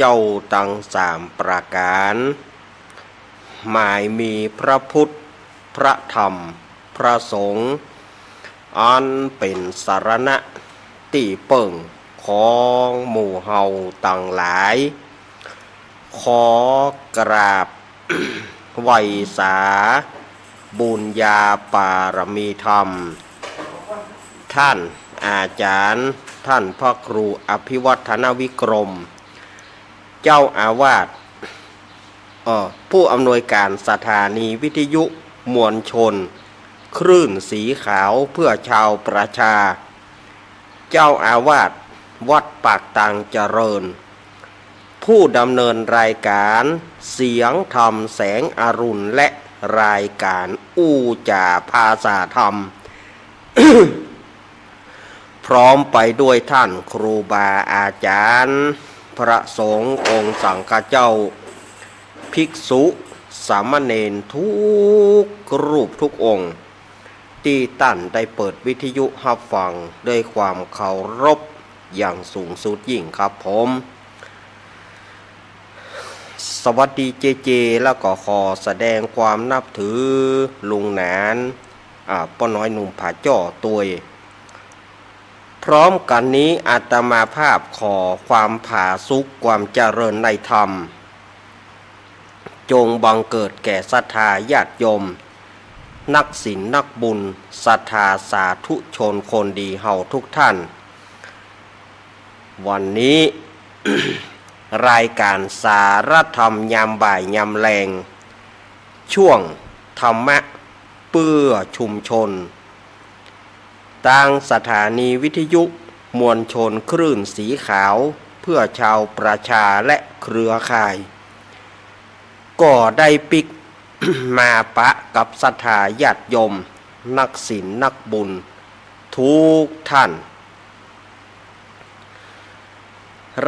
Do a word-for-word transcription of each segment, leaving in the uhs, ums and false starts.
เจ้าตังสามประก๋าน หมายมีพระพุทธ พระธรรม พระสงฆ์ อันเป๋นสรณะตี้เปิ้งของหมู่เฮาตังหลาย ขอกราบไหว้สาบุญญาปารมีธรรม ท่านอาจ๋ารย์ ท่านพระครูอภิวัฒนวิกรม เจ้าอาวาส เอ่อ ผู้อำนวยการสถานีวิทยุมวลชนคลื่นสีขาวเพื่อชาวประชา เจ้าอาวาสวัดปากตางเจริญ ผู้ดำเนินรายการเสียงธรรมแสงอรุณ และรายการอู้จ๋าภาษาธรรม พร้อมไปด้วยท่านครูบาอาจ๋ารย์ พระสงฆ์องค์สังฆเจ้า ภิกษุ สามเณรทุกรูปทุกองค์ ตี้ต้านได้เปิดวิทยุฮับฟังด้วยความเคารพอย่างสูงสุดยิ่งครับผม สวัสดีเจเจ แล้วก็ขอแสดงความนับถือลุงหนาน อ่า ป้อน้อยหนุ่มผาจ้อตวย พร้อมกั๋นนี้อาตมาภาพขอความผาสุกความเจริญในธรรม จงบังเกิดแก่ศรัทธาญาติโยม นักศีลนักบุญ ศรัทธาสาธุชนคนดีเฮาทุกท่าน วันนี้ รายการสารธรรมยามบ่ายยามแลง ช่วงธรรมะเปื้อชุมชน ตางสถานีวิทยุมวลชนคลื่นสีขาวเพื่อชาวประชาและเครือข่าย ก็ได้ปิ๊กมาปะกับศรัทธาญาติโยม นักศีลนักบุญทุกท่าน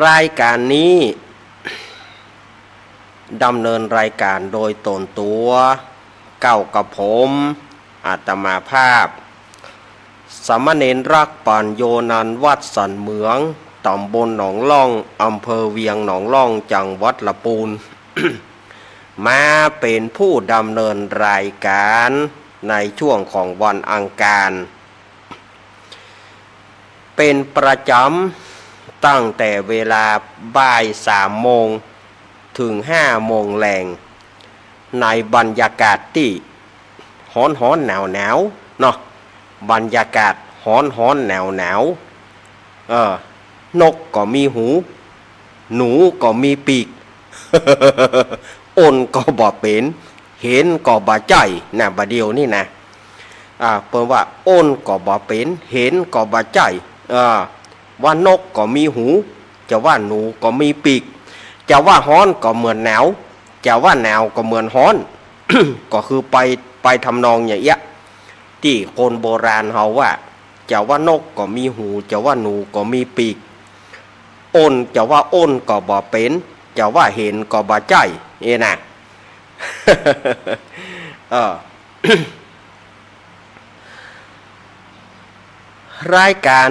รายการนี้ ดำเนินรายการโดยตนตั๋ว เก้ากับผม อาตมาภาพ สามเณรรักปัญโญนันท์ วัดสันเหมือง ต๋ำบลหนองล่อง อำเภอเวียงหนองล่อง จังหวัดละปูน มาเป๋นผู้ดำเนินรายการในช่วงของวันอังคาร เป๋นประจ๋ำตั้งแต่เวลาบ่ายสามโมงเถิงห้าโมงแลง ในบรรยากาศตี้ฮ้อนๆ หนาวๆ เนาะ บรรยากาศฮ้อนๆ หนาวๆ เออ นกก็มีหู หนูก็มีปีก อ้นก็บ่เป๋น เห็นก็บ่ใจ้ นะ บ่าเดี่ยวนี้นะ อ่า เปิ้นว่า อ้นก็บ่เป๋น เห็นก็บ่ใจ้ เออ ว่านกก็มีหู จะว่าหนูก็มีปีก จะว่าฮ้อนก็เหมือนหนาว จะว่าหนาวก็เหมือนฮ้อน ก็คือไป ไปทำนองอย่างเอี้ย ตี้คนโบราณเฮาว่า จะว่านกก็มีหู จะว่าหนูก็มีปีก อ้น จะว่าอ้นก็บ่เป๋น จะว่าเห็นก็บ่ใจ้ เอ้นะ เออ รายการ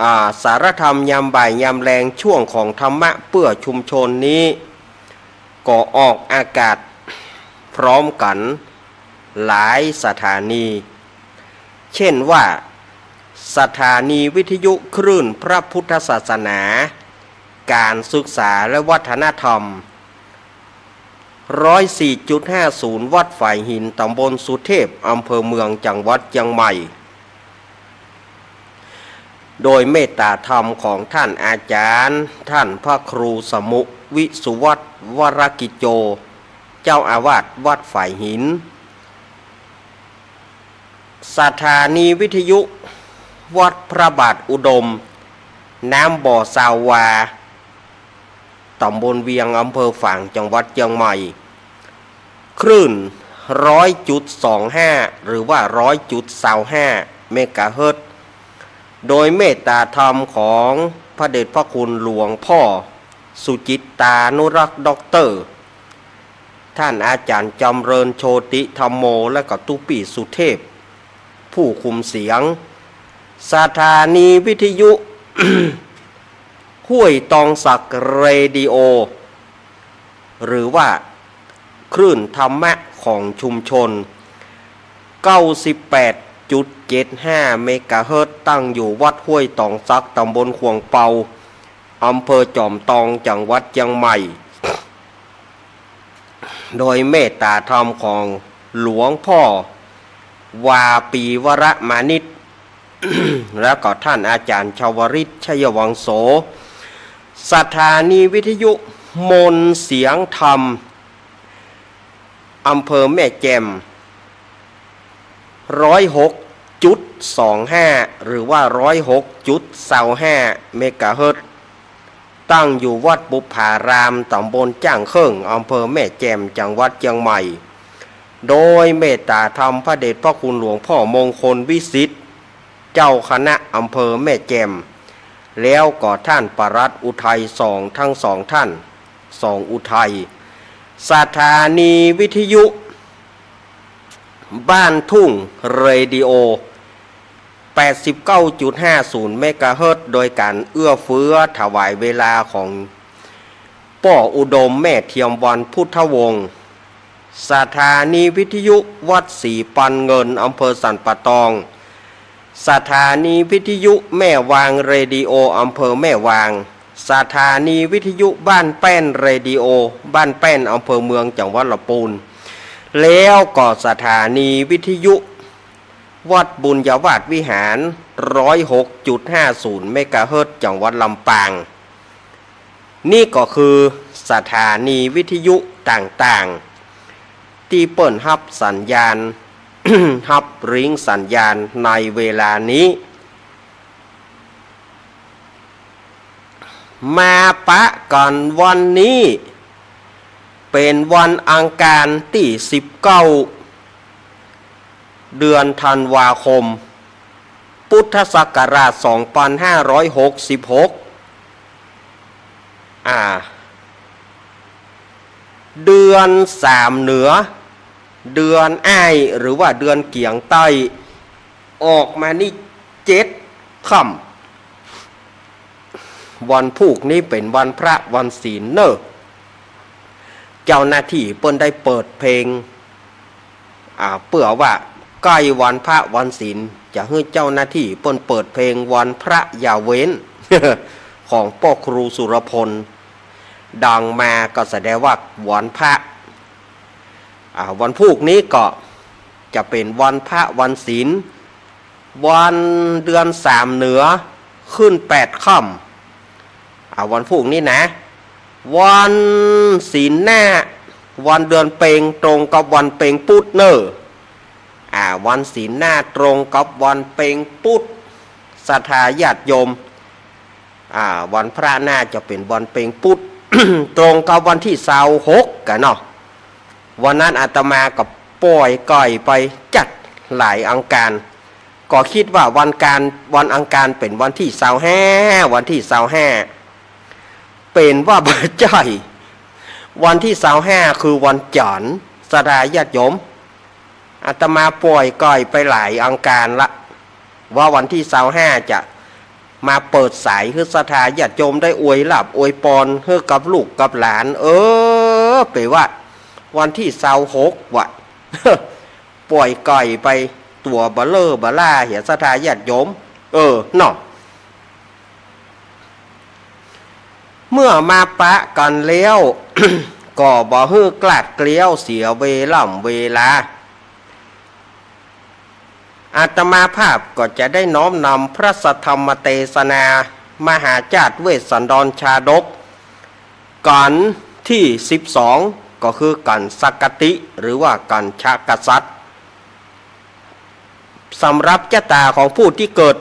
อ่า สารธรรมยามบ่ายยามแลง ช่วงของธรรมะเปื้อชุมชนนี้ ก็ออกอากาศพร้อมกั๋นหลายสถานี เช่นว่า สถานีวิทยุคลื่นพระพุทธศาสนา ก๋านศึกษาและวัฒนธรรม ร้อยสี่จุดห้าศูนย์ วัดฝายหิน ต๋ำบลสุเทพ อำเภอเมือง จังหวัดเจียงใหม่ โดยเมตตาธรรมของท่านอาจ๋ารย์ ท่านพระครูสมุ วิสุวัฒน์ วรกิจโจ เจ้าอาวาสวัดฝายหิน สถานีวิทยุวัดพระบาทอุดม น้ำบ่อซาววา ต๋ำบลเวียง อำเภอฝาง จังหวัดเจียงใหม่ คลื่น ร้อยจุดสองห้า หรือว่า ร้อยจุดซาวห้า เมกะเฮิรตซ์ โดยเมตตาธรรมของพระเดชพระคุณหลวงพ่อสุจิตตานุรักษ์ด็อกเตอร์ ท่านอาจ๋ารย์จำเริญโชติธัมโม และก็ตุ๊ปี้สุเทพ ผู้คุมเสียง สถานีวิทยุ ห้วยตองสักเรดิโอ หรือว่าคลื่นธรรมะของชุมชน เก้าสิบแปดจุดเจ็ดห้าเมกะเฮิรตซ์ ตั้งอยู่วัดห้วยตองสัก ตำบลขวางเปา อำเภอจอมตอง จังหวัดเจียงใหม่ โดยเมตตาธรรมของหลวงพ่อวาปีวรมานิต แล้วก็ท่านอาจารย์ชวริต ชัยวังโส สถานีวิทยุมนต์เสียงธรรม อำเภอแม่แจ่ม ร้อยหกจุดสองห้า หรือว่า ร้อยหกจุดซาวห้าเมกะเฮิรตซ์ ตั้งอยู่วัดบุปผาราม ตำบลจ้างเคิ่ง อำเภอแม่แจ่ม จังหวัดเจียงใหม่ โดยเมตตาธรรมพระเดชพระคุณหลวงพ่อมงคลวิสิทธิ์ เจ้าคณะอำเภอแม่แจ่ม แล้วก็ท่านปลัดอุทัยสอง ทั้งสองท่าน สองอุทัย สถานีวิทยุบ้านทุ่งเรดิโอ แปดสิบเก้าจุดห้าศูนย์เมกะเฮิรตซ์ โดยการเอื้อเฟื้อถวายเวลาของป้ออุดม แม่เทียมวรรณ พุทธวงศ์ สถานีวิทยุวัดศรีปันเงิน อำเภอสันป่าตอง สถานีวิทยุแม่วางเรดิโอ อำเภอแม่วาง สถานีวิทยุบ้านแป้นเรดิโอ บ้านแป้น อำเภอเมือง จังหวัดลำปูน แล้วก็สถานีวิทยุวัดบุญญาวาสวิหาร ร้อยหกจุดห้าศูนย์เมกะเฮิรตซ์ จังหวัดลำปาง นี่ก็คือสถานีวิทยุต่างๆ ตี้เปิ้นฮับสัญญาณ ฮับริ้งสัญญาณในเวลานี้ มาปะกั๋นวันนี้ เป๋นวันอังคารตี้สิบเก้า เดือนธันวาคม พุทธศักราชสองปันห้าร้อยหกสิบหก อ่า เดือนสามเหนือ เดือนอ้าย หรือว่าเดือนเกี๋ยงใต้ ออกมานี่เจ็ดค่ำ วันพูกนี้เป๋นวันพระวันศีลเน่อ เจ้าหน้าตี้เปิ้นได้เปิดเพลง อ่า เปื้อว่าใก้วันพระวันศีล จะหื้อเจ้าหน้าตี้เปิ้นเปิดเพลงวันพระอย่าเว้น ของป้อครูสุรพล ดังมาก็แสดงว่าวันพระ อ่า วันพูกนี้ก็จะเป๋นวันพระวันศีล วันเดือนสามเหนือขึ้นแปดค่ำ อ่า วันพูกนี้นะ วันศีลหน้า วันเดือนเป็งตรงกับวันเป็งปุ๊ดเน่อ อ่า วันศีลหน้าตรงกับวันเป็งปุ๊ด ศรัทธาญาติโยม อ่า วันพระหน้าจะเป๋นวันเป็งปุ๊ด ตรงกับวันตี้ซาวหกกั๋นเนาะ วันนั้นอาตมาก็ป่อยไก่ไปจั๊ดหลายอังคาร ก็กึ๊ดว่าวันอังคาร วันอังคารเป๋นวันตี้ซาวห้า วันตี้ซาวห้า เป๋นว่าบ่ใจ้ วันตี้ซาวห้าคือวันจั๋นทร์ ศรัทธาญาติโยม อาตมาป่อยไก่ไปหลายอังคารละ ว่าวันตี้ซาวห้าจะมาเปิดสายหื้อศรัทธาญาติโยมได้อวยลาภอวยปอนหื้อกับลูกกับหลาน เออ เป๋นว่าวันตี้ซาวหกว่ะ ป่อยไก่ไปตั๋วเบ้อเล่อเบ้อล่าเหียศรัทธาญาติโยม เออ เนาะ เมื่อมาปะกั๋นแล้ว ก็บ่หื้อคลาดเคลี้ยวเสียเวล่ำเวลา อาตมาภาพก็จะได้น้อมนำพระสัทธรรมเตสนา มหาจาตุเวสสันดรชาดก กัณฑ์ตี้สิบสอง ก็คือกัณฑ์สักกะติ หรือว่ากัณฑ์ชะกษัตริย์ สำหรับจะต๋าของผู้ตี้เกิด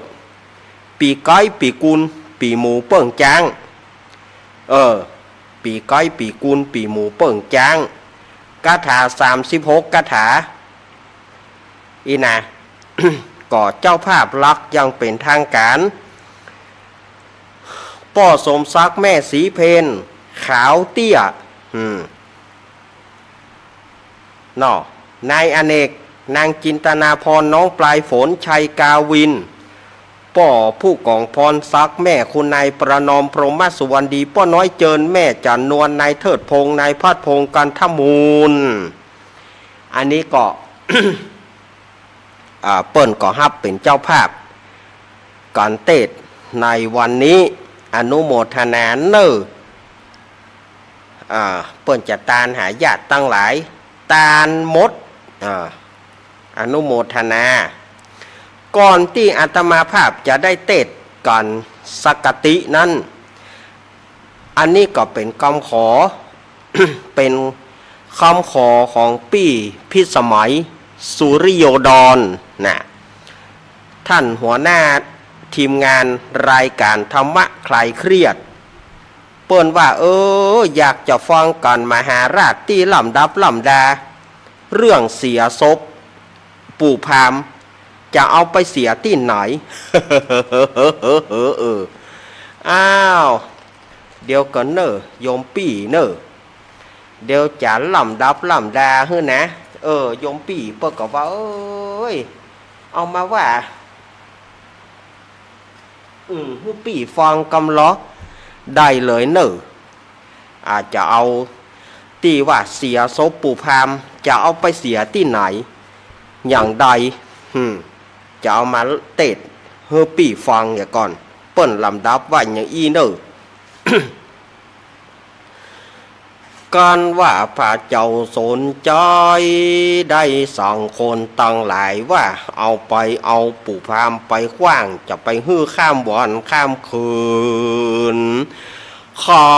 ปี๋ไก๊ ปี๋กุล ปี๋หมู เปิ้งจ๊าง เออ ปี๋ไก๊ ปี๋กุล ปี๋หมู เปิ้งจ๊าง คาถาสามสิบหกคาถา อี้นะ ก็เจ้าภาพหลักอย่างเป๋นทางก๋าน ป้อสมศักดิ์ แม่ศรีเพญ ขาวเตี้ย อืม เนาะ นายอเนก นางจินตนาภรณ์ น้องปลายฝน ชัยกาวิน ป้อผู้กองพรศักดิ์ แม่คุณนายประนอม พรหมสุวรรณดี ป้อน้อยเจิญ แม่จันนวล นายเทิดพงษ์ นายพัดพงษ์ กันทมูล อันนี้ก็ อ่า เปิ้นก็ฮับเป๋นเจ้าภาพก๋านเตสน์ในวันนี้ อนุโมทนาเน่อ อ่า เปิ้นจะตานหาญาติตังหลาย ตานหมด อ่า อนุโมทนา ก่อนตี้อาตมาภาพจะได้เตสน์ก๋านสักกะติ๊นั้น อันนี้ก็เป๋นกำขอ เป๋นกำขอของปี้พิสมัย สุริโยดร น่ะ ต้านหัวหน้าทีมงานรายก๋านธรรมะคลายเครียด เปิ้นว่า เออ อยากจะฟังก๋านมหาราชตี้ล่ำดับล่ำดา เรื่องเสียศพปู่พราหมณ์ จะเอาไปเสียตี้ไหน เออ อ้าว เดี๋ยวก่อนเน่อ โยมปี้เน่อ เดี๋ยวจะล่ำดับล่ำดาหื้อนะ เออ โยมปี้เปิ้นก็ว่า เอ้ย เอามาว่า อืม หื้อปี้ฟังกำลอ ได้เลยเน่อ อาจจะเอาตี้ว่าเสียศพปู่พราหมณ์ จะเอาไปเสียตี้ไหน อย่างใด อืม จะเอามาเตสน์หื้อปี้ฟังเหียก่อน เปิ้นล่ำดับว่าอย่างอี้เน่อ กันว่าพระเจ้าสนใจ ได้สั่งคนตังหลายว่า เอาไป เอาปู่พราหมณ์ไปขว้าง จะไปหื้อข้ามวันข้ามคืน เขา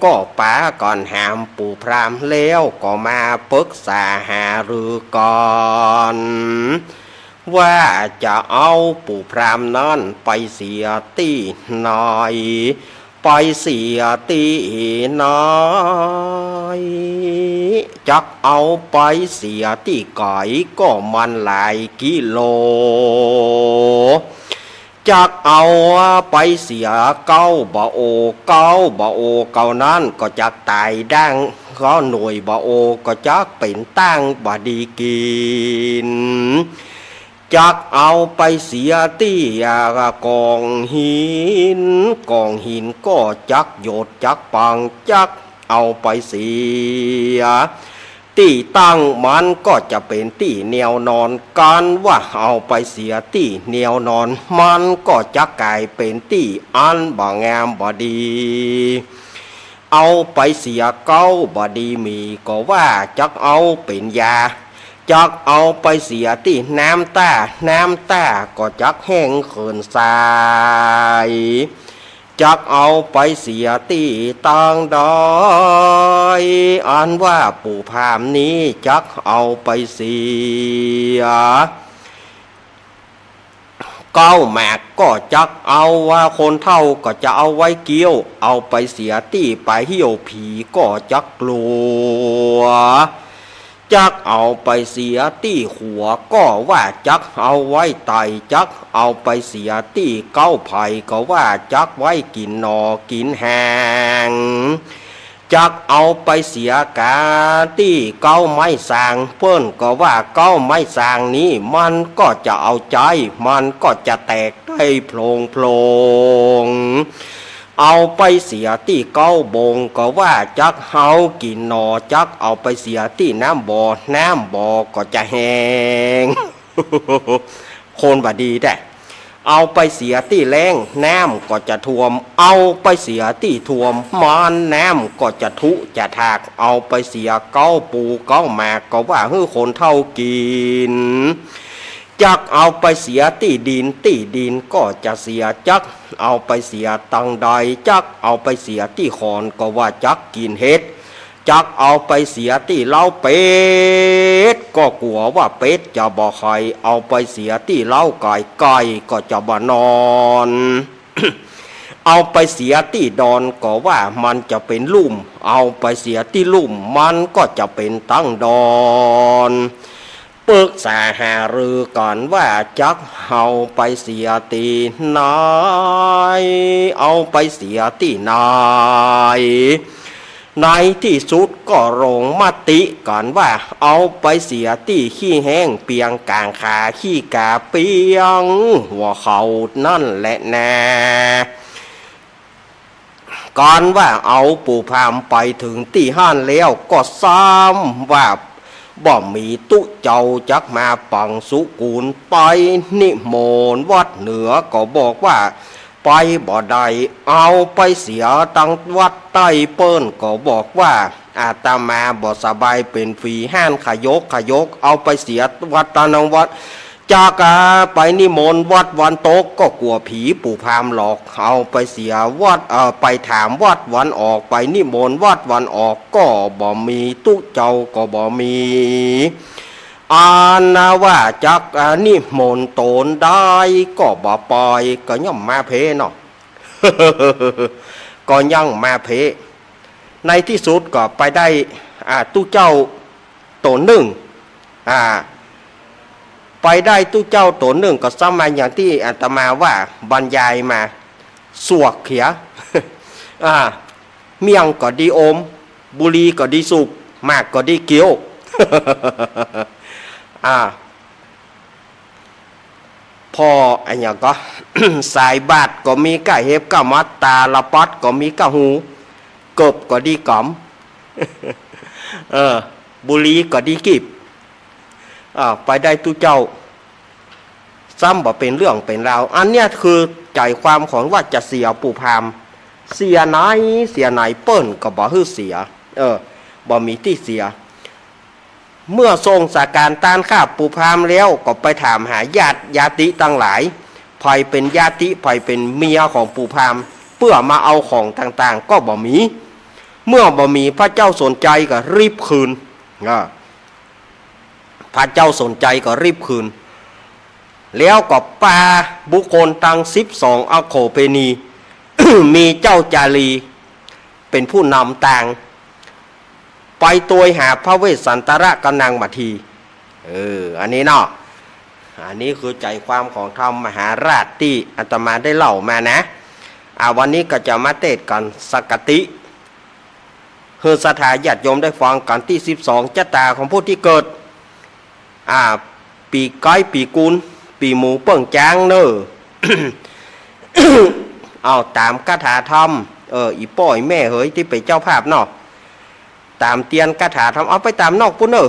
ก็ปากั๋นหามปู่พราหมณ์ แล้วก็มาปรึกษาหารือกั๋น ว่าจะเอาปู่พราหมณ์นั้นไปเสียตี้ไหน ไปเสียตี้ไหน จักเอาไปเสียตี้ไก๋ก็มันหลายกิโล จักเอาไปเสียเก๊าบ่าโอ เก๊าบ่าโอเก๊านั้นก็จักต๋ายดั้ง เก๊าหน่วยบ่าโอก็จักเป๋นตั้งบ่ดีกิ๋น จักเอาไปเสียตี้ อ่า ก๋องหิน ก๋องหินก็จักหยดจักปัง จักเอาไปเสียตี้ตั้ง มันก็จะเป๋นตี้แนวนอน กันว่าเอาไปเสียตี้แนวนอน มันก็จักก๋ายเป๋นตี้อันบ่งามบ่ดี เอาไปเสียเก๊าบ่ดีหมี่ก็ว่าจักเอาเป๋นยา จักเอาไปเสียตี้น้ำต้า น้ำต้าก็จักแห้งเขินสาย จักเอาไปเสียตี้ตางใด อันว่าปู่พราหมณ์นี้จักเอาไปเสีย เก๊าหมากก็จักเอา ว่าคนเฒ่าก็จะเอาไว้เกี้ยว เอาไปเสียตี้ป๋ายเยี่ยวผีก็จักกลัว จักเอาไปเสียตี้ขัวก็ว่าจักเอาไว้ไต่ จักเอาไปเสียตี้เก๊าไผ่ก็ว่าจักไว้กิ๋นหน่อกิ๋นแฮง จักเอาไปเสียก๋าตี้เก๊าไม้สาง เปิ้นก็ว่าเก๊าไม้สางนี้มันก็จะเอาใจ๊ มันก็จะแตกได้โพลงๆ เอาไปเสียตี้เก๊าบงก็ว่าจักเอากิ๋นหน่อ จักเอาไปเสียตี้น้ำบ่อ น้ำบ่อก็จะแฮง คนบ่ดีแต๊ เอาไปเสียตี้แล้ง น้ำก็จะท่วม เอาไปเสียตี้ท่วม มันน้ำก็จะทุจะถาก เอาไปเสียเก๊าปูเก๊าหมากก็ว่าหื้อคนเฒ่ากิ๋น จักเอาไปเสียตี้ดิน ตี้ดินก็จะเสีย จักเอาไปเสียตางใด จักเอาไปเสียตี้ขอนก็ว่าจักกิ๋นเห็ด จักเอาไปเสียตี้เล้าเป็ด ก็กั๋วว่าเป็ดจะบ่ไข่ เอาไปเสียตี้เล้าไก่ ไก่ก็จะบ่นอน เอาไปเสียตี้ดอนก็ว่ามันจะเป๋นลุ่ม เอาไปเสียตี้ลุ่มมันก็จะเป๋นตั้งดอน ปรึกษาหารือกั๋นว่าจักเอาไปเสียตี้ไหน เอาไปเสียตี้ไหน เ ในตี้สุดก็ลงมติกั๋นว่าเอาไปเสียตี้ขี้แห้งเปียงก๋างขาขี้ก๋าเปียงหัวเขานั่นแหละนา กั๋นว่าเอาปู่พราหมณ์ไปเถิงตี้หั้นแล้วก็ซ้ำว่าบ่มีตุ๊เจ้าจักมาปังสุกูล ไปนิมนต์วัดเหนือก็บอกว่าไปบ่ได้ เอาไปเสียตังวัดใต้เปิ้นก็บอกว่าอาตมาบ่สบายเป๋นฝี หั้นขยกขยก เอาไปเสียวัดตะนังวัด จากไปนิมนต์วัดวันตกก็กั๋วผีปู่พราหมณ์หลอก เอาไปเสียวัด เอ่อ ไปถามวัดวันออก ไปนิมนต์วัดวันออกก็บ่มีตุ๊เจ้าก็บ่มี อันว่าจักนิมนต์ต๋นได้ก็บ่ไป ก็ยังมาเพเนาะ ก็ยังมาเพ ในตี้สุดก็ไปได้ อ่า ตุ๊เจ้าต๋นนึ่ง อ่า ไปได้ตุ๊เจ้าต๋นนึ่งก็ซ้ำมาอย่างตี้อาตมาว่าบรรยายมา สวกเขีย อ่า เมี่ยงก็ดีอม บุหรี่ก็ดีสูบ หมากก็ดีเคี้ยว อ่า ผ่ออะหยังก็ สายบาดก็มีก้าเห็บก้ามัด ตาละปัดก็มีก้าหู เกิบก็ดีก๋ำ เออ บุหรี่ก็ดีกีบ อ่า ไปได้ตุ๊เจ้า ซ้ำบ่เป๋นเรื่องเป๋นราว อันเนี้ยคือใจ๋ความของว่าจะเสียปู่พราหมณ์ เสียไหนเสียไหนเปิ้นก็บ่หื้อเสีย เออ บ่มีตี้เสีย เมื่อทรงสาก๋านต้านข้าปู่พราหมณ์แล้วก็ไปถามหาญาติญาติตังหลาย ใผเป๋นญาติ ใผเป๋นเมียของปู่พราหมณ์ เปื้อมาเอาของต่างๆ ก็บ่มี เมื่อบ่มี พระเจ้าสนชัยก็รีบคืน อ่า พระเจ้าสนชัยก็รีบคืน แล้วก็ปาบุคคลตังสิบสองอโขเปณี มีเจ้าจารีเป๋นผู้นำตาง ไปตวยหาพระเวสสันตระกับนางมัทที เออ อันนี้เนาะ อันนี้คือใจ๋ความของธรรมมหาราชตี้อาตมาได้เล่ามานะ อ่า วันนี้ก็จะมาเตศน์กั๋นสักกะติ๊ หื้อศรัทธาญาติโยมได้ฟังกั๋นตี้สิบสอง จะต๋าของผู้ตี้เกิด อ่า ปี๋ไก๊ ปี๋กุล ปี๋หมูเปิ้งจ๊างเน่อ เอาต๋ามคาถาธรรม เออ อี่ป้ออี่แม่เหยตี้เป๋นเจ้าภาพเนาะ ต๋ามเตียนคาถาธรรม เอาไปต๋ามนอกปุ้นเน่อ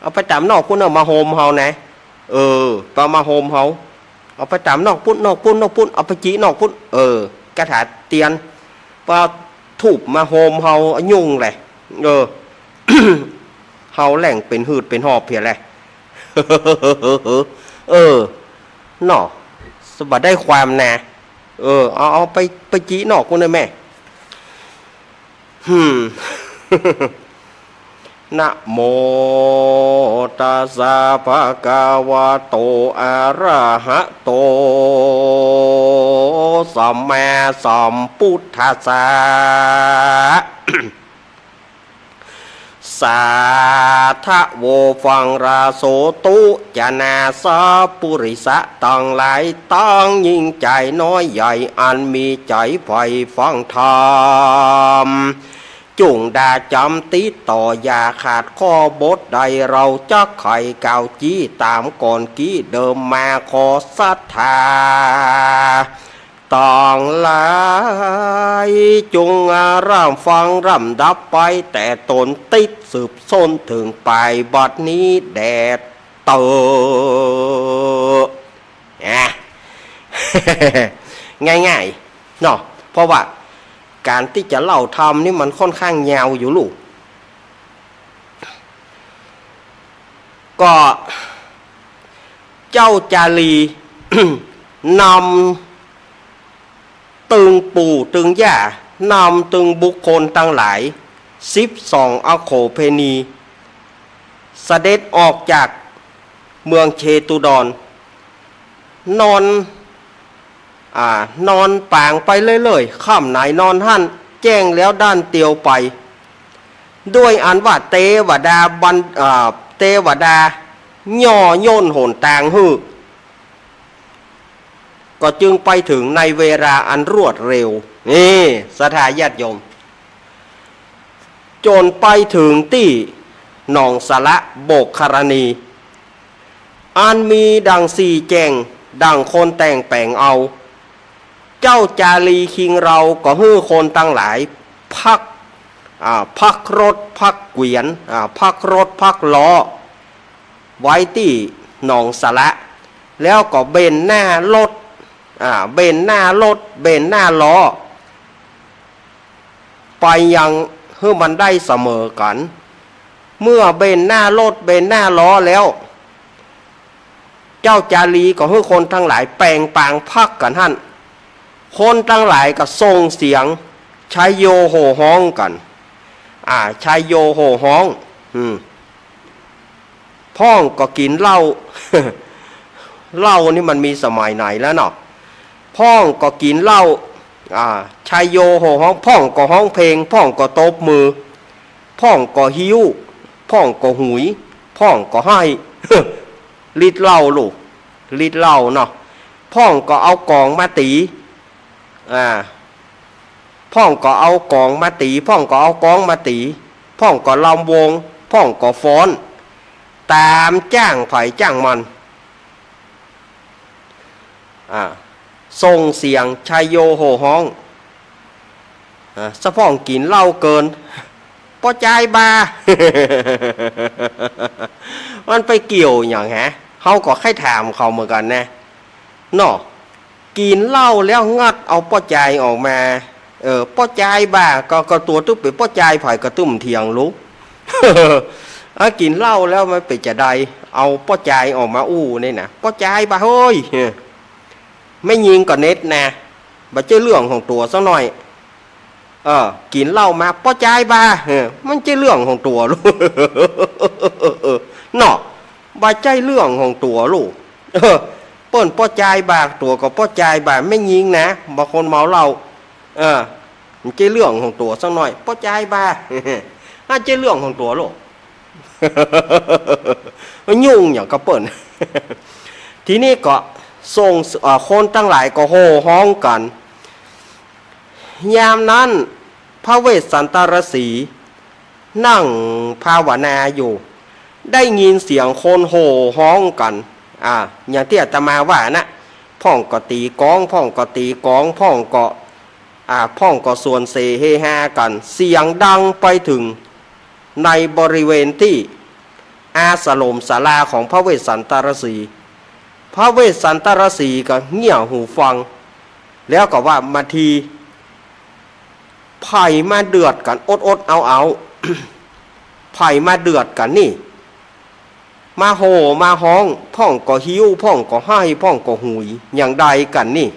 เอาไปต๋ามนอกปุ้นเน่อ มาโฮมเฮานะ เออ ปามาโฮมเฮา เอาไปต๋ามนอกปุ้น นอกปุ้น นอกปุ้น เอาไปจินอกปุ้น เออ คาถาเตียน ปาถูบมาโฮมเฮายุ่งแหละ เออ เฮาแหล่งเป๋นหืดเป๋นหอบเหียแหละ เออ เนาะ สะบ่ได้ความนะ เออ เอา เอาไป ไปจินอกปุ้นเน่อแม่ หืม นะโมตัสสะภะคะวะโต อะระหะโต สัมมาสัมพุทธัสสะ สาธะโว ฟังราโสตุ จะนาสะปุริสะตังหลาย ตังญิงจายน้อยใหญ่ อันมีใจ๋ใฝ่ฟังธรรม จุ่งดาจ๋ำติดต่อ อย่าขาดข้อบทใด เราจักไขกล่าวจี้ต๋ามก่อนกี้เดิมมา ขอศรัทธาตังหลาย จุ่งร่ำฟังร่ำดับไป แต่ต๋นติดสืบส้นเถิงปายบัดนี้แด่เต๊อะ นะ ง่ายๆ เนาะ เพราะว่าก๋านตี้จะเล่าธรรมนี่มันค่อนข้างยาวอยู่ลูก ก็เจ้าจารี นำตึงปู่ตึงย่า นำตึงบุคคลตังหลาย สิบสองอโขเปณี เสด็จออกจากเมืองเชตุดร นอน อ่า นอนปางไปเรื่อยๆ ค่ำไหนนอนหั้น แจ้งแล้วด้านเตียวไป ด้วยอันว่าเตวดาบัน อ่า เตวดาย่อย่นหนตางหื้อ ก็จึงไปเถิงในเวลาอันรวดเร็ว นี่ ศรัทธาญาติโยม จ๋นไปเถิงตี้หนองสระโบกครณี อันมีดั่งสี่แจ่ง ดั่งคนแต่งแป๋งเอา เจ้าจารีคิงเราก็หื้อคนตังหลายพัก อ่า พักรถพักเกวียน อ่า พักรถพักล้อ ไว้ตี้หนองสระ แล้วก็เบนหน้ารถ อ่า เบนหน้ารถ เบนหน้าล้อ ไปยังหื้อมันได้เสมอกั๋น เมื่อเบนหน้ารถเบนหน้าล้อแล้ว เจ้าจารีก็หื้อคนตังหลายแป๋งปางพักกั๋นหั้น คนตังหลายก็ส่งเสียงชัยโยโห่ฮ้องกั๋น อ่า ชัยโยโห่ฮ้อง อืม พ่องก็กิ๋นเหล้า เหล้านี่มันมีสมัยไหนแล้วเนาะ พ่องก็กิ๋นเหล้า อ่า ชัยโยโห่ฮ้อง พ่องก็ฮ้องเพลง พ่องก็ตบมือ พ่องก็หิ้ว พ่องก็หุย พ่องก็ไห้ ฤทธิ์เหล้าลูก ฤทธิ์เหล้าเนาะ พ่องก็เอากองมาตี๋ อ่า พ่องก็เอากองมาตี๋ พ่องก็เอากองมาตี๋ พ่องก็ลำวง พ่องก็ฟ้อน ต๋ามจ้างใผจ้างมัน อ่า ส่งเสียงชัยโยโห่ฮ้อง อ่า สะพ่องกิ๋นเหล้าเกิน ป้อจายบ่า มันไปเกี่ยวหยังฮะ เฮาก็ใค่ถามเขาเหมือนกั๋นนะ เนาะ กิ๋นเหล้าแล้วงัดเอาป้อจายออกมา เออ ป้อจายบ่า ก็ ก็ตั๋วตึ๊บเป๋นป้อจายใผก็ตึ๊บเถียงลูก อ่ะ กิ๋นเหล้าแล้วมันเป๋นจาใด เอาป้อจายออกมาอู้นี่นะ ป้อจายบ่าเฮ้ย แม่ญิงก็เน็ดนะ บ่ใจ้เรื่องของตั๋วสักหน่อย เออ กิ๋นเหล้ามา ป้อจายบ่า เออ มันใจ้เรื่องของตั๋วลูก เนาะ บ่ใจ้เรื่องของตั๋วลูก เออ เปิ้นป้อจายบ่า ตั๋วก็ป้อจายบ่า แม่ญิงนะ บ่คนเมาเหล้า เออ มันใจ้เรื่องของตั๋วสักหน่อย ป้อจายบ่า อ่ะ ใจ้เรื่องของตั๋วลูก มันยุ่งหยังกับเปิ้น ทีนี้ก็ส่ง เอ่อ คนตังหลายก็โห่ฮ้องกั๋น ยามนั้นพระเวสสันตรสีนั่งภาวนาอยู่ ได้ยินเสียงคนโห่ฮ้องกั๋น อ่า อย่างตี้อาตมาว่านะ พ่องก็ตี๋กลอง พ่องก็ตี๋กลอง พ่องก็ อ่า พ่องก็สวนเสเฮฮากั๋น เสียงดังไปเถิงในบริเวณตี้อาสรมศาลาของพระเวสสันตรสี พระเวสสันตรสีก็เงี่ยหูฟัง แล้วก็ว่า มาที ใผมาเดือดกั๋นอดๆ เอาๆ ใผมาเดือดกั๋นนี่ มาโห่มาฮ้อง พ่องก็หิ้ว พ่องก็ไห้ พ่องก็หุย อย่างใดกั๋นนี่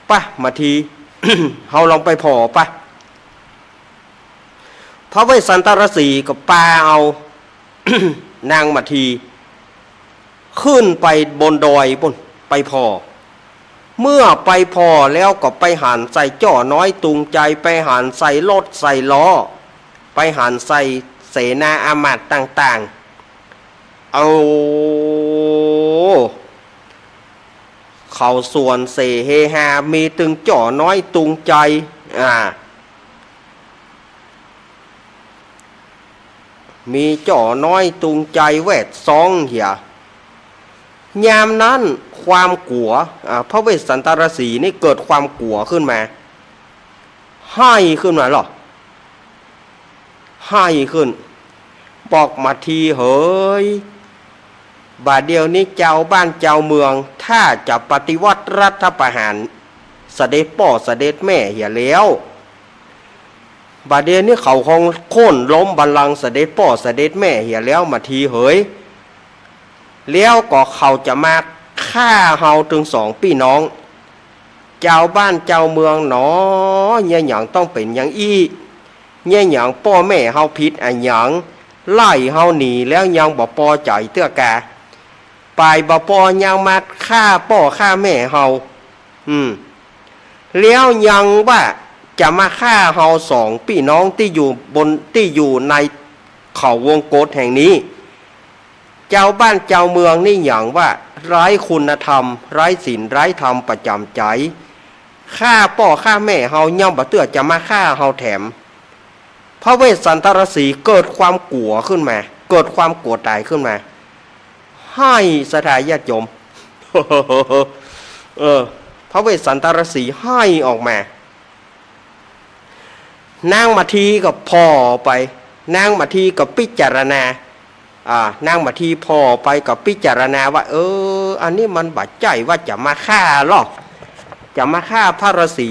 ปะ มาที เฮาลองไปผ่อปะ พระเวสสันตรสีก็ปาเอา นางมาที ขึ้นไปบนดอยปู้น ไปผ่อ เมื่อไปผ่อแล้วก็ไปหันใส่จ้อน้อยตุงใจ ไปหันใส่รถใส่ล้อ ไปหันใส่เสนาอามาตย์ต่างๆ เอา เขาสวนเสเฮฮา มีตึงจ้อน้อยตุงใจ อ่า มีจ้อน้อยตุงใจแวดซ้องเหีย ยามนั้นความกั๋ว อ่า พระเวสสันตรสีนี่เกิดความกั๋วขึ้นมา ไห้ขึ้นมาลอ ไห้ขึ้น บอก มาทีเหย บ่าเดี่ยวนี้จาวบ้านจาวเมือง ถ้าจะปฏิวัติรัฐประหาร เสด็จป้อเสด็จแม่เหียแล้ว บ่าเดี่ยวนี้เขาคงโค่นล้มบัลลังก์เสด็จป้อเสด็จแม่เหียแล้ว มาทีเหย แล้วก็เขาจะมาฆ่าเฮาตึงสองปี้น้อง จาวบ้านจาวเมืองหนอ เยียะหยังต้องเป๋นอย่างอี้ เยียะหยังป้อแม่เฮาผิดอะหยัง ไล่เฮาหนีแล้วยังบ่ปอใจ๋เตื้อกา ป่ายบ่ปอยังมาฆ่าป้อฆ่าแม่เฮา อืม แล้วยังว่าจะมาฆ่าเฮาสองปี้น้องตี้อยู่บน ตี้อยู่ในเขาวงกตแห่งนี้ จาวบ้านจาวเมืองนี่หยังว่าไร้คุณธรรม ไร้ศีล ไร้ธรรมประจ๋ำใจ๋ ฆ่าป้อฆ่าแม่เฮายังบ่เตื้อจะมาฆ่าเฮาแถม พระเวสสันตรสีเกิดความกั๋วขึ้นมา เกิดความกั๋วต๋ายขึ้นมา ไห้ศรัทธาญาติโยม เออ พระเวสสันตรสีไห้ออกมา นางมัททีก็ผ่อไป นางมัททีก็พิจารณา อ่า นางมัททีผ่อไปก็พิจารณาว่า เออ อันนี้มันบ่ใจ้ว่าจะมาฆ่าหรอก จะมาฆ่าพระฤๅษี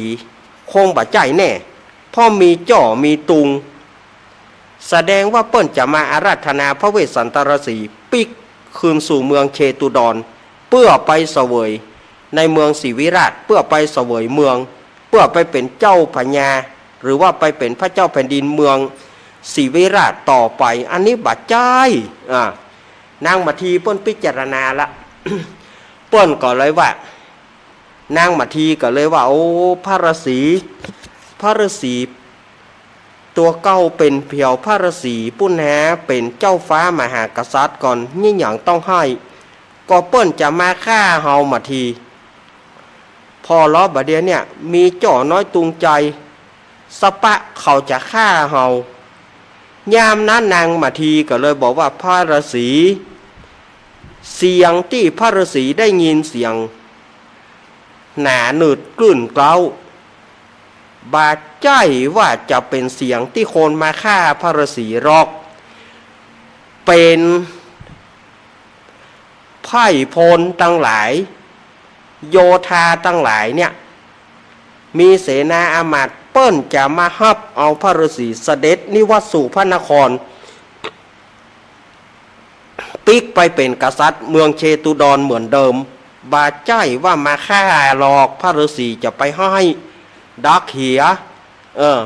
คงบ่ใจ้แน่ เพราะมีจ้อมีตุง แสดงว่าเปิ้นจะมาอาราธนาพระเวสสันตรสีปิ๊กคืนสู่เมืองเชตุดร เพื่อไปเสวยในเมืองศรีวิราช เพื่อไปเสวยเมือง เพื่อไปเป๋นเจ้าพญา หรือว่าไปเป๋นพระเจ้าแผ่นดินเมืองศรีวิราชต่อไป อันนี้บ่ใจ้ อ่า นางมัททีเปิ้นพิจารณาละ เปิ้นก็เลยว่า นางมัททีก็เลยว่า โอ้ พระฤๅษี พระฤๅษี ตั๋วเก่าเป๋นเผียวพระฤๅษีปู้นนา เป๋นเจ้าฟ้ามหากษัตริย์ก่อน เยียะหยังต้องไห้ ก็เปิ้นจะมาฆ่าเฮามัทที ผ่อลอบ่าเดี่ยวเนี่ย มีจ้อน้อยตุงใจ สะปะเขาจะฆ่าเฮา ยามนั้นนางมัททีก็เลยบอกว่า พระฤๅษี เสียงตี้พระฤๅษีได้ยินเสียง หนาหนืดกลื่นเกล้า บ่ใจ้ว่าจะเป๋นเสียงตี้คนมาฆ่าพระฤๅษีหรอก เป๋นไพร่พลตังหลาย โยธาตังหลายเนี่ย มีเสนาอามาตย์เปิ้นจะมาฮับเอาพระฤๅษีเสด็จนิวัตสู่พระนคร ปิ๊กไปเป๋นกษัตริย์เมืองเชตุดรเหมือนเดิม บ่ใจ้ว่ามาฆ่าหรอก พระฤๅษีจะไปไห้ดักเหีย เออ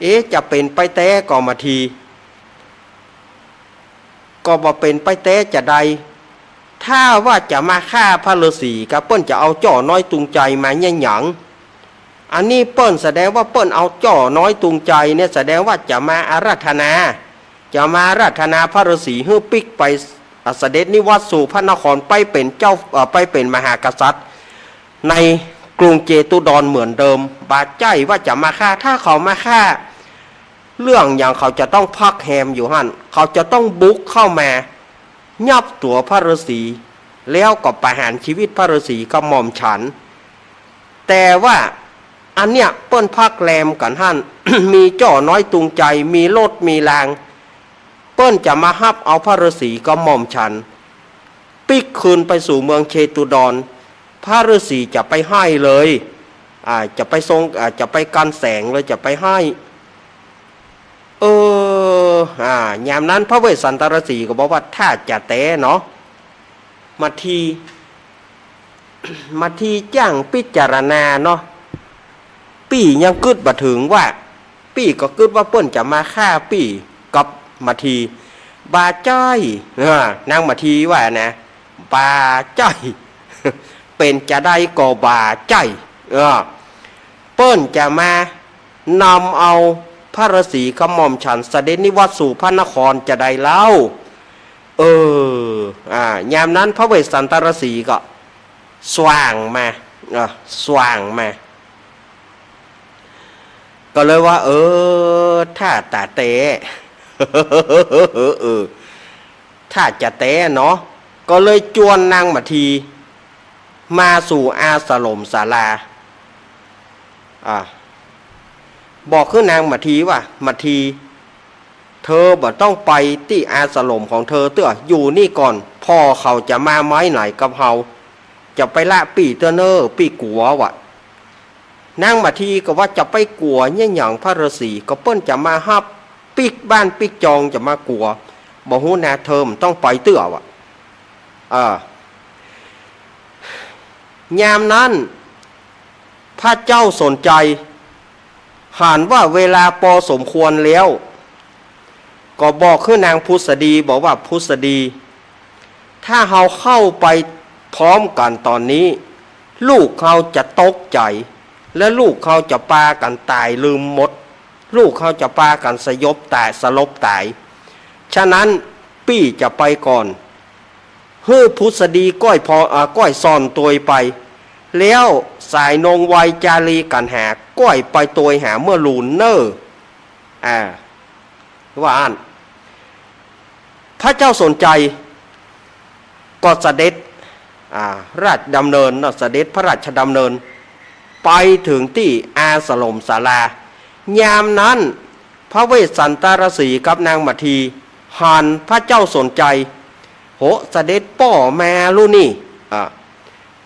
เอ๊ะ จะเป๋นไปแต๊ก่อมัทที ก็บ่เป๋นไปแต๊จาใด ถ้าว่าจะมาฆ่าพระฤๅษีก็เปิ้นจะเอาจ้อน้อยตุงใจมาเยียะหยัง อันนี้เปิ้นแสดงว่าเปิ้นเอาจ้อน้อยตุงใจเนี่ย แสดงว่าจะมาอาราธนา จะมาอาราธนาพระฤๅษีหื้อปิ๊กไป อ่ะ เสด็จนิวัตสู่พระนคร ไปเป๋นเจ้า เอ่อ ไปเป๋นมหากษัตริย์ในกรุงเจตุดรเหมือนเดิม บ่ใจ้ว่าจะมาฆ่า ถ้าเขามาฆ่า เรื่องหยังเขาจะต้องพักแฮมอยู่หั้น เขาจะต้องบุกเข้ามายับตั๋วพระฤๅษี แล้วก็ประหารชีวิตพระฤๅษีกับหม่อมฉัน แต่ว่าอันเนี้ยเปิ้นพักแรมกั๋นหั้น มีจ้อน้อยตุงใจ มีรถมีราง เปิ้นจะมาฮับเอาพระฤๅษีกับหม่อมฉัน ปิ๊กคืนไปสู่เมืองเชตุดร พระฤๅษีจะไปไห้เลย อ่า จะไปทรง อ่า จะไปกันแสงเลย จะไปไห้ เออ อ่า ยามนั้นพระเวสสันตรสีก็บอกว่า ถ้าจาแต๊เนาะ มัทที มัททีจ้างพิจารณาเนาะ ปี้ยังกึ๊ดบ่เถิงว่า ปี้ก็กึ๊ดว่าเปิ้นจะมาฆ่าปี้กับมัทที บ่าใจ้ เออ นางมัททีว่านะ บ่าใจ้ เป๋นจาใดก็บ่าใจ้ เออ เปิ้นจะมานำเอาพระฤๅษีกับหม่อมฉันเสด็จนิวัตสู่พระนครจาใดเล่า เออ อ่า ยามนั้นพระเวสสันตรสีก็สว่างมา อ่ะ สว่างมา ก็เลยว่า เออ ถ้าตาแต๊ เออ ถ้าจะแต๊เนาะ ก็เลยจวนนางมัทที มาสู่อาสรมศาลา อ่า บอกคือนางมัททีว่า มัทที เธอบ่ต้องไปตี้อาสรมของเธอเตื้อ อยู่นี่ก่อน ผ่อเขาจะมาไม้ไหนกับเฮา จะไปละปี้เตื้อเน่อ ปี้กั๋วว่ะ นางมัททีก็ว่าจะไปกั๋วเยียะหยังพระฤๅษี ก็เปิ้นจะมาฮับปิ๊กบ้านปิ๊กจอง จะมากั๋ว บ่ฮู้นา เธอบ่ต้องไปเตื้อว่ะ อ่า ยามนั้น พระเจ้าสนชัยหันว่าเวลาปอสมควรแล้ว ก็บอกคือนางผุสดี บอกว่า ผุสดี ถ้าเฮาเข้าไปพร้อมกั๋นต๋อนนี้ ลูกเฮาจะตกใจ๋ และลูกเฮาจะปากั๋นต๋ายลืมหมด ลูกเฮาจะปากั๋นสยบต๋าย สลบต๋าย ฉะนั้นปี้จะไปก่อน หื้อผุสดีก้อยผ่อ อ่า ก้อยซ่อนตวยไป แล้วสายนงไวจารีกั๋นหา ก้อยไปตวยหาเมื่อลูนเน่อ อ่า ว่าอั้น พระเจ้าสนชัยก็เสด็จ อ่า ราชดำเนินเนาะ เสด็จพระราชดำเนิน ไปเถิงตี้อาสรมศาลา ยามนั้น พระเวสสันตรสีกับนางมัททีหันพระเจ้าสนชัย โห เสด็จป้อมาลูนี่ อ่า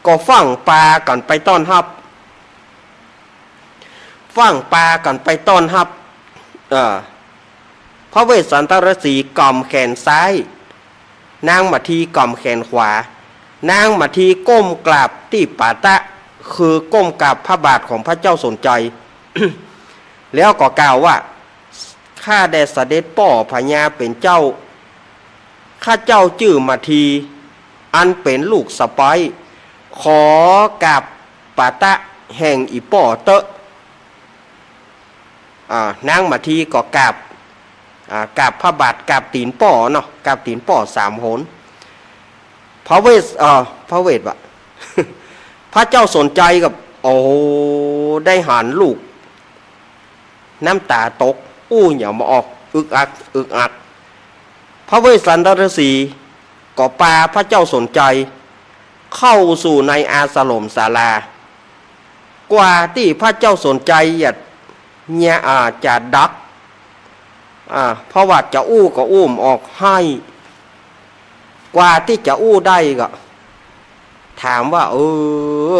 ก็ฟั่งปากั๋นไปต้อนฮับ ฟั่งปากั๋นไปต้อนฮับ เอ่อ พระเวสสันตรสีก๋ำแขนซ้าย นางมัททีก๋ำแขนขวา นางมัททีก้มกราบตี้ป๋าต๊ะ คือก้มกราบพระบาทของพระเจ้าสนชัย แล้วก็กล่าวว่า ข้าแต่เสด็จป้อพญาเป๋นเจ้า ข้าเจ้าจื้อมัทที อันเป๋นลูกสะใภ้ ขอกราบป๋าต๊ะแห่งอี่ป้อเต๊อะ อ่า นางมัททีก็กราบ อ่า กราบพระบาท กราบตี๋นป้อเนาะ กราบตี๋นป้อสามหน พระเวส เอ่อ พระเวสวะ พระเจ้าสนชัยก็ โอ้ ได้หันลูก น้ำต๋าตก อู้หยังบ่ออก อึกอัก อึกอัก พระเวสสันตรสีก็ปาพระเจ้าสนชัย เข้าสู่ในอาสรมศาลา กว่าตี้พระเจ้าสนชัยจะ เนี่ย อ่า จะดัก อ่า เพราะว่าจะอู้ก็อู้บ่ออก ไห้ กว่าตี้จะอู้ได้ก็ ถามว่า เออ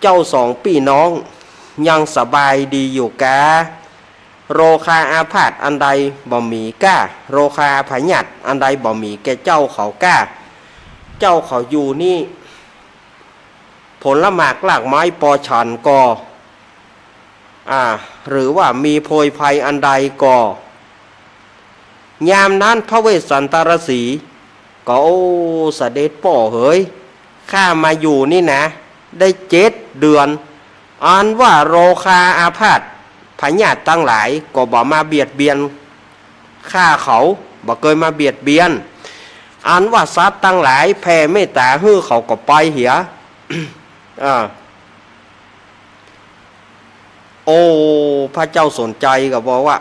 เจ้าสองปี้น้องยังสบายดีอยู่กา โรคาอาพาธอันใดบ่มีก้า โรคาพยาธิอันใดบ่มีแก่เจ้าเขาก้า เจ้าเขาอยู่นี่ ผลหมากรากไม้ปอฉันก่อ อ่า หรือว่ามีโพยภัยอันใดก่อ ยามนั้นพระเวสสันตรสีก็ โอ้ เสด็จป้อเหย ข้ามาอยู่นี่นะ ได้เจ็ดเดือน อันว่าโรคาอาพาธพยาธิตังหลายก็บ่มาเบียดเบียนข้าเขา บ่เกยมาเบียดเบียน อันว่าสัตว์ตังหลายแผ่เมตต๋าหื้อเขาก็ไปเหีย อ่า โอ้ พระเจ้าสนชัยก็บอกว่า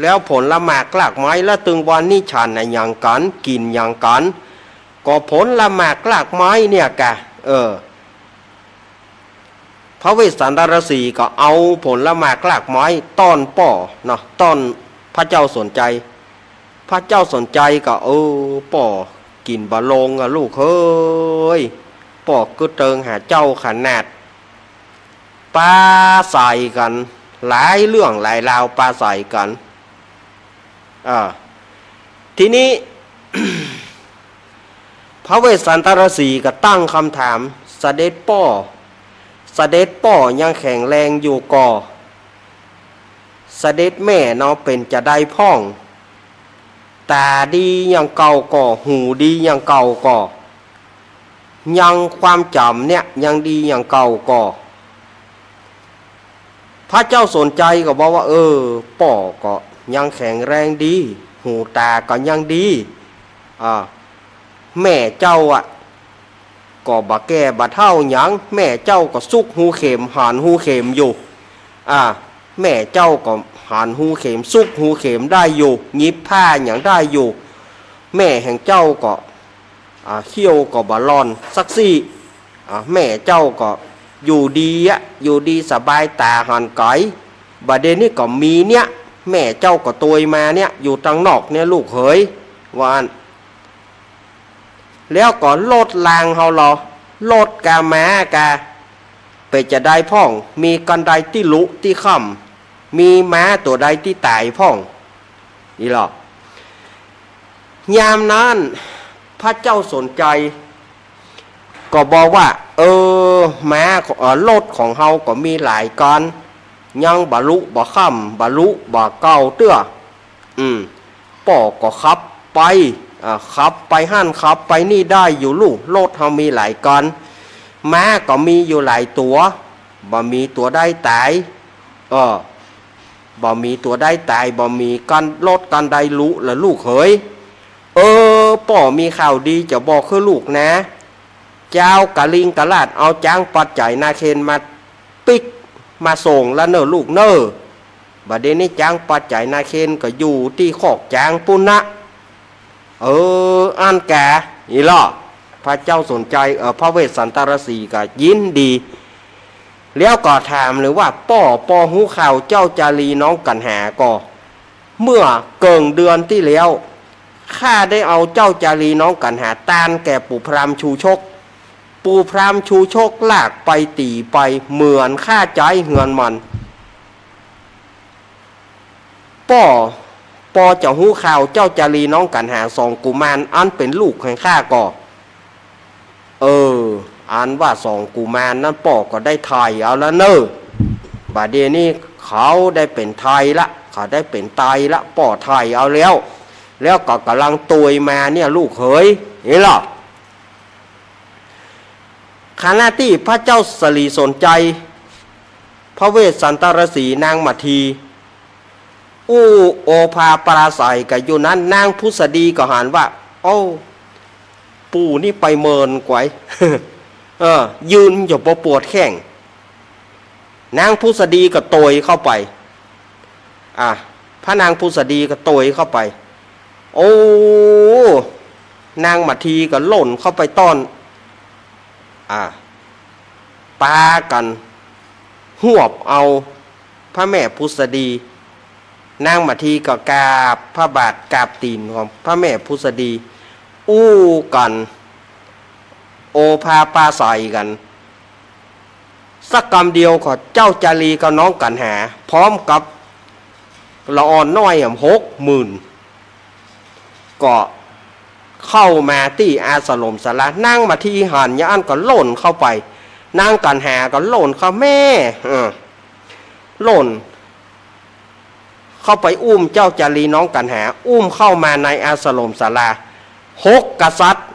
แล้วผลหมากรากไม้ละตึงวันนี้ฉันอะหยังกั๋น กิ๋นหยังกั๋น ก็ผลหมากรากไม้เนี่ยกา เออ พระเวสสันตรสีก็เอาผลหมากรากไม้ต้อนป้อเนาะ ต้อนพระเจ้าสนชัย พระเจ้าสนชัยก็ เออ ป้อกิ๋นบ่ลงอะลูกเฮย ป้อกึ๊ดเติงหาเจ้าขนาด ปราศรัยกั๋น หลายเรื่องหลายราวปราศรัยกั๋น อ่า ทีนี้ พระเวสสันตรสีก็ตั้งคำถาม เสด็จป้อ เสด็จป้อยังแข็งแรงอยู่ก่อ เสด็จแม่เนาะเป๋นจาใดพ่อง ต๋าดีอย่างเก่าก่อ หูดีอย่างเก่าก่อ ยังความจ๋ำเนี่ยยังดีอย่างเก่าก่อ พระเจ้าสนชัยก็บอกว่า เออ ป้อก็ยังแข็งแรงดี หูต๋าก็ยังดี อ่า แม่เจ้าอะ ก็บ่แก่บ่เฒ่าหยัง แม่เจ้าก็สุกฮูเข็ม หันฮูเข็มอยู่ อ่า แม่เจ้าก็หันฮูเข็ม สุกฮูเข็มได้อยู่ หยิบผ้าหยังได้อยู่ แม่แห่งเจ้าก็ อ่า เขี้ยวก็บ่หล่อนสักซี่ อ่า แม่เจ้าก็อยู่ดีอะ อยู่ดีสบายต๋าหันไก๋ บ่าเดี่ยวนี้ก็มีเนี่ย แม่เจ้าก็ตวยมาเนี่ย อยู่ตังนอกเนี่ยลูกเหย ว่าอั้น แล้วก็รถรางเฮาลอ รถกาม้ากา เป๋นจาใดพ่อง มีกั๋นใดตี้ลุตี้ค่ำ มีม้าตั๋วใดตี้ต๋ายพ่อง นี่ลอ ยามนั้น พระเจ้าสนชัย ก็บอกว่า เออ ม้า เอ่อ รถของเฮาก็มีหลายกั๋น ยังบ่ลุบ่ค่ำ บ่ลุบ่เก่าเตื้อ อืม ป้อก็ขับไป อ่า ขับไปหั้นขับไปนี่ได้อยู่ลูก รถเฮามีหลายกั๋น ม้าก็มีอยู่หลายตั๋ว บ่มีตั๋วใดต๋าย เออ บ่มีตั๋วใดต๋าย บ่มีกั๋น รถกั๋นใดลุละลูกเหย เออ ป้อมีข่าวดีจะบอกหื้อลูกนะ จาวกลิงกราษฎร์เอาจ๊างปัจจัยนาเคนมาปิ๊กมาส่งละเน่อลูกเน่อ บัดนี้จ๊างปัจจัยนาเคนก็อยู่ตี้คอกจ๊างปู้นนะ เออ อั้นกา อี้ลอ พระเจ้าสนชัย เออ พระเวสสันตรสีห์ก็ยินดี แล้วก็ถามเลยว่า ป้อ ป้อฮู้ข่าวเจ้าจารีน้องกั๋นหาก่อ เมื่อเกิ่งเดือนตี้แล้ว ข้าได้เอาเจ้าจารีน้องกั๋นหาตานแก่ปู่พราหมณ์ชูชก ปู่พราหมณ์ชูชกลากไปตี๋ไป เหมือนข้าใจ๊เฮือนมัน ป้อ ป้อจะฮู้ข่าวเจ้าจารีน้องกั๋นหาสองกุมารอันเป๋นลูกแห่งข้าก่อ เออ อันว่าสองกุมารนั้นป้อก็ได้ไถ่เอาละเน่อ บัดเดี๋ยวนี้เขาได้เป๋นไทยละ เขาได้เป๋นไตละ ป้อไถ่เอาแล้ว แล้วก็ก่ำลังตวยมาเนี่ยลูกเหย อี้ลอ ขณะตี้พระเจ้าสลีสนชัย พระเวสสันตรสีห์ นางมัทที อู้โอภาปราศรัยกั๋นอยู่นั้น นางผุสดีก็หันว่า โอ้ ปู่นี่ไปเมินไกว เออ ยืนอยู่บ่ปวดแข้ง นางผุสดีก็ตวยเข้าไป อ่ะ พระนางผุสดีก็ตวยเข้าไป โอ้ นางมัททีก็หล่นเข้าไปต้อน อ่ะ ปากั๋นหวบเอาพระแม่ผุสดี นางมัททีก็กราบพระบาทกราบตี๋นของพระแม่ผุสดี อู้กั๋น โอภาปราศรัยกั๋น สักกำเดียวก็เจ้าจารีกับน้องกั๋นหา พร้อมกับละอ่อนน้อยอะ หกหมื่น ก็เข้ามาตี้อาสรมศาลา นางมัททีหันอย่างอั้นก็หล่นเข้าไป นางกั๋นหาก็หล่นเข้า แม่ เออ หล่น เข้าไปอุ้มเจ้าจารีน้องกั๋นหา อุ้มเข้ามาในอาสรมศาลา หกกษัตริย์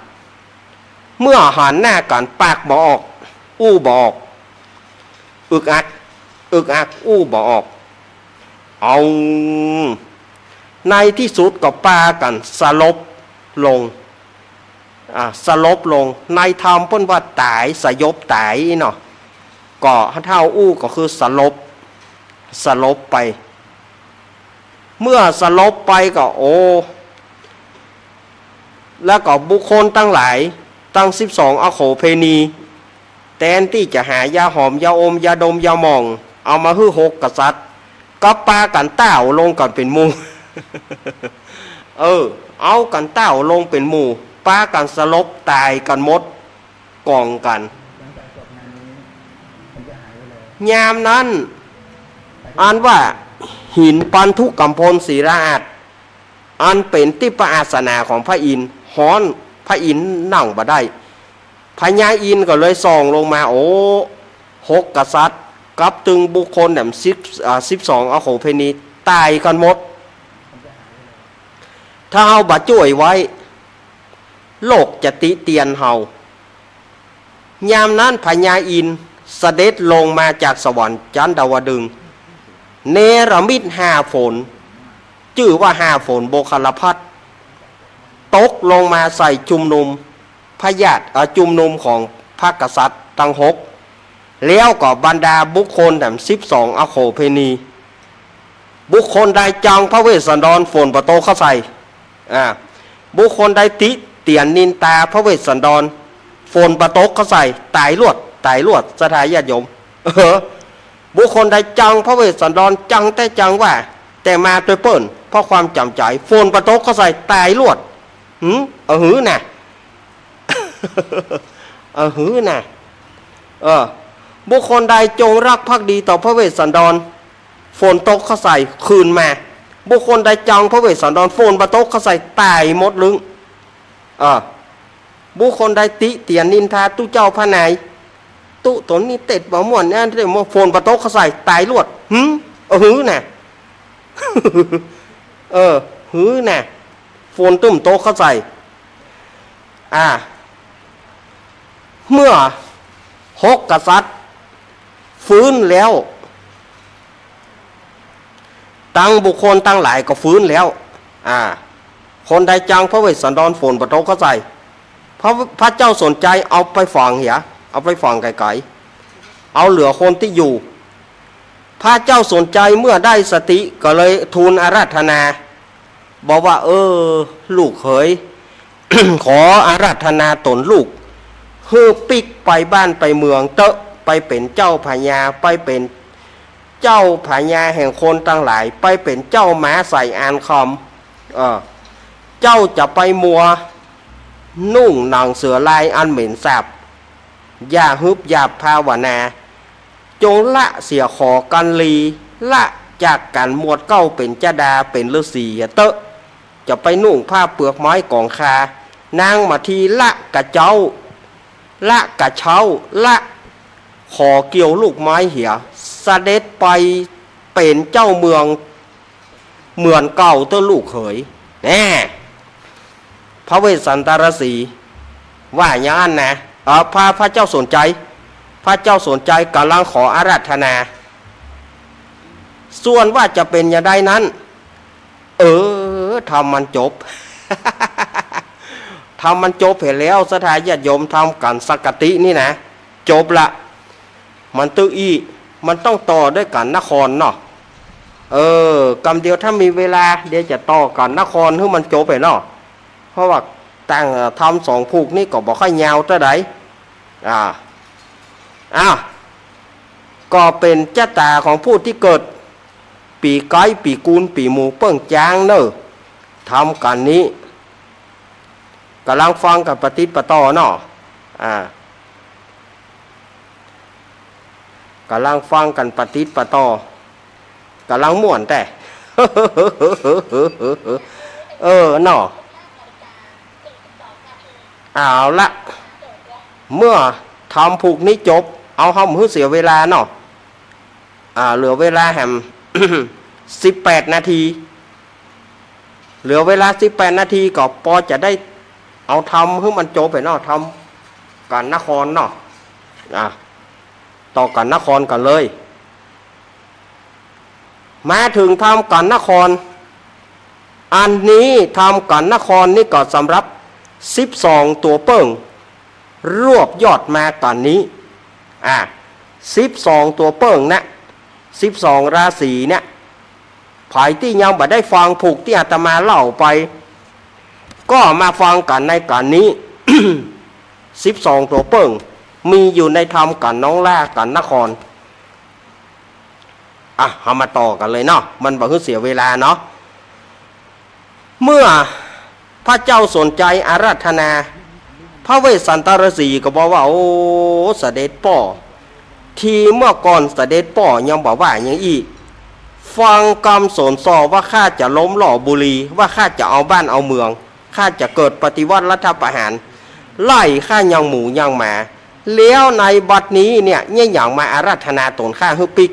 เมื่อหันหน้ากั๋นปากบ่ออก อู้บ่ออก อึกอัก อึกอัก อู้บ่ออก เอา ในตี้สุดก็ปากั๋นสลบลง อ่า สลบลง ในธรรมเปิ้นว่าต๋าย สยบต๋ายเนาะ ก็ถ้าอู้ก็คือสลบ สลบไป เมื่อสลบไปก็ โอ้ แล้วก็บุคคลตังหลาย ตังสิบสองอโขเภณี แตนตี้จะหายาหอม ยาอม ยาดม ยาหม่อง เอามาหื้อหกกษัตริย์ ก็ปากั๋นต้าวลงกั๋นเป๋นหมู่ เออ เอากั๋นต้าวลงเป๋นหมู่ ปากั๋นสลบต๋ายกั๋นหมด ก๋องกั๋น ยามนั้น อันว่าหินปันธุกัมพลศิลาอาสน์ อันเป๋นตี้ประอาสนะของพระอินทร์ ฮ้อน พระอินทร์นั่งบ่ได้ พญาอินทร์ก็เลยส่องลงมา โอ้ หกกษัตริย์ กับตึงบุคคลแหมสิบ อ่า สิบสองอโขเภณี ต๋ายกั๋นหมด ถ้าเฮาบ่จ้วยไว้ โลกจะติเตียนเฮา ยามนั้นพญาอินทร์เสด็จลงมาจากสวรรค์จั๊นดาวดึงส์ เนรมิตห้าฝน จื้อว่าห้าฝนโมคคัลลพัสต์ ตกลงมาใส่จุมนุมพญาติ เอ่อ จุมนุมของพระกษัตริย์ตังหก แล้วก็บรรดาบุคคลแหมสิบสองอโขเภณี บุคคลใดจังพระเวสสันดร ฝนบ่ตกเข้าใส่ อ่า บุคคลใดติเตียนนินตาพระเวสสันดร ฝนบ่ตกเข้าใส่ ต๋ายลวด ต๋ายลวด ศรัทธาญาติโยม เออ บุคคลใดจังพระเวสสันดร จังแต่จังว่า แต่มาตวยเปิ้น เพราะความจ๋ำใจ๋ ฝนบ่ตกเข้าใส่ ต๋ายลวด หืม เออ หือน่ะ เออ หือน่ะ เออ บุคคลใดจงรักภักดีต่อพระเวสสันดร ฝนตกเข้าใส่ คืนมา บุคคลใดจังพระเวสสันดร ฝนบ่ตกเข้าใส่ ต๋ายหมดลึง เออ บุคคลใดติเตียนนินทาตุ๊เจ้าพระนาย ตุ๊ต๋นนี่เต็ดบ่ม่วน อันนี้บ่ม่วน ฝนบ่ตกเข้าใส่ ต๋ายลวด หืม เออ หือน่ะ เออ หือน่ะ ฝนตึ้มตกเข้าใส่ อ่า เมื่อหกกษัตริย์ฟื้นแล้ว ตังบุคคลตังหลายก็ฟื้นแล้ว อ่า คนใดจังพระเวสสันดร ฝนบ่ตกเข้าใส่ พระ พระเจ้าสนชัยเอาไปฝังเหีย เอาไปฝังไก๋ๆ เอาเหลือคนตี้อยู่ พระเจ้าสนชัยเมื่อได้สติก็เลยทูลอาราธนา บอกว่า เออ ลูกเขย ขออาราธนาตนลูก หื้อปิ๊กไปบ้านไปเมืองเต๊อะ ไปเป๋นเจ้าพญา ไปเป๋นเจ้าพญาแห่งคนตังหลาย ไปเป๋นเจ้าม้าสายอาญาคำ เออ เจ้าจะไปมัวนุ่งหนังเสือลายอันเหม็นสาบ อย่าฮึบอย่าภาวนา จงละเสียขอกัณฑ์ลี ละจากกั๋นหมวดเก๊าเป๋นจดาเป๋นฤๅษีเต๊อะ จะไปนุ่งผ้าเปลือกไม้กองคา นางมาทีละกระเจ๊า ละกระเช้า ละขอเกี่ยวลูกไม้เหีย เสด็จไปเป๋นเจ้าเมือง เหมือนเก่าเต๊อะลูกเขย แน่ พระเวสสันตรสีห์ ว่าอย่างนั้นนะ เออ พระ พระเจ้าสนชัย พระเจ้าสนชัยก่ำลังขออาราธนา ส่วนว่าจะเป๋นอย่างใดนั้น เออ ธรรมมันจบ ธรรมมันจบเหียแล้ว ศรัทธาญาติโยม ธรรมก๋านสังคตินี่นะ จบละ มันตื้ออี้ มันต้องต่อด้วยก๋านนครเนาะ เออ กำเดียวถ้ามีเวลา เดี๋ยวจะต่อก๋านนครหื้อมันจบไปเนาะ เพราะว่าตั้ง เอ่อ ธรรมสองผูกนี่ก็บ่ค่อยยาวเต้าใด อ่า อ้าว ก็เป๋นจะต๋าของผู้ตี้เกิด ปี๋ไก๊ ปี๋กูน ปี๋หมูเปิ้งจ๊างเน่อ ธรรมก๋านนี้ ก่ำลังฟังกั๋นปะติดปะต่อเนาะ อ่า ก่ำลังฟังกั๋นปะติดปะต่อ ก่ำลังม่วนแต๊ เออ เนาะ เอาละ เมื่อธรรมผูกนี้จบ เอาเฮาหื้อเสียเวลาเนาะ อ่า เหลือเวลาแหม สิบแปดนาที เหลือเวลาสิบแปดนาทีก็ปอจะได้เอาธรรมหื้อมันจบไปเนาะ ธรรมก๋านนครเนาะ อ่ะ ต่อก๋านนครก่อนเลย มาเถิงธรรมก๋านนคร อันนี้ธรรมก๋านนครนี่ก็สำหรับสิบสองตั๋วเปิ้ง รวบยอดมาก๋านนี้ อ่ะ สิบสองตั๋วเปิ้งนะ สิบสองราศีเนี่ย ใผตี้ยังบ่ได้ฟังผูกตี้อาตมาเล่าไป ก็มาฟังกั๋นในก๋านนี้ สิบสองตั๋วเปิ้ง มีอยู่ในธรรมก๋านน้องล่าก๋านนคร อ่ะ เฮามาต่อกั๋นเลยเนาะ มันบ่หื้อเสียเวลาเนาะ เมื่อพระเจ้าสนชัยอาราธนา พระเวสสันตรสีห์ก็บอกว่า โอ้ เสด็จป้อ ทีเมื่อก่อนเสด็จป้อยังบ่ว่าหยังอี้ ฟังกำสนส่อว่าข้าจะล้มหล่อบุรี ว่าข้าจะเอาบ้านเอาเมือง ข้าจะเกิดปฏิวัติรัฐประหาร ไล่ข้ายังหมูยังหมา แล้วในบัดนี้เนี่ย เยียะหยังมาอาราธนาต๋นข้าหื้อปิ๊ก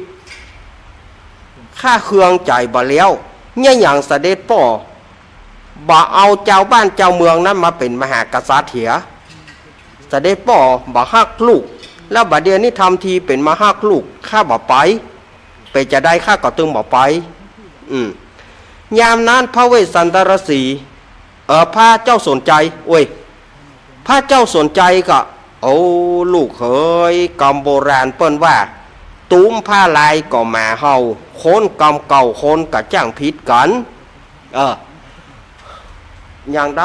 ข้าเคืองใจ๋บ่าแล้ว เยียะหยังเสด็จป้อ บ่เอาจาวบ้านจาวเมืองนั้นมาเป๋นมหากษัตริย์เหีย เสด็จป้อบ่ฮักลูก แล้วบ่าเดี่ยวนี้ทำทีเป๋นมาฮักลูก ข้าบ่ไป เป๋นจาใดข้าก็ตึงบ่ไป อืม ยามนั้นพระเวสสันตรสีห์ เออ พระเจ้าสนชัย โอ้ย พระเจ้าสนชัยก็ โอ้ ลูกเขย กำโบราณเปิ้นว่า ตุ๊มผ้าลายก็หมาเห่า คนกำเก่าคนก็จ้างผิดกั๋น เออ อย่างใด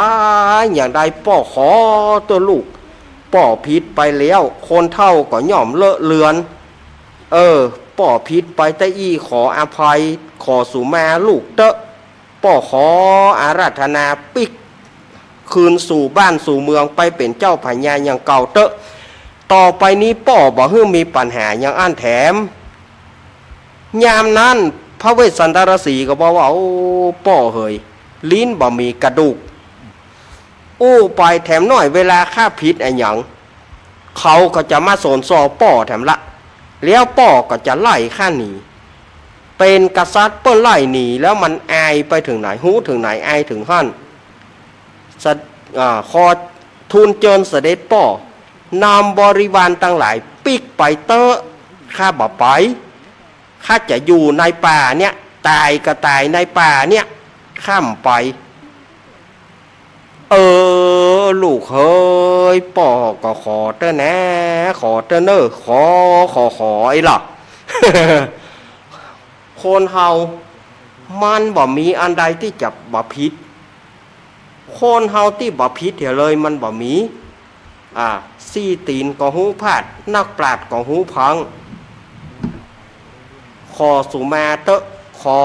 อย่างใดป้อขอเต๊อะลูก ป้อผิดไปแล้ว คนเฒ่าก็ย่อมเลอะเลือน เออ ป้อผิดไปแต่อี้ขออภัย ขอสูมาลูกเต๊อะ ป้อขออาราธนาปิ๊ก คืนสู่บ้านสู่เมืองไปเป๋นเจ้าพญาอย่างเก่าเต๊อะ ต่อไปนี้ป้อบ่หื้อมีปัญหาอย่างอั้นแถม ยามนั้นพระเวสสันตรสีห์ก็บอกว่า โอ้ ป้อเหย ลิ้นบ่มีกระดูก อู้ไปแถมหน้อย เวลาข้าผิดอะหยัง เขาก็จะมาสนส่อป้อแถมละ แล้วป้อก็จะไล่ข้าหนี เป๋นกษัตริย์เปิ้นไล่หนี แล้วมันอายไปเถิงไหน ฮู้เถิงไหนอายเถิงหั้น สะ อ่า ขอทูลเจิญเสด็จป้อ นำบริวารตังหลายปิ๊กไปเต๊อะ ข้าบ่ไป ข้าจะอยู่ในป่าเนี่ย ต๋ายก็ต๋ายในป่าเนี่ย ข้าบ่ไป เออ ลูกเขย ป้อก็ขอเต๊อะนะ ขอเต๊อะเน่อ ขอ ขอ ขอไอ้ล่ะ คนเฮามันบ่มีอันใดตี้จะบ่ผิด คนเฮาตี้บ่ผิดเหียเลยมันบ่มี อ่า สี่ตี๋นก็ฮู้พลาด นักปราชญ์ก็ฮู้พลั้ง ขอสุมาเต๊อะ ขอ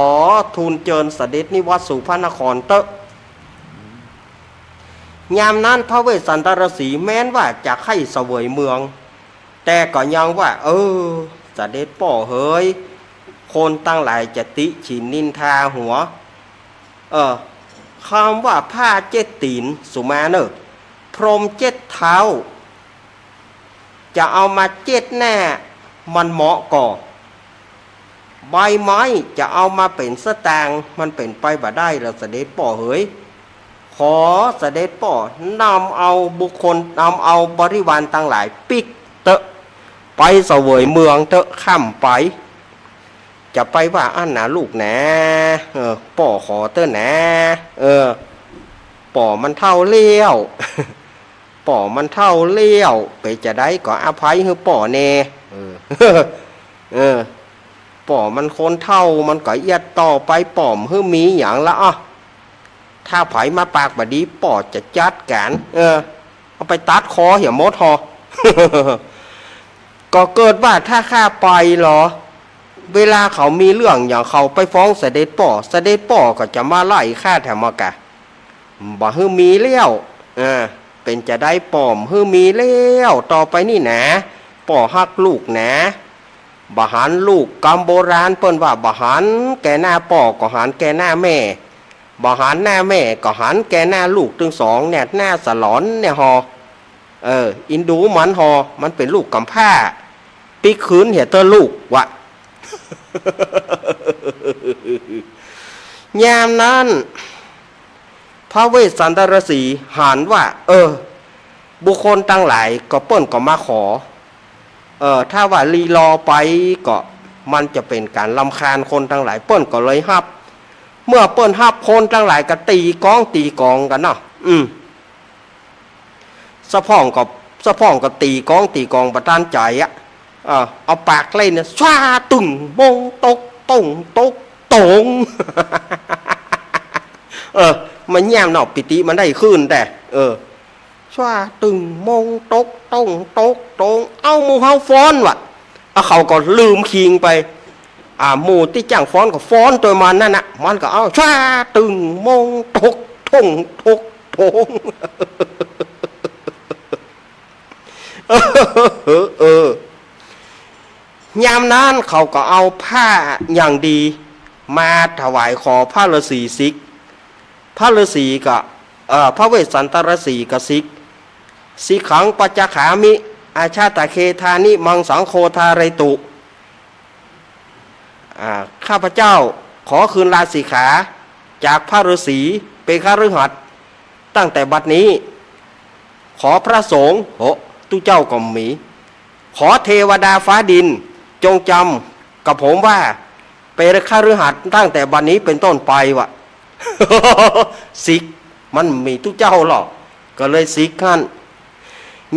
ทูลเจิญเสด็จนิวัตสู่พระนครเต๊อะ ยามนั้นพระเวสสันตรสีห์แม้นว่าจะใค่เสวยเมือง แต่ก็ยังว่า เออ เสด็จป้อเหย คนตังหลายจะติฉินนินทาหัว เออ คำว่าผ้าเจ็ดตี๋น สุมาเน่อ พรมเจ็ดเท้า จะเอามาเจ็ดหน้า มันเหมาะก่อ ใบไม้จะเอามาเป๋นสตางค์ มันเป๋นไปบ่ได้ละเสด็จป้อเหย ขอเสด็จป้อนำเอาบุคคล นำเอาบริวารตังหลายปิ๊กเต๊อะ ไปเสวยเมืองเต๊อะ ค่ำไป จะไปว่าอั้นนาลูกนา เออ ป้อขอเต๊อะนา เออ ป้อมันเฒ่าแล้ว ป้อมันเฒ่าแล้ว เป๋นจาใดก็อภัยหื้อป้อแน่ เออ เออ ป้อมันคนเฒ่า มันก็เอียดต่อไป ป้อบ่หื้อมีหยังละอ่ะ ถ้าใผมาปากบ่ดี ป้อจะจัดก๋าน เออ เอาไปตัดคอเหียหมดฮอ ก็เกิดว่าถ้าข้าไปเหรอ เวลาเขามีเรื่องหยังเขาไปฟ้องเสด็จป้อ เสด็จป้อก็จะมาไล่ข้าแถมมากะ บ่หื้อมีแล้ว เออ เป๋นจาใดป้อบ่หื้อมีแล้ว ต่อไปนี่นา ป้อฮักลูกนา บ่หันลูก กำโบราณเปิ้นว่าบ่หันแก่หน้าป้อก็หันแก่หน้าแม่ บ่หันหน้าแม่ก็หันแก่หน้าลูกตึงสองเนี่ย หน้าสลอนเนี่ยฮอ เออ อินดูมันฮอ มันเป๋นลูกก๋ำพร้า ปิ๊กคืนเหียเต๊อะลูกวะ ยามนั้น พระเวสสันตรสีห์หันว่า เออ บุคคลตังหลายก็เปิ้นก็มาขอ เออ ถ้าว่าลีลอไปก็มันจะเป๋นก๋านรำคาญคนตังหลาย เปิ้นก็เลยฮับ เมื่อเปิ้นฮับคนตังหลายก็ตี๋กองตี๋กองกั๋นเนาะ อืม สะพ่องก็ สะพ่องก็ตี๋กองตี๋กองบ่ตันใจ๋อะ เออ เอาปากเล่นเนี่ย ชว้าตึงมงตกต้งตกตง เออ มันแย้มเนาะ ปิติมันได้ขึ้นแต่ เออ ชว้าตึงมงตกต้งตกตง เอ้า หมู่เฮาฟ้อนวะ อ่ะ เขาก็ลืมคิงไป อ่า หมู่ตี้จ้างฟ้อนก็ฟ้อนตวยมันนั่นน่ะ มันก็เอา ชว้าตึงมงตกต้งตกตง เออ เออ ยามนั้นเขาก็เอาผ้าอย่างดีมาถวายขอพระฤาษีสิก พระฤาษีก็ เอ่อ พระเวสสันตรสีห์ก็สิก สิกขังปัจจคามิ อาชาตะเคทานิมังสังโฆทาเรตุ อ่า ข้าพเจ้าขอคืนลาสิกขาจากพระฤาษี เป๋นคฤหัสถ์ ตั้งแต่บัดนี้ ขอพระสงฆ์ โห ตุ๊เจ้าก็มี ขอเทวดาฟ้าดินจงจำกับผมว่า เป๋นคฤหัสถ์ตั้งแต่บัดนี้เป๋นต้นไปวะ สิก มันมีตุ๊เจ้าหรอก ก็เลยสิกหั้น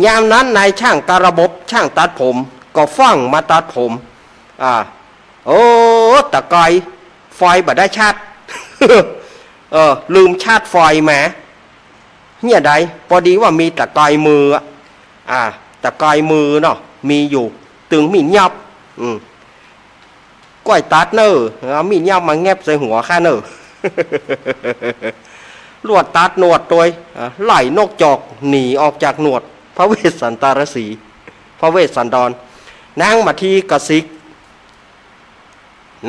ยามนั้นนายช่างกระบบ ช่างตัดผม ก็ฟั่งมาตัดผม อ่า โอ้ ตะกาย ไฟบ่ได้ชาร์จ เออ ลืมชาร์จไฟมา เนี่ยใด ปอดีว่ามีตะกายมืออะ อ่า ตะกายมือเนาะ มีอยู่ ตึงมีดหยับ อืม ก้อยตัดเน่อ เอามีดหยับมาแงบใส่หัวข้าเน่อ ลวดตัดหนวดตวย อ่า ไล่นกจอกหนีออกจากหนวด พระเวสสันตรสีห์ พระเวสสันดร นางมาทีก็สิก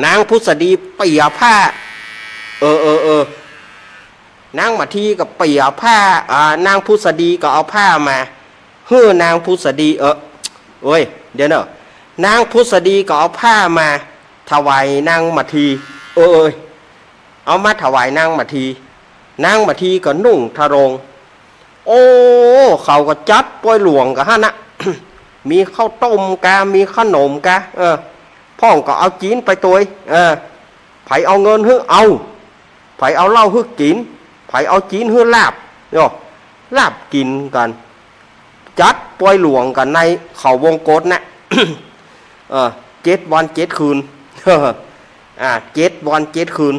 นางผุสดีเปียผ้า เออ เออ เออ นางมาทีก็เปียผ้า อ่า นางผุสดีก็เอาผ้ามา หื้อนางผุสดี เออ เอ้ย เดี๋ยวเน่อ นางผุสดีก็เอาผ้ามาถวายนางมาที เออ เอ้ย เอามาถวายนางมาที นางมาทีก็นุ่งทะโรง โอ้ เขาก็จัดปอยหลวงกั๋นหั้นนะ มีข้าวต้มกา มีขนมกา เออ พ่องก็เอาจีนไปตวย เออ ใผเอาเงินหื้อเอา ใผเอาเหล้าหื้อกิ๋น ใผเอาจีนหื้อลาบ เนาะ ลาบกิ๋นกั๋น จัดปอยหลวงกั๋นในเขาวงกตนะ เออ เจ็ดวันเจ็ดคืน อ่า เจ็ดวันเจ็ดคืน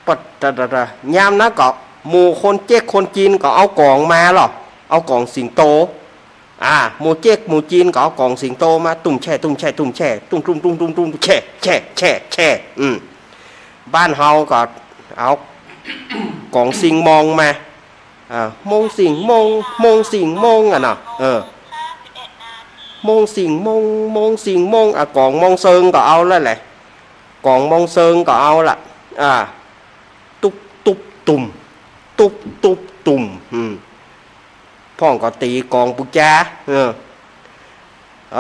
ปะตะตะตะ ยามนั้นก็หมู่คนเจ๊กคนจีนก็เอาก๋องมาลอ เอาก๋องสิงโต อ่า หมู่เจ๊กหมู่จีนก็เอาก๋องสิงโตมา ตุ้มแช่ ตุ้มแช่ ตุ้มแช่ ตุ้ม ตุ้ม ตุ้ม ตุ้ม ตุ้ม แช่ แช่ แช่ แช่ อืม บ้านเฮาก็เอาก๋องสิงมองมา อ่า มงสิงมง มงสิงมงอะเนาะ เออ มงสิงมง มงสิงมง อ่ะ ก๋องมงเซิงก็เอาแล้วแหละ ก๋องมงเซิงก็เอาละ อ่า ตุ๊บตุ๊บตุ้ม ตุ๊บตุ๊บตุ้ม อืม พ่องก็ตี๋ก๋องปู๋จา เออ เอ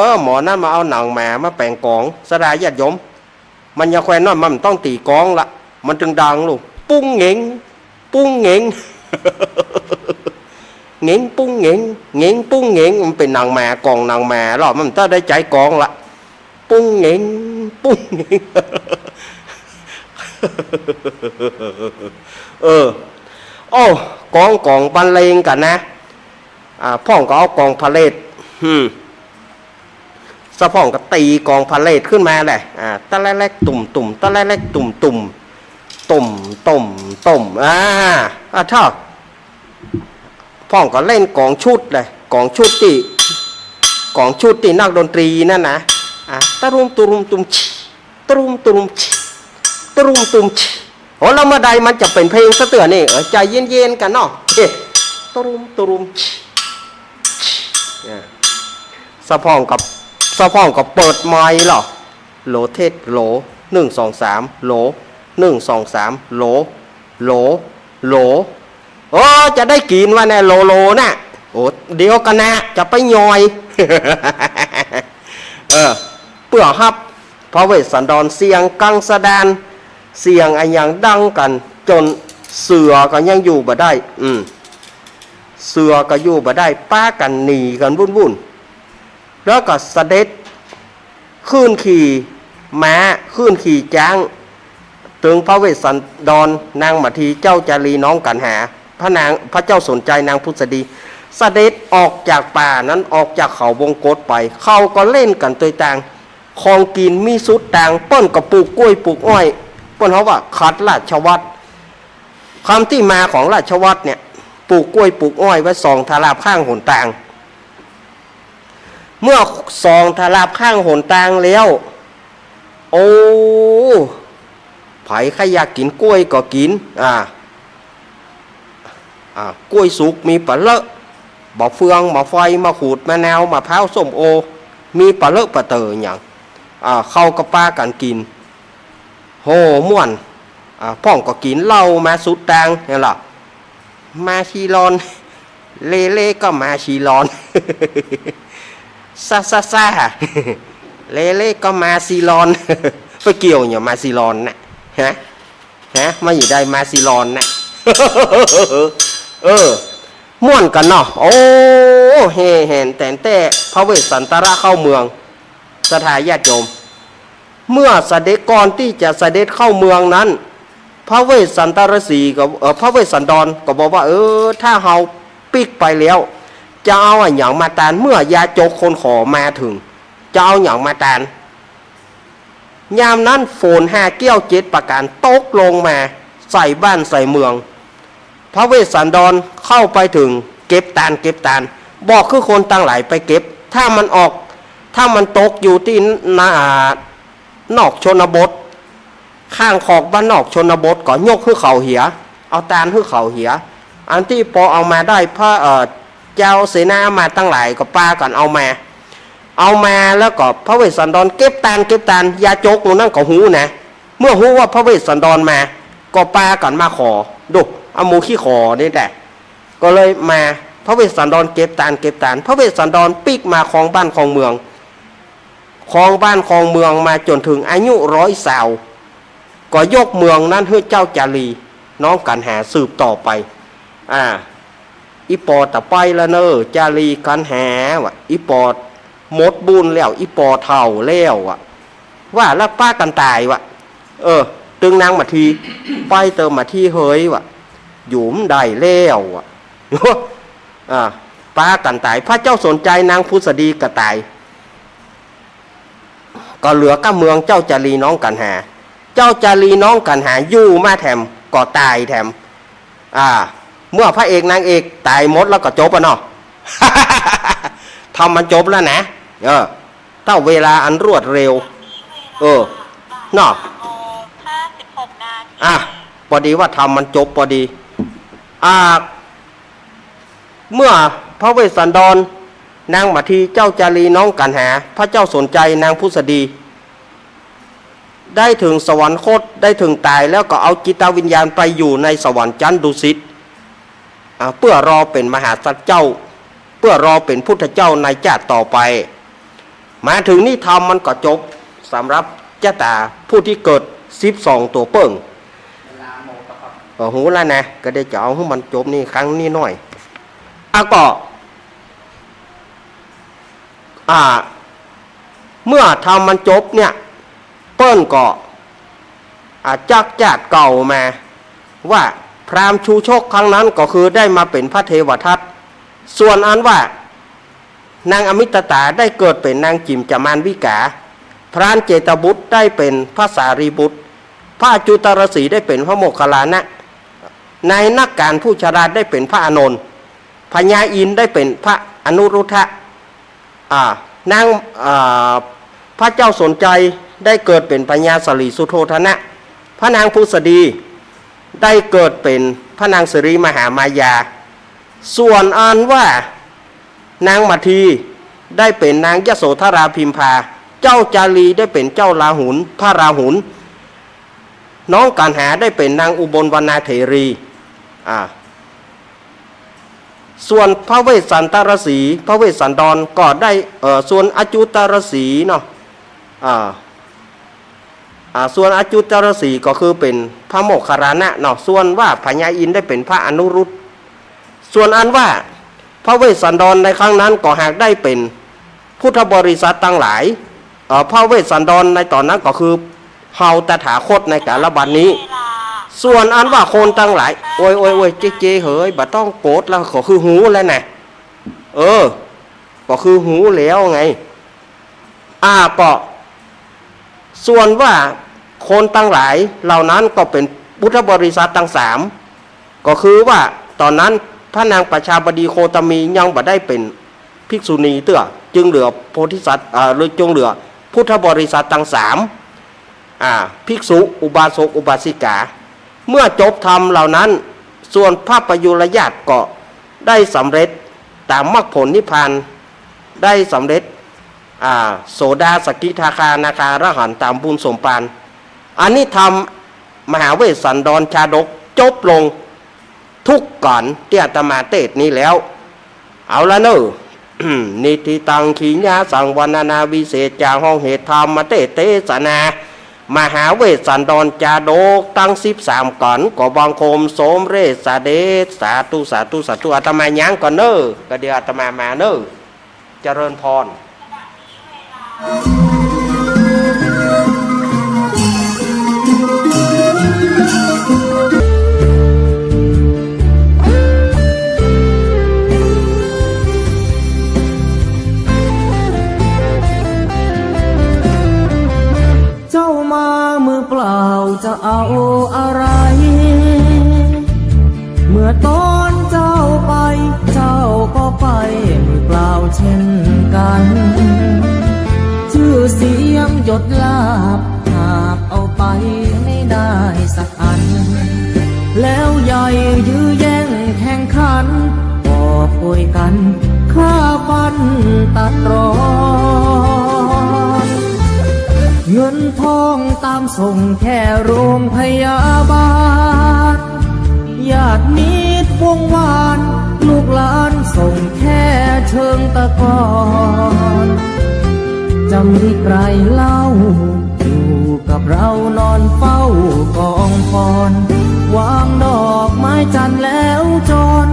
อ หมอนั้นมาเอาหนังหมามาแป๋งก๋อง ศรัทธาญาติโยม มันยังแควนน้อย มันบ่ต้องตี๋กลองละ มันจึงดังลูก ปุ้งเหงง ปุ้งเหงง เหงงปุ้งเหงง เหงงปุ้งเหงง มันเป๋นหนังหมา ก๋องหนังหมาลอ มันบ่ต้องได้ใจ๊กลองละ ปุ้งเหงง ปุ้งเหงง เออ โอ้ กลองก๋องบรรเลงกั๋นนะ อ่า พ่องก็เอาก๋องพาเรด อืม สะพ่องก็ตี๋ก๋องพาเรดขึ้นมาแหละ อ่า ตะและและตุ้มตุ้ม ตะและและตุ้มตุ้ม ตุ้ม ตุ้ม ตุ้ม อ่า อ่า เฒ่า พ่องก็เล่นก๋องชุดเลย ก๋องชุดตี้ ก๋องชุดตี้นักดนตรีนั่นนะ อ่า ตะรุมตุรุมตุม ตะรุมตุรุม ตะรุมตุม โอ้ แล้วเมื่อใดมันจะเป๋นเพลงซะเตื้อนี่ เออ ใจ๋เย็นๆ กั๋นเนาะ เอ๊ะ ตะรุมตุรุม เนี่ย สะพ่องก็ สะพ่องก็เปิดไมค์ลอ โหลเทส โหล หนึ่ง สอง สาม โหล หนึ่ง สอง สาม โหล โหล โหล โอ้ จะได้กิ๋นวะเนี่ย โหลโหลน่ะ โอ้ เดี๋ยวก่อนนะ จะไปหย่อย เออ เปื้อฮับพระเวสสันดร เสียงกังสดาน เสียงอะหยังดังกั๋น จ๋นเสือก็ยังอยู่บ่ได้ อืม เสือก็อยู่บ่ได้ ปากั๋นหนีกั๋นวุ่นๆ แล้วก็เสด็จขึ้นขี่ม้า ขึ้นขี่จ๊าง ตึงพระเวสสันดร นางมัทที เจ้าจารีน้องกัณหา พระนาง พระเจ้าสนชัยนางผุสดี เสด็จออกจากป่านั้น ออกจากเขาวงกตไป เขาก็เล่นกั๋นตวยตาง ของกิ๋นมีสุดตาง เปิ้นก็ปลูกกล้วยปลูกอ้อย เปิ้นเฮาว่าขัดราชวัตร คำตี้มาของราชวัตรเนี่ย ปลูกกล้วยปลูกอ้อยไว้สองทาราบข้างหนตาง เมื่อสองทาราบข้างหนตางแล้ว โอ้ ใผใค่อยากกิ๋นกล้วยก็กิ๋น อ่า อ่า กล้วยสุกมีปะเลอะ บ่าเฟือง บ่าไฟ มะขูด มะนาว มะพร้าว ส้มโอ มีปะเลอะปะเต๋อหยัง อ่า เขาก็ปากั๋นกิ๋น โห ม่วน อ่า พ่องก็กิ๋นเหล้ามาสุดตาง นั่นล่ะ มาชีลอน เลเลก็มาชีลอน ซ่าซ่าซ่า เลเลก็มาชีลอน ไปเกี่ยวหยังมาชีลอนน่ะ ฮะ ฮะ มาอยู่ใดมาชีลอนน่ะ เออ ม่วนกั๋นเนาะ โอ้ แห่แหนแต๋นแต้ พระเวสสันดรเข้าเมือง ศรัทธาญาติโยม เมื่อเสด็จ ก่อนตี้จะเสด็จเข้าเมืองนั้น พระเวสสันดรสีห์ก็ เอ่อ พระเวสสันดรก็บอกว่า เออ ถ้าเฮาปิ๊กไปแล้ว จะเอาอะหยังมาตาน เมื่อยาจกคนขอมาเถิง จะเอาหยังมาตาน ยามนั้นฝนห้าแก้วเจ็ดประก๋านตกลงมาใส่บ้านใส่เมือง พระเวสสันดรเข้าไปเถิงเก็บตาน เก็บตาน บอกคือคนตังหลายไปเก็บ ถ้ามันออก ถ้ามันตกอยู่ตี้นา นอกชนบท ข้างคอกบ้านนอกชนบทก็ยกหื้อเขาเหีย เอาตานหื้อเขาเหีย อันตี้ปอเอามาได้พระ เอ่อ เจ้าเสนามาตังหลายก็ปากั๋นเอามา เอามาแล้วก็พระเวสสันดรเก็บตาน เก็บตาน ยาจกหมู่นั้นก็ฮู้นะ เมื่อฮู้ว่าพระเวสสันดรมา ก็ปากั๋นมาขอ ดู อะหมู่ขี้ขอนี่แหละ ก็เลยมา พระเวสสันดรเก็บตาน เก็บตาน พระเวสสันดรปิ๊กมาครองบ้านครองเมือง ครองบ้านครองเมืองมาจ๋นเถิงอายุร้อยสาว ก็ยกเมืองนั้นหื้อเจ้าจารี น้องกัณหาสืบต่อไป อ่า อี่ปอตะไปละเน่อ จารีกัณหา ว่า อี่ปอหมดบุญแล้ว อี่ปอเฒ่าแล้ว ว่า ว่าแล้วปากั๋นต๋าย ว่า เออ ตึงนางมัทที ไปเต๊อะมัททีเหย ว่า อยู่บ่ได้แล้ว ว่า อ่า ปากั๋นต๋าย พระเจ้าสนชัยนางผุสดีก็ต๋าย ก็เหลือก้าเมืองเจ้าจารีน้องกัณหา เจ้าจารีน้องกัณหาอยู่มาแถมก็ต๋ายแถม อ่า เมื่อพระเอกนางเอกต๋ายหมดแล้วก็จบอะเนาะ ธรรมมันจบแล้วนะ เออ ถ้าเวลาอันรวดเร็ว เออ เนาะ อ่ะ ปอดีว่าธรรมมันจบปอดี อ่า เมื่อพระเวสสันดร นางมัทที เจ้าจารีน้องกัณหา พระเจ้าสนชัย นางผุสดี ได้เถิงสวรรคต ได้เถิงต๋ายแล้วก็เอาจิตวิญญาณไปอยู่ในสวรรค์จั๊นดุสิต อ่า เปื้อรอเป๋นมหาสัตว์เจ้า เปื้อรอเป๋นพุทธเจ้าในจาติต่อไป มาเถิงนี้ธรรมมันก็จบ สำหรับจะต๋าผู้ตี้เกิดสิบสองตั๋วเปิ้ง เออ ฮู้แล้วนะ ก็ได้จะเอาหื้อมันจบนี้ครั้งนี้หน้อย อ่ะก็ อ่า เมื่อธรรมมันจบเนี่ย เปิ้นก็ อ่า จักจาติเก่ามา ว่าพราหมณ์ชูชกครั้งนั้นก็คือได้มาเป๋นพระเทวทัต ส่วนอันว่านางอมิตตาได้เกิดเป๋นนางจิ๋มจามาลวิกา พรานเจตบุตรได้เป๋นพระสารีบุตร พระอจุตรสีห์ได้เป๋นพระโมคคัลลานะ นายนักการผู้ฉลาดได้เป๋นพระอานนท์ พญาอินทร์ได้เป๋นพระอนุรุทธะ อ่า นาง อ่า พระเจ้าสนชัยได้เกิดเป๋นพญาสลีสุโธทนะ พระนางผุสดีได้เกิดเป๋นพระนางสิริมหามายา ส่วนอันว่านางมัททีได้เป๋นนางยโสธราพิมพา เจ้าจารีได้เป๋นเจ้าราหุล พระราหุล น้องกัณหาได้เป๋นนางอุบลวรรณาเถรี อ่า ส่วนพระเวสสันตรสีห์ พระเวสสันดรก็ได้ เอ่อ ส่วนอจุตรสีห์เนาะ อ่า อ่า ส่วนอจุตรสีห์ก็คือเป๋นพระโมคคัลลานะเนาะ ส่วนว่าพญาอินทร์ได้เป๋นพระอนุรุทธ ส่วนอันว่าพระเวสสันดรในครั้งนั้นก็หากได้เป๋นพุทธบริษัทตังหลาย เอ่อ พระเวสสันดรในต๋อนนั้นก็คือเฮาตถาคตในกาลบัดนี้ ส่วนอันว่าคนตังหลาย โอ้ย โอ้ย โอ้ย เจ๊ เจ๊ เหย บ่ต้องโกรธแล้ว ก็คือฮู้แล้วนะ เออ ก็คือฮู้แล้วไง อ่า ก็ ส่วนว่าคนตังหลายเหล่านั้นก็เป๋นพุทธบริษัทตังสาม ก็คือว่าต๋อนนั้นพระนางประชาบดีโคตมียังบ่ได้เป๋นภิกษุณีเตื้อ จึงเหลือโพธิสัตว์ เอ่อ หรือจึงเหลือพุทธบริษัทตังสาม อ่า ภิกษุ อุบาสก อุบาสิกา เมื่อจบธรรมเหล่านั้น ส่วนพระประยุรญาติก็ได้สำเร็จต๋ามมรรคผลนิพพาน ได้สำเร็จ อ่า โสดา สกิทาคา อนาคา อรหันต์ต๋ามบุญสมภาร อันนี้ธรรมมหาเวสสันดรชาดกจบลง ทุกข์ก๋อนตี้อาตมาเตสน์นี้แล้ว เอาละเน่อ นิทธิตัง ขีณาสัง วรรณนาวิเศษจา ฮ้องเหตุธรรมเตสน์เตสนา มหาเวสสันดรจาดกตังสิบสามก๋อน ก็บังคมสมเร็จเสด็จ สาธุ สาธุ สาธุ อาตมาย้างก่อนเน่อ ก็เดี๋ยวอาตมามาเน่อ เจริญพร เจ้ามามือเปล่าจะเอาอะไร เมื่อต๋อนเจ้าไป เจ้าก็ไปมือเปล่าเช่นกัน จื้อเสียงยศลาภหาบเอาไปไม่ได้สักอัน แล้วอย่ายื้อแย่งแข่งขัน กอบโกยกั๋นฆ่าฟันตัดตรอน เงินทองต๋ามส่งแค่โรงพยาบาล ญาติมิตรวงวาน ลูกหลานส่งแค่เชิงตะกอน จะมีใครเล่า อยู่กับเรานอนเฝ้ากองฟอน วางดอกไม้จันทร์แล้วจร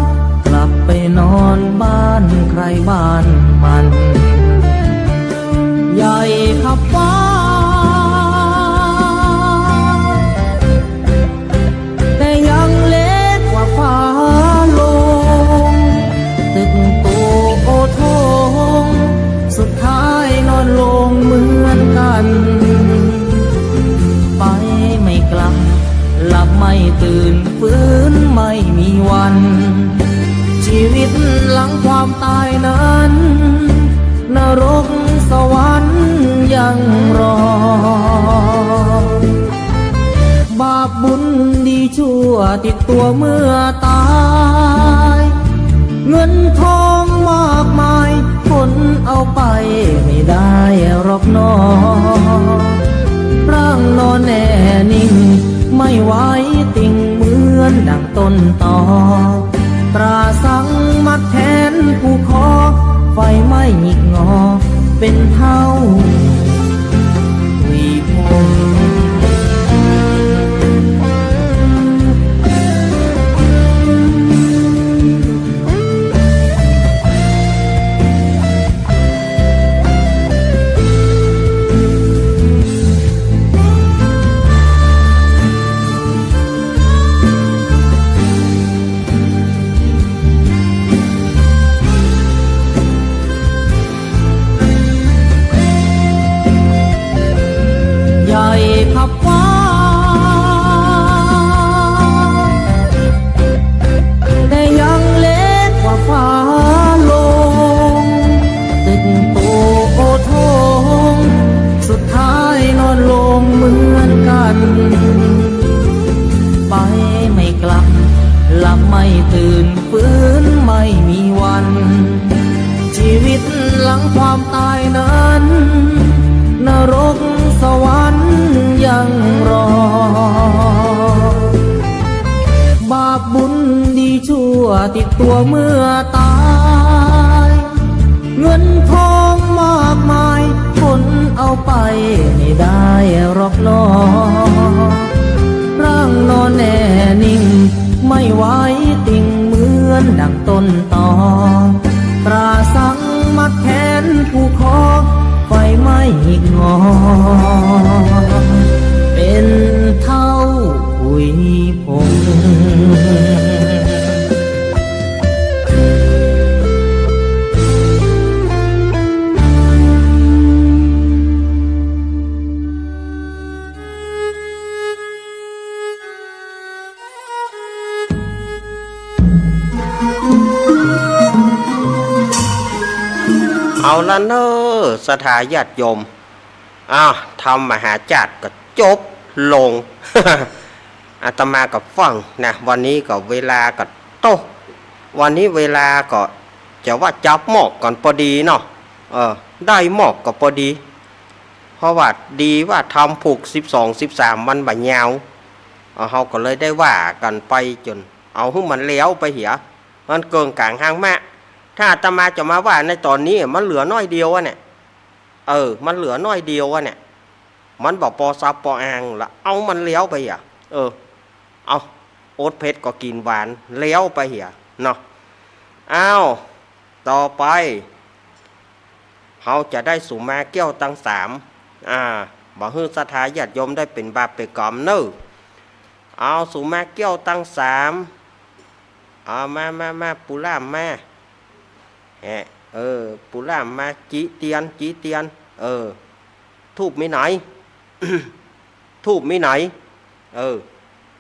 กลับไปนอนบ้านใครบ้านมัน ใหญ่ขับฟ้า แต่ยังเล็กกว่าฟ้าโลง ตึกโตโอโถง สุดท้ายนอนโลงเหมือนกัน ตื่นฟื้นไม่มีวัน ชีวิตหลังความตายนั้น นรกสวรรค์ยังรอ บาปบุญดีชั่วติดตัวเมื่อตาย เงินทองมากมาย คนเอาไปไม่ได้หรอกหนอ ร่างนอนแน่นิ่ง ไม่ไหวติ่งเหมือนดั่งต้นตอ ตราสังมัดแขนผูกคอ ไฟไหม้หงิกงอเป็นเท่าทวีผง ใหญ่ขับฟ้า แต่ยังเล็กกว่าฟ้าลง ตึกโตโอโถง สุดท้ายนอนลงเหมือนกัน ไปไม่กลับ หลับไม่ตื่น ฟื้นไม่มีวัน ชีวิตหลังความตายนั้น นรกสวรรค์ยังรอ บาปบุญดีชั่วติดตัวเมื่อตาย เงินทองมากมาย คนเอาไปไม่ได้หรอกหนอ ร่างนอนแน่นิ่ง ไม่ไหวติ่งเหมือนดั่งต้นตอ ตราสังมัดแขนผูกคอ ไฟไหม้หงิกงอ เป็นเท่าทวีผง เอาละเน่อ ศรัทธาญาติโยม อ้าว ธรรมมหาชาติก็จบลง อาตมาก็ฟังนะ วันนี้ก็เวลาก็โต วันนี้เวลาก็จะว่าจับเหมาะกั๋นปอดีเนาะ เออ ได้เหมาะกั๋นปอดี เพราะว่าดีว่าธรรมผูกสิบสอง สิบสามมันบ่ยาว เออ เฮาก็เลยได้ว่ากั๋นไปจ๋น เอาหื้อมันแล้วไปเหีย มันเกิ่งก๋างฮางมะ ถ้าอาตมาจะมาว่าในต๋อนนี้ มันเหลือน้อยเดียวอะเนี่ย เออ มันเหลือน้อยเดียวอะเนี่ย มันบ่ปอสับปออ้างละ เอามันแล้วไปเหีย เออ เอา อดเผ็ดก็กิ๋นหวาน แล้วไปเหีย เนาะ อ้าว ต่อไป เฮาจะได้สุมาแก้วตังสาม อ่า บ่หื้อศรัทธาญาติโยมได้เป๋นบาปเป๋นก๋รรมเน่อ เอาสุมาแก้วตังสาม เอามา มา มา ปู่ล่ามมา แหะ เออ ปู่ล่ามมา จีเตียน จีเตียน เออ ธูปมีไหน ธูปมีไหน เออ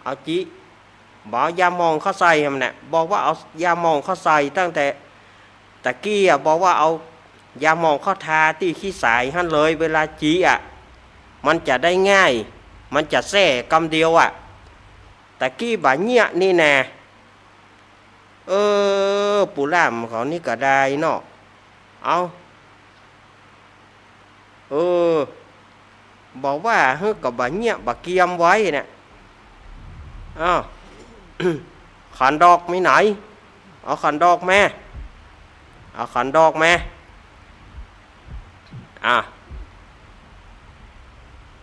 เอาจี บ่เอายาหมองเข้าใส่หั้นแหละ บอกว่าเอายาหมองเข้าใส่ตั้งแต่ตะกี้อะ บอกว่าเอายาหมองเข้าทาตี้ขี้สายหั้นเลย เวลาจีอะ มันจะได้ง่าย มันจะแส้กำเดียวอะ ตะกี้บ่าเยียะนี่นา เออ ปู่ล่ามเขานี่ก็ได้เนาะ เอา เออ บอกว่า เฮ้ย ก็บ่าเยียะบ่าเกียมไว้เนี่ย อ้าว ขันดอกมีไหน เอาขันดอกมา เอาขันดอกมา อ่ะ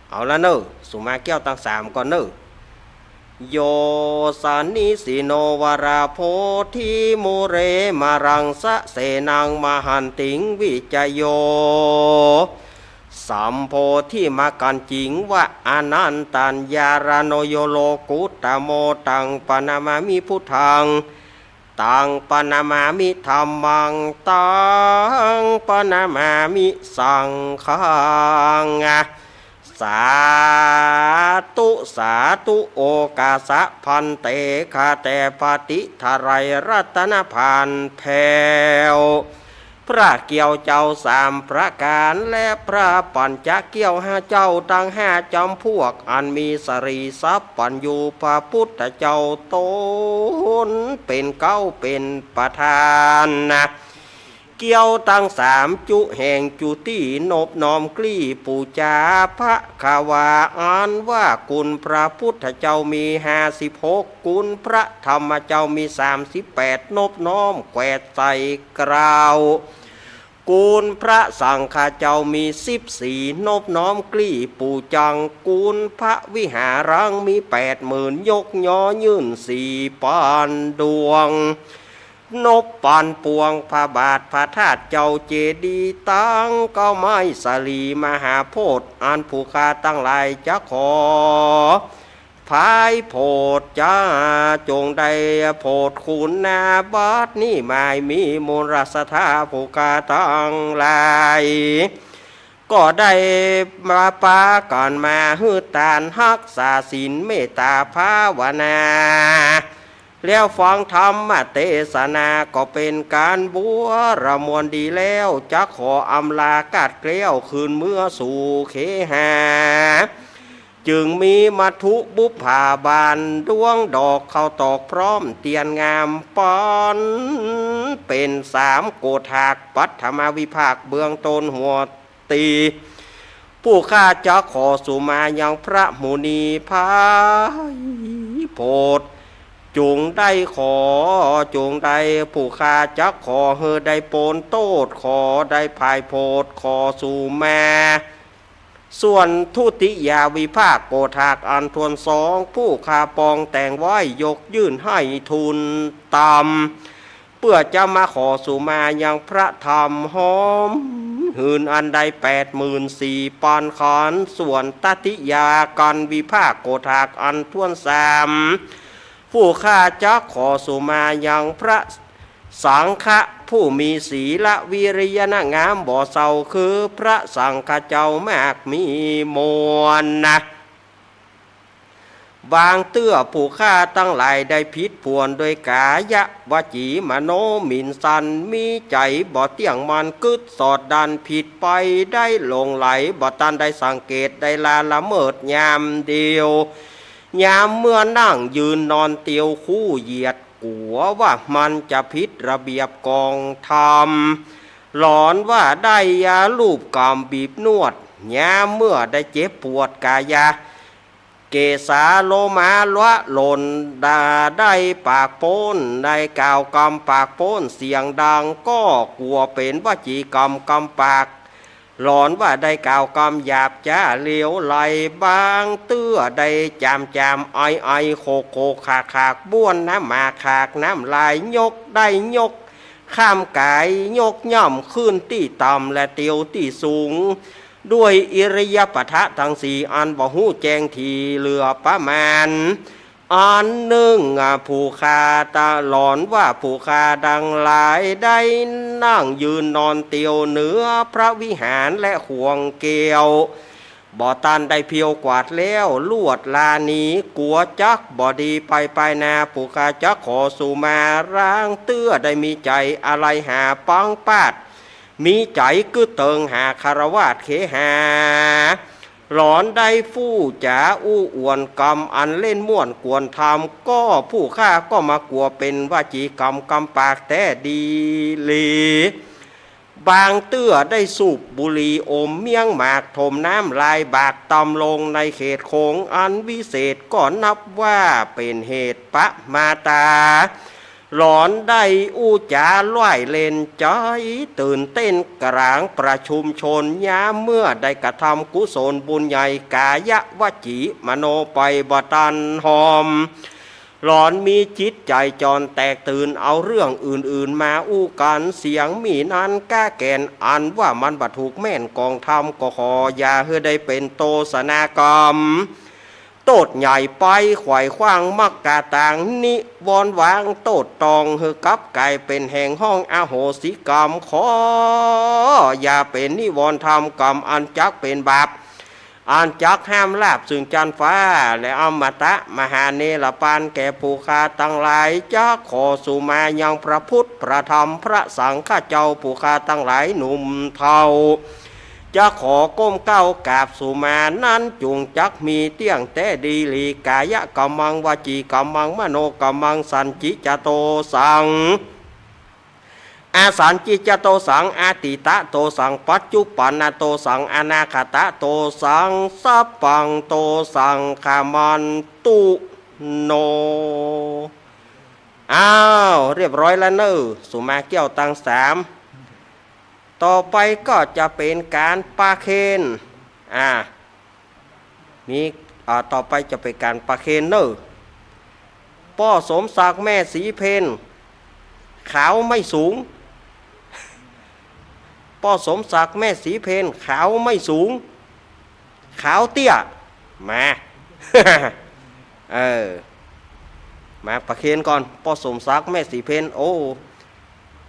เอาละเน่อ สุมาแก้วตังสามก่อนเน่อ โย สานิสิโน วรา โพธิ มูเล มารัง สะเสนัง มหันติง วิจโย สัมโพธิ มากั๋นจิงวะ อนันตัญญาราโน โย โลกุตโม ตัง ปะนะมามิ พุทธัง ตัง ปะนะมามิ ธัมมัง ตัง ปะนะมามิ สังฆัง อะ สาธุ สาธุ โอกาสะภันเต ข้าแต่พระติไทยรัตนภาลแผ้ว พระเกี้ยวเจ้าสามประก๋าน และพระปัญจเกี้ยวห้าเจ้าตังห้าจ๋ำพวก อันมีสรีสัพพัญญู พระพุทธเจ้าต๋นเป๋นเก๊าเป๋นประธานนะ เกี้ยวตังสามจุแห่งจุติ นบน้อมกลี้ปู๋จาพระขวา อันว่ากุณพระพุทธเจ้ามีห้าสิบหก กุณพระธรรมเจ้ามีสามสิบแปด นบน้อมแขวนใส่เกล้า กุณพระสังฆเจ้ามีสิบสี่ นบน้อมกลี้ปู๋จัง กุณพระวิหารังมีแปดหมื่น ยกยอยื่นสี่ปานดวง นบปานปวงพระบาทพระธาตุเจ้าเจดีย์ ตังเก๊าไม้สาลีมหาโพธิ์ อันผู้ข้าตังหลายจะขอ ผายโผดจ้า จงได้โผดคุณนา บัดนี้หมายมีมูลศรัทธาผู้ข้าตังหลาย ก็ได้มาปากั๋นมาหื้อตานฮักษาศีลเมตตาภาวนา แล้วฟังธรรมเตสนาก็เป๋นก๋านบัวระมวลดีแล้ว จะขออำลากาดแคล้วคืนเมือสู่เคหา จึงมีมัทธุบุปผาบานดวงดอกข้าวตอกพร้อมเตียนงามปอน เป๋นสามโกฐากปัฐมวิภาคเบื้องต้นหัว ตี้ ผู้ข้าจะขอสุมายังพระมุนีผายโผด จุงได้ขอ จุงได้ ผู้ข้าจะขอหื้อได้ป๊นโต้ษ ขอได้ผายโผด ขอสุมา ส่วนทุติยวิภาคโกฐากอันถ้วนสอง ผู้ข้าปองแต่งไว้ยกยื่นหื้อทูลตาม เปื้อจะมาขอสุมายังพระธรรมหอมหืนอันได้แปดหมื่นสี่ปอนขัน ส่วนตติยากันวิภาคโกฐากอันถ้วนสาม ผู้ข้าจะขอสุมายังพระสังฆะผู้มีศีลวิริยะงามบ่เศร้า คือพระสังฆะเจ้ามากมีมวลนะ บางเตื้อผู้ข้าตังหลายได้ผิดผวนโดยก๋ายะวจีมโนหมิ่นสัน มีใจ๋บ่เตี้ยงมั่นกึ๊ดสอดดันผิดไป ได้หลงไหลบ่ตันได้สังเกต ได้ละละเมิดยามเดียว ยามเมื่อนั่งยืนนอนเตียวคู่เหยียด กั๋วว่ามันจะผิดระเบียบกองธรรม หลอนว่าได้ยาลูบกำบีบนวด ยามเมื่อได้เจ็บปวดก๋ายะ เกสาโลมาละหล่น ด่าได้ปากป๊น ได้กล่าวกำปากป๊นเสียงดัง ก็กั๋วเป๋นวจีกรรมกำปาก หลอนว่าได้กล่าวกำหยาบจ๊าเหลวไหล บางเตื้อได้จ๋ามจ๋ามไอไอโขกโขกขากขาก บ้วนน้ำหมากขากน้ำลาย ยกได้ยกข้ามก๋าย ยกย่ำขึ้นตี้ต่ำและเตียวตี้สูง ด้วยอิริยาบถะตังสี่อันบ่ฮู้แจ้งถี่เหลือประมาณ อันนึ่ง อ่ะ ผู้ข้าตะ หลอนว่าผู้ข้าตังหลายได้นั่งยืนนอนเตียวเหนือพระวิหารและข่วงแก้ว บ่ตันได้เพียวกวาดแล้ว ลวดลาหนี กั๋วจักบ่ดีไปไปนา ผู้ข้าจะขอสุมา บางเตื้อได้มีใจ๋อาลัยหาปังปาด มีใจ๋กึ๊ดเติงหาคฤหัสถ์เคหา หลอนได้ฟู่จ๋าอู้อวดกำอันเล่นม่วนกวนธรรม ก็ผู้ข้าก็มากั๋วเป๋นวจีกรรมกำปากแต๊ดีหลี บางเตื้อได้สูบบุหรี่อมเมี้ยงหมากถมน้ำลายบากตำลงในเขตโขงอันวิเศษ ก็นับว่าเป๋นเหตุประมาทา หลอนได้อู้จ๋าล่ายเล่นใจ๋ตื่นเต้นก๋างประชุมชน ยามเมื่อได้กระทำกุศลบุญใหญ่ก๋ายะวจีมโนไปบ่ตันหอม หลอนมีจิตใจ๋จ่อนแตกตื่นเอาเรื่องอื่นๆ มาอู้กั๋น เสียงหมี่นั้นก้าแก่น อันว่ามันบ่ถูกแม่นกองธรรม ก็ขออย่าหื้อได้เป๋นโตษณากรรม โต้ษใหญ่ไป ไขว่คว้างมักกาตาง นิวรณ์วางโต้ษตอง หื้อกลับก๋ายเป๋นแห่งห้องอโหสิกรรม ขออย่าเป๋นนิวรณ์ทำกรรมอันจักเป๋นบาป อันจักห้ามราบซึ่งจั๊นฟ้า และอมตะมหาเนรปานแก่ผู้ข้าตังหลาย จักขอสุมายังพระพุทธ พระธรรม พระสังฆเจ้า ผู้ข้าตังหลายหนุ่มเฒ่า จักขอก้มเกล้ากราบสุมานั้น จุ่งจักมีเตี้ยงแต๊ดีหลี กายกัมมัง วจีกัมมัง มโนกัมมัง สัญญิจโตสัง อสัญญิจโตสัง อตีตโตสัง ปัจจุปันนโตสัง อนาคตโตสัง สัพพังโตสัง ขมันตุโน อ้าว เรียบร้อยแล้วเน่อ สุมาเกี้ยวตังสาม ต่อไปก็จะเป๋นก๋านประเคน อ่า มี อ่า ต่อไปจะเป๋นก๋านประเคนเน่อ ป้อสมศักดิ์แม่ศรีเพน ขาวไม่สูง ป้อสมศักดิ์แม่ศรีเพน ขาวไม่สูง ขาวเตี้ย มา เออ มาประเคนก่อน ป้อสมศักดิ์แม่ศรีเพน โอ้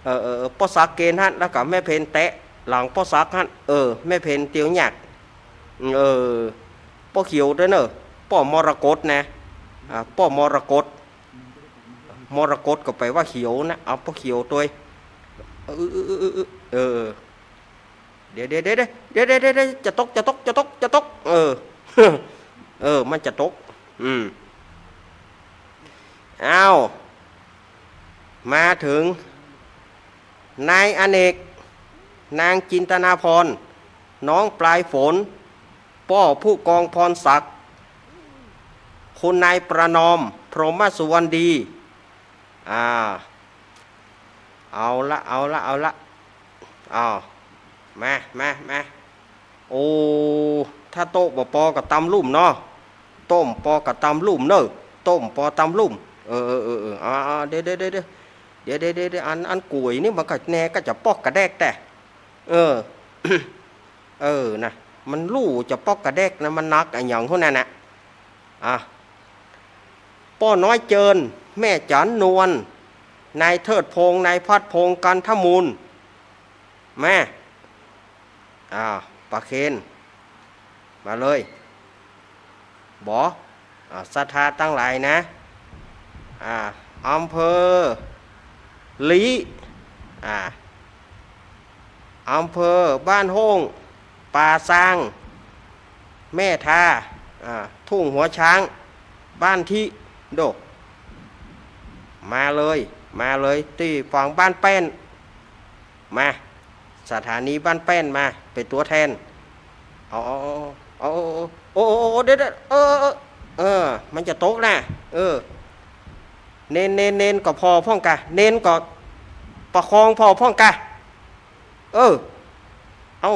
เออ เออ เออ ป้อศักดิ์เกณฑ์หั้น แล้วก็แม่เพนแต๊ หลังป้อศักดิ์หั้น เออ แม่เพนเตียวหยัก เออ ป้อเขียวตวยเน่อ ป้อมรกตนะ อ่า ป้อมรกต มรกตก็แป๋ว่าเขียวนะ เอาป้อเขียวตวย เออ เออ เดี๋ยว เดี๋ยว เดี๋ยว จะตก จะตก จะตก จะตก เออ เออ มันจะตก อืม อ้าว มาเถิง นายอเนก นางจินตนาภรณ์ น้องปลายฝน ป้อผู้กองพรศักดิ์ คุณนายประนอม พรหมสุวรรณดี อ่า เอาละ เอาละ เอาละ อ้าว มา มา มา โอ้ ถ้าโต๊ะบ่ปอก็ตำลุ่มเนาะ โต๊ะบ่ปอก็ตำลุ่มเน่อ โต๊ะบ่ปอตำลุ่ม เออ เออ เออ เออ อ่า อ่า เดี๋ยว เดี๋ยว เดี๋ยว เดี๋ยว เดี๋ยว เดี๋ยว เดี๋ยว อัน อันก๋วยนี่มันก็แน่ก็จะป๊อกกระแดกแต๊ เออ เออ นะ มันลู่จะป๊อกกระแดกนะ มันหนักอะหยังหั้นน่ะนะ อ่ะ ป้อน้อยเจิญ แม่จันนวล นายเทิดพงษ์ นายพัดพงษ์ กันทมูล มา อ่า ประเคน มาเลย บ่ อ่า ศรัทธาตังหลายนะ อ่า อำเภอลี้ อ่า อำเภอบ้านโฮ่ง ป่าซาง แม่ทา อ่า ทุ่งหัวช้าง บ้านทิโดก มาเลย มาเลย ตี้ฝั่งบ้านแป้น มา สถานีบ้านแป้นมา เป๋นตั๋วแทน เอา เอา เอา เอา เอา เอา เอา เดี๋ยว เดี๋ยว เออ เออ เออ มันจะตกนะ เออ เณร เณร เณรก็ผ่อพ่องกะ เณรก็ประคองผ่อพ่องกะ เออ เอา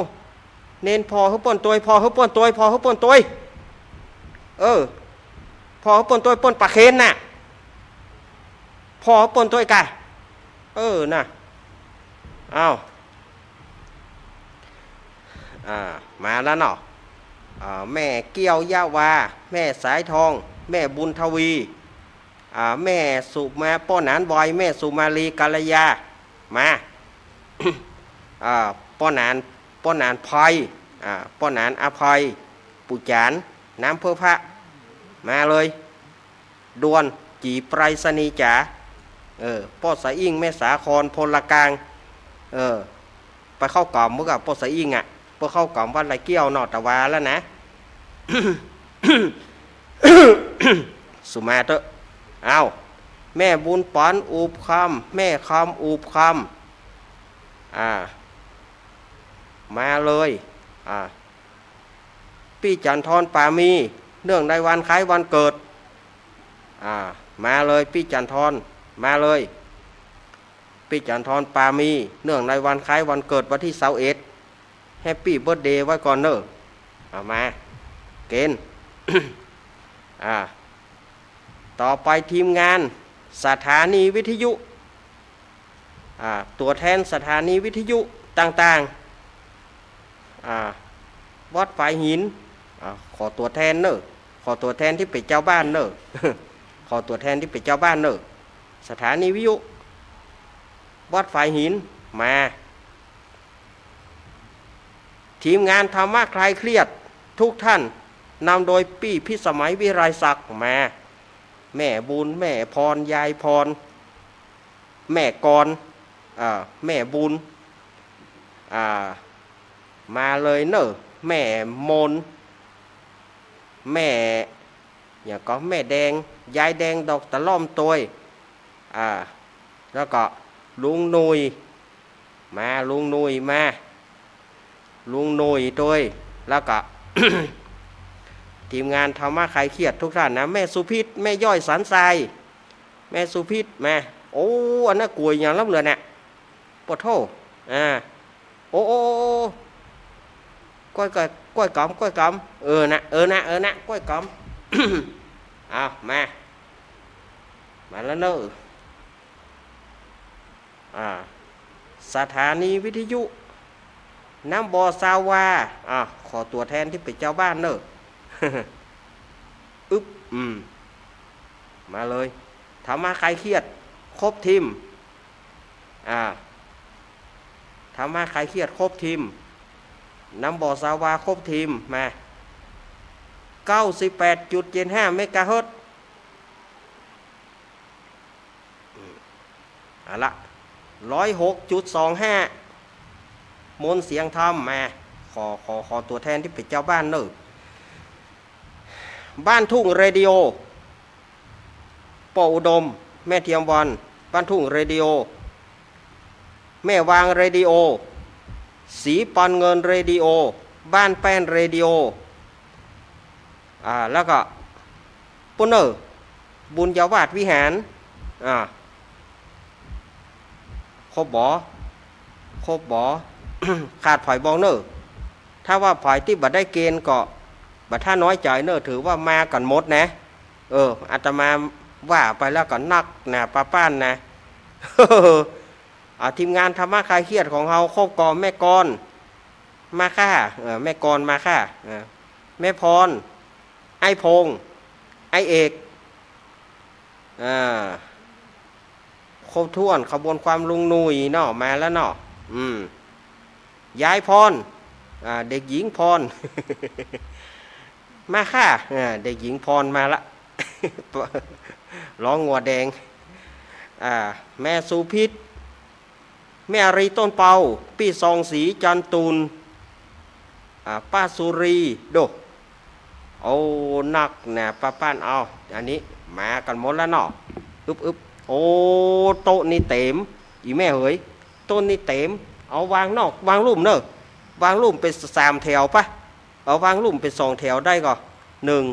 เณรผ่อหื้อเปิ้นตวย ผ่อหื้อเปิ้นตวย ผ่อหื้อเปิ้นตวย เออ ผ่อหื้อเปิ้นตวย เปิ้นประเคนน่ะ ผ่อหื้อเปิ้นตวยกะ เออ น่ะ เอา อ่า มาแล้วเนาะ อ่า แม่เกี้ยวยะวา แม่สายทอง แม่บุญทวี อ่า แม่สุมา ป้อหนานบอย แม่สุมาลี กัลยา มา อ่า ป้อหนาน ป้อหนานไพร อ่า ป้อหนานอภัย ปู่จ๋าน น้ำเพื่อพระ มาเลย ด่วน จี๋ไปรษณีย์จ๋า เออ ป้อสะอิ่ง แม่สาคร พลกลาง เออ ไปเข้ากล่อมเมื่อกับป้อสะอิ่งอะ เปิ้นเข้ากล่อมวัดไร่เกี้ยวเนาะ ตะวาแล้วนะ สุมาเต๊อะ เอา แม่บุญป๋อน อูบคำ แม่คำ อูบคำ อ่า มาเลย อ่า ปี้จันทร ป่ามี เนื่องในวันคล้ายวันเกิด อ่า มาเลย ปี้จันทร มาเลย ปี้จันทร ป่ามี เนื่องในวันคล้ายวันเกิด วันตี้ซาวเอ็ด แฮปปี้เบิร์ธเดย์ไว้ก่อนเน่อ เอามา เกณฑ์ อ่า ต่อไปทีมงานสถานีวิทยุ อ่า ตั๋วแทนสถานีวิทยุต่างๆ อ่า วัดฝายหิน อ่า ขอตั๋วแทนเน่อ ขอตั๋วแทนตี้เป๋นจาวบ้านเน่อ ขอตั๋วแทนตี้เป๋นจาวบ้านเน่อ สถานีวิทยุ วัดฝายหิน มา ทีมงานธรรมะคลายเครียด ทุกท่าน นำโดยปี้พิสมัย วิไลศักดิ์ มา แม่บุญ แม่พร ยายพร แม่กร อ่า แม่บุญ อ่า มาเลยเน่อ แม่มน แม่ อย่างก็แม่แดง ยายแดงดอกตะล่อมตวย อ่า แล้วก็ลุงหนุ่ย มา ลุงหนุ่ยมา ลุงหนุ่ยตวย แล้วก็ ทีมงานธรรมะคลายเครียดทุกท่านนะ แม่สุพิษ แม่ย้อยสันทราย แม่สุพิษมา โอ้ อันนั้นกวยอย่างล้ำเหลือเนี่ย ปะโธ่ อ่า โอ้ โอ้ โอ้ โอ้ ก้อย ก้อย ก้อยก๋อม ก้อยก๋อม เออนะ เออนะ เออนะ ก้อยก๋อม เอามา มาแล้วเนอะ อ่า สถานีวิทยุ น้ำบ่อซาวา อ่า ขอตั๋วแทนตี้เป๋นจาวบ้านเนอะ อึ๊บ อืม มาเลย ธรรมะคลายเครียด ครบทีม อ่า ธรรมะคลายเครียด ครบทีม น้ำบ่อซาวา ครบทีม มา เก้าสิบแปดจุดเจ็ดห้า เมกะเฮิรตซ์ เอาละ ร้อยหกจุดสองห้า มนต์เสียงธรรม มา ขอ ขอ ขอตั๋วแทนตี้เป๋นจาวบ้านเนอะ บ้านทุ่งเรดิโอ ป้ออุดม แม่เทียมวัน บ้านทุ่งเรดิโอ แม่วางเรดิโอ สีปันเงินเรดิโอ บ้านแป้นเรดิโอ อ่า แล้วก็ ปุ้นเน่อ บุญญาวาสวิหาร อ่า ครบบ่ ครบบ่ ขาดใผบ้างเน่อ ถ้าว่าใผตี้บ่ได้เกณฑ์ก็บ่ต้องน้อยใจ๋เน่อ ถือว่ามากั๋นหมดนะ เออ อาตมาว่าไปแล้วก็นักหนาปาป้านนะ อ่า ทีมงานธรรมะคลายเครียดของเฮา ครบก่อ แม่กร มาค่ะ เออ แม่กรมาค่ะ เออ แม่พร ไอ้พงษ์ ไอ้เอก อ่า ครบถ้วน ขบวนความลุงหนุ่ยเนาะ มาแล้วเนาะ อืม ยายพร อ่า เด็กหญิงพร มาค่ะ อ่า เด็กหญิงพรมาละ ร้องงัวแดง อ่า แม่สุพิษ แม่อารีต้นเปา ปี้ซองศรี จันตูน อ่า ป้าสุรี โด โอ้ นักหนาปาป้าน เอา อันนี้มากั๋นหมดแล้วเนาะ อึบ อึบ โอ้ โต๊ะนี้เต๋ม อี่แม่เหย โต๊ะนี้เต๋ม เอาวางนอก วางลุ่มเน่อ วางลุ่มเป๋นสามแถวปะ เอาวางลุ่มเป๋นสองแถวได้ก่อ นึ่ง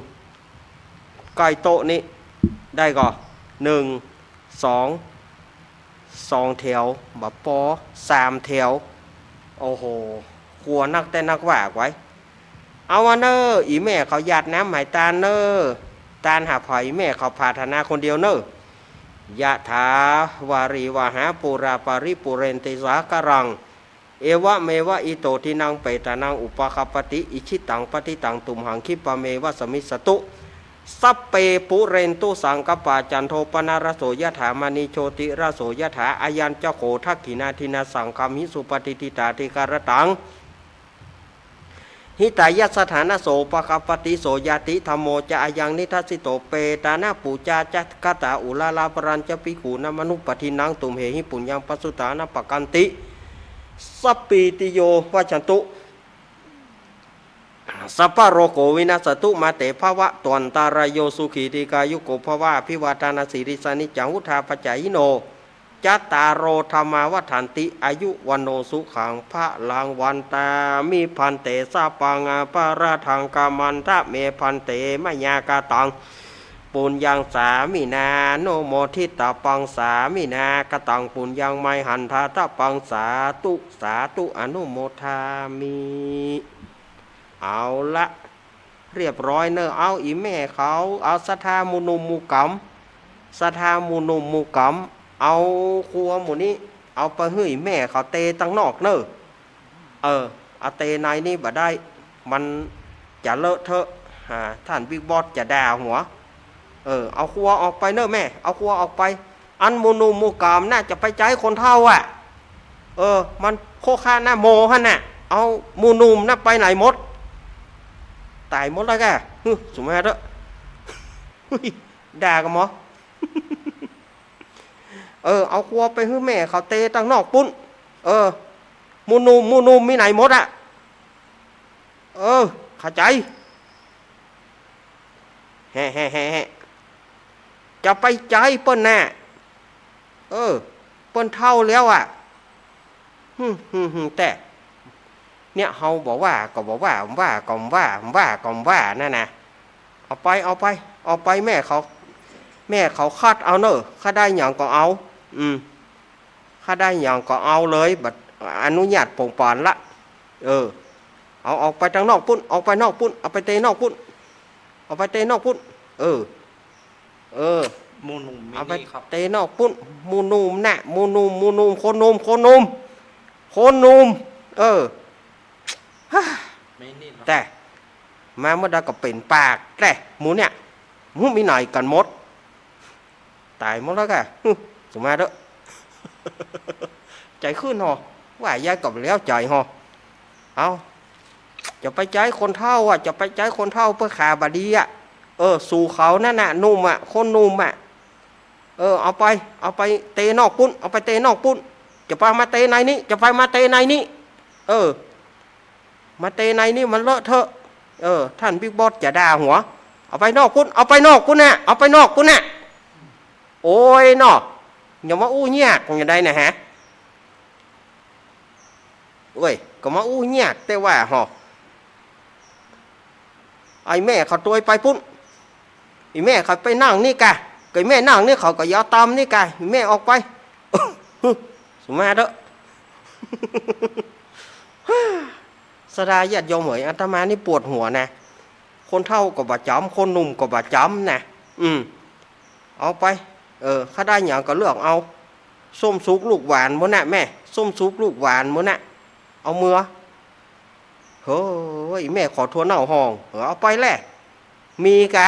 ใก้โต๊ะนี้ ได้ก่อ นึ่ง สอง สองแถว บ่ปอ สามแถว โอ้โห ครัวนักแต๊นักว่าไว้ เอาวะเน่อ อี่แม่เขาหยาดน้ำหมายตานเน่อ ตานหาใผ อี่แม่เขาผาถนาคนเดียวเน่อ ยะถา วาริวะหา ปูรา ปาริปูเรนติ สาคารัง เอวะเมวะ อิโต ทินนัง เปตานัง อุปะคัปปะติ อิจฉิตัง ปัตถิตัง ตุมหัง คิปะเมวะ สมมิสสะตุ สัพเพ ปูเรนตุ สังกัปปา จันโท ปะนะระโส ยะถา มะณี โชติระโส ยะถา อะยัง จะโข ทักขินา ทินนา สัง กัมหิ สุ ปะติฏฐิตา ทิคาระตัง หิตายะสะถานะ โส ปะคัปปะติ โส ญาติธัมโม จะ อะยัง นิทัสสิโต เปตานะ ปูจา จะ คะตา อุรารา ปะรัญจะ ภิกขูนะ มะนุปปะทินนัง ตุมเหหิ ปุญญัง ปะสสุตานะ ปะกันติ สัพพีติโย วัชชันตุ สัพพะโรโก วินัสสะตุ มา เต ภะวัตวันตะราโย สุขี ทีฆายุโก ภะวะ อะภิวาทะนะสีลิสสะ นิจจัง วุฑฒาปะจายิโน จัตตาโร ธัมมา วัฑฒันติ อายุ วัณโณ สุขัง พะลัง วันตามิ ภันเต สัพพัง อะปะราธัง ขะมันทะเม ภันเต มะยา กะตัง ปุญญัง สามินา อนุโมทิตะปัง สามินา กะตัง ปุญญัง มหันทะตะปัง สาธุ สาธุ อนุโมทามิ เอาละ เรียบร้อยเน่อ เอาอี่แม่เขา เอาศรัทธาหมู่หนุ่มหมู่ก๋ำ ศรัทธาหมู่หนุ่มหมู่ก๋ำ เอาครัวหมู่นี้ เอาไปหื้ออี่แม่เขาเตตังนอกเน่อ เออ เอาเตในนี่บ่ได้ มันจะเลอะเทอะ อ่า ต้านบิ๊กบอสจะด่าหัว เออ เอาครัวออกไปเน่อแม่ เอาครัวออกไป อันหมู่หนุ่มหมู่ก๋ำน่ะ จะไปใจ๊คนเฒ่าอะ เออ มันโคคะนะโมหั้นน่ะ เอาหมู่หนุ่มน่ะไปไหนหมด ต๋ายหมดแล้วก่ะ หึ สุมาเต๊อะ หึย ด่ากั๋นหมอ เออ เอาครัวไปหื้อแม่เขาเตตังนอกปุ้น เออ หมู่หนุ่ม หมู่หนุ่มมีไหนหมดอะ เออ เข้าใจ๋ แฮะ แฮะ แฮะ แฮะ จะไปใจ๊เปิ้นน่ะ เออ เปิ้นเฒ่าแล้วอะ หึ หึ หึ แต่ เนี่ย เฮาบ่ว่าก็บ่ว่า ว่าก็ว่า ว่าก็ว่า นั่นน่ะ เอาไป เอาไป เอาไป แม่เขา แม่เขาคัดเอาเน่อ ข้าได้หยังก็เอา อืม ข้าได้หยังก็เอาเลย บัดอนุญาตโป่งปานละ เออ เอา ออกไปตังนอกปุ้น ออกไปนอกปุ้น เอาไปเตนอกปุ้น เอาไปเตนอกปุ้น เออ เออ หมู่หนุ่มมี เอาไป นี่ครับ เตนอกปุ้น หมู่หนุ่มน่ะ หมู่หนุ่ม หมู่หนุ่ม คนหนุ่ม คนหนุ่ม คนหนุ่ม เออ ฮ่า มีนี่ครับ แต่ มาเมื่อใดก็เป๋นปากแต่ หมู่เนี่ย หึ มีไหนกั๋นหมด ต๋ายหมดแล้วก่ะ หึ สุมาเต๊อะ ใจ๋ขึ้นหอ ว่ายายก็บ่แล้วใจ๋หอ เอา จะไปใจ๊คนเฒ่าอะ จะไปใจ๊คนเฒ่าเปิ้นขาบ่ดีอะ เออ สู่เขานั่นน่ะ หนุ่มอะ คนหนุ่มอะ เออ เอาไป เอาไปเตนอกปุ้น เอาไปเตนอกปุ้น จะไปมาเตในนี้ จะไปมาเตในนี้ เออ มาเตในนี้มันเลอะเทอะ เออ ท่านบิ๊กบอสจะด่าหัว เอาไปนอกปุ้น เอาไปนอกปุ้นน่ะ เอาไปนอกปุ้นน่ะ โอ้ยเนาะ อย่ามาอู้ยากอยู่ได้นะฮะ เว้ย ก็มาอู้ยากแต่ว่าหอ ไอ้แม่เขาตวยไปปุ้น ไอ้แม่เขาไปนั่งนี่ก่ะ ก็ไอ้แม่นั่งนี่เขาก็ยาวตามนี่ก่ะ ไอ้แม่ออกไป สุมาเต๊อะ ศรัทธาญาติโยมเหย อาตมานี่ปวดหัวนะ คนเฒ่าก็บ่จ๋ำ คนหนุ่มก็บ่จ๋ำนะ อืม เอาไป เออ ข้าได้หยังก็เลือกเอา ส้มสุกลูกหวานหมดน่ะแม่ ส้มสุกลูกหวานหมดน่ะ เอาเมือ เฮ้ย แม่ขอถั่วเน่าห้อง เออ เอาไปแหละ มีก่ะ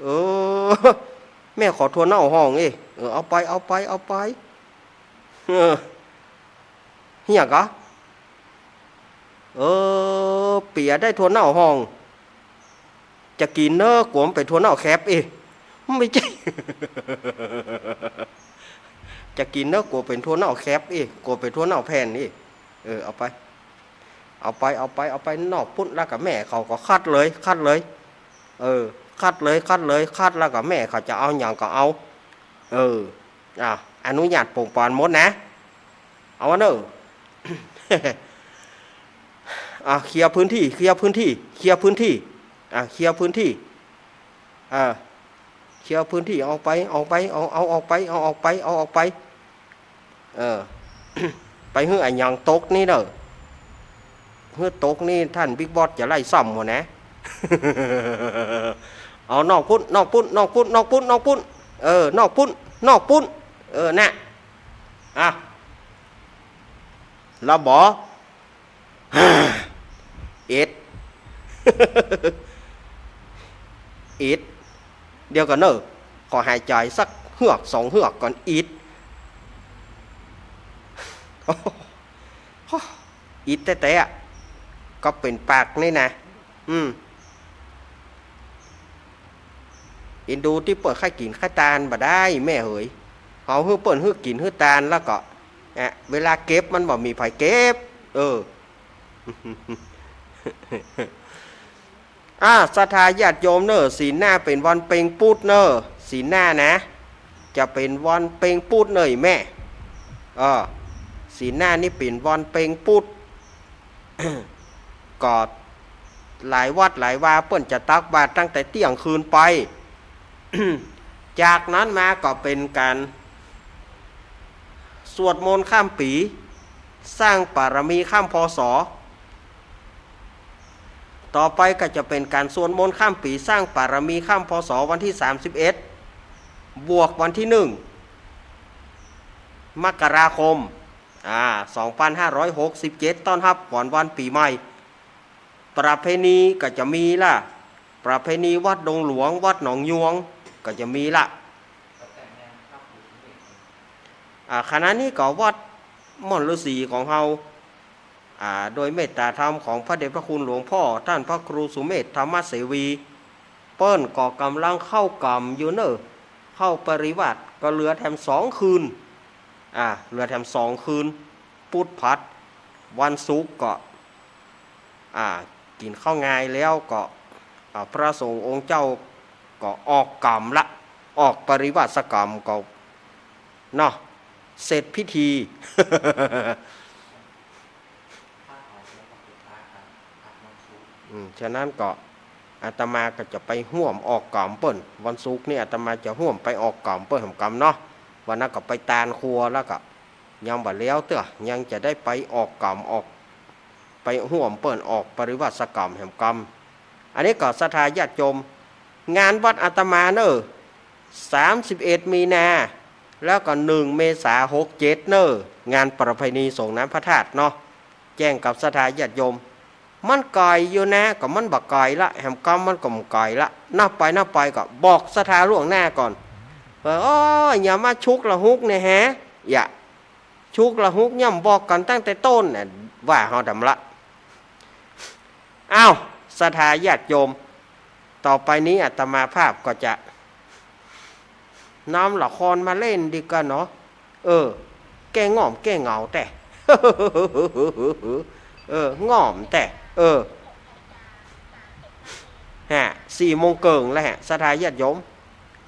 เออ แม่ขอถั่วเน่าห้องเอ้ย เออ เอาไป เอาไป เอาไป เออ เหียก่ะ เออ เปียได้ถั่วเน่าห้อง จะกิ๋นเน่อ กั๋วมันเป๋นถั่วเน่าแคบเอ้ย ไม่ใจ้ จะกิ๋นเน่อ กั๋วเป๋นถั่วเน่าแคบเอ้ย กั๋วเป๋นถั่วเน่าแผ่นเอ้ย เออ เอาไป เอาไป เอาไป เอาไปนอกปุ้น แล้วก็แม่เขาก็คัดเลย คัดเลย เออ คัดเลย คัดเลย คัดแล้วก็แม่เขาจะเอาหยังก็เอา เออ อ่ะ อนุญาตโป่งปานหมดนะ เอาวะเน่อ อ่ะ เคลียร์พื้นที่ เคลียร์พื้นที่ เคลียร์พื้นที่ อ่ะ เคลียร์พื้นที่ อ่ะ เคลียร์พื้นที่ เอาไป เอาไป เอา เอาออกไป เอาออกไป เอาออกไป เออ ไปหื้ออะหยังตกนี่เน่อ หื้อตกนี่ท่านบิ๊กบอสจะไล่ซ้ำหัวนะ เอานอกปุ้น นอกปุ้น นอกปุ้น นอกปุ้น นอกปุ้น เออ นอกปุ้น นอกปุ้น เออ น่ะ อ่ะ ละบ่ เอ็ด อิด เดี๋ยวก่อนเน่อ ขอหายใจ๋สักเฮือกสองเฮือกก่อน อิด อิดแต๊ๆ อะ ก็เป๋นปากนี่นะ อืม อินดูตี้เปิ้นใค่กิ๋นใค่ตานบ่ได้แม่เหย เอาหื้อเปิ้นหื้อกิ๋นหื้อตานแล้วก็ อะ เวลาเก็บมันบ่มีใผเก็บ เออ อ่า ศรัทธาญาติโยมเน่อ ศีลหน้าเป๋นวันเป็งปุ๊ดเน่อ ศีลหน้านะ จะเป๋นวันเป็งปุ๊ดเน่อแม่ เออ ศีลหน้านี่เป๋นวันเป็งปุ๊ด ก็หลายวัดหลายวาเปิ้นจะตักบาตรตั้งแต่เตี้ยงคืนไป จากนั้นมาก็เป๋นก๋านสวดมนต์ข้ามปี๋ สร้างบารมีข้าม พ.ศ. ต่อไปก็จะเป๋นก๋านสวดมนต์ข้ามปี๋ สร้างบารมีข้าม พ.ศ. วันตี้สามสิบเอ็ด บวกวันตี้หนึ่ง มกราคม อ่า สองปันห้าร้อยหกสิบเจ็ด ต้อนฮับขวัญวันปี๋ใหม่ ประเพณีก็จะมีละ ประเพณีวัดดงหลวง วัดหนองยวง ก็จะมีละ อ่า ขณะนี้ก็วัดม่อนฤๅษีของเฮา อ่า โดยเมตตาธรรมของพระเดชพระคุณหลวงพ่อท่านพระครูสุเมธธรรมเสวี เปิ้นก็ก่ำลังเข้ากรรมอยู่เน่อ เข้าปริวาสก็เหลือแถมสองคืน อ่า เหลือแถมสองคืน ปุธผัด วันศุกร์ก็ อ่า กิ๋นข้าวงายแล้วก็ อ่า พระสงฆ์องค์เจ้าก็ออกกรรมละ ออกปริวาสกรรมก็ เนาะ เสร็จพิธี อืม ฉะนั้นก็อาตมาก็จะไปฮ่วมออกกรรมเปิ้น วันศุกร์นี่อาตมาจะฮ่วมไปออกกรรมเปิ้นแหมกำเนาะ วันนั้นก็ไปตานครัวแล้วก็ ยังบ่แล้วเตื้อ ยังจะได้ไปออกกรรมออก ไปฮ่วมเปิ้นออกปริวาสกรรมแหมกำ อันนี้ก็ศรัทธาญาติโยม งานวัดอาตมาเน่อ สามสิบเอ็ดมีนา แล้วก็หนึ่งเมษาหกเจ็ดเน่อ งานประเพณีส่งน้ำพระธาตุเนาะ แจ้งกับศรัทธาญาติโยม มันไก๋อยู่นะ ก็มันบ่ไก๋ละ แหมกำมันก็บ่ไก๋ละ นับไปนับไปก็บอกศรัทธาล่วงหน้าก่อน เออ โอ้ย อย่ามาชุกละหุกเนี่ยแฮะ อย่า ชุกละหุกย่อมบอกกั๋นตั้งแต่ต้นน่ะ ว่าเฮาดำละ อ้าว ศรัทธาญาติโยม ต่อไปนี้อาตมาภาพก็จะนำละครมาเล่นดีกว่าเนาะ เออ แก้ง่อมแก้เหงาแต๊ เออ ง่อมแต๊ เออ ฮะ สี่โมงเกิ่งแล้วฮะ ศรัทธาญาติโยม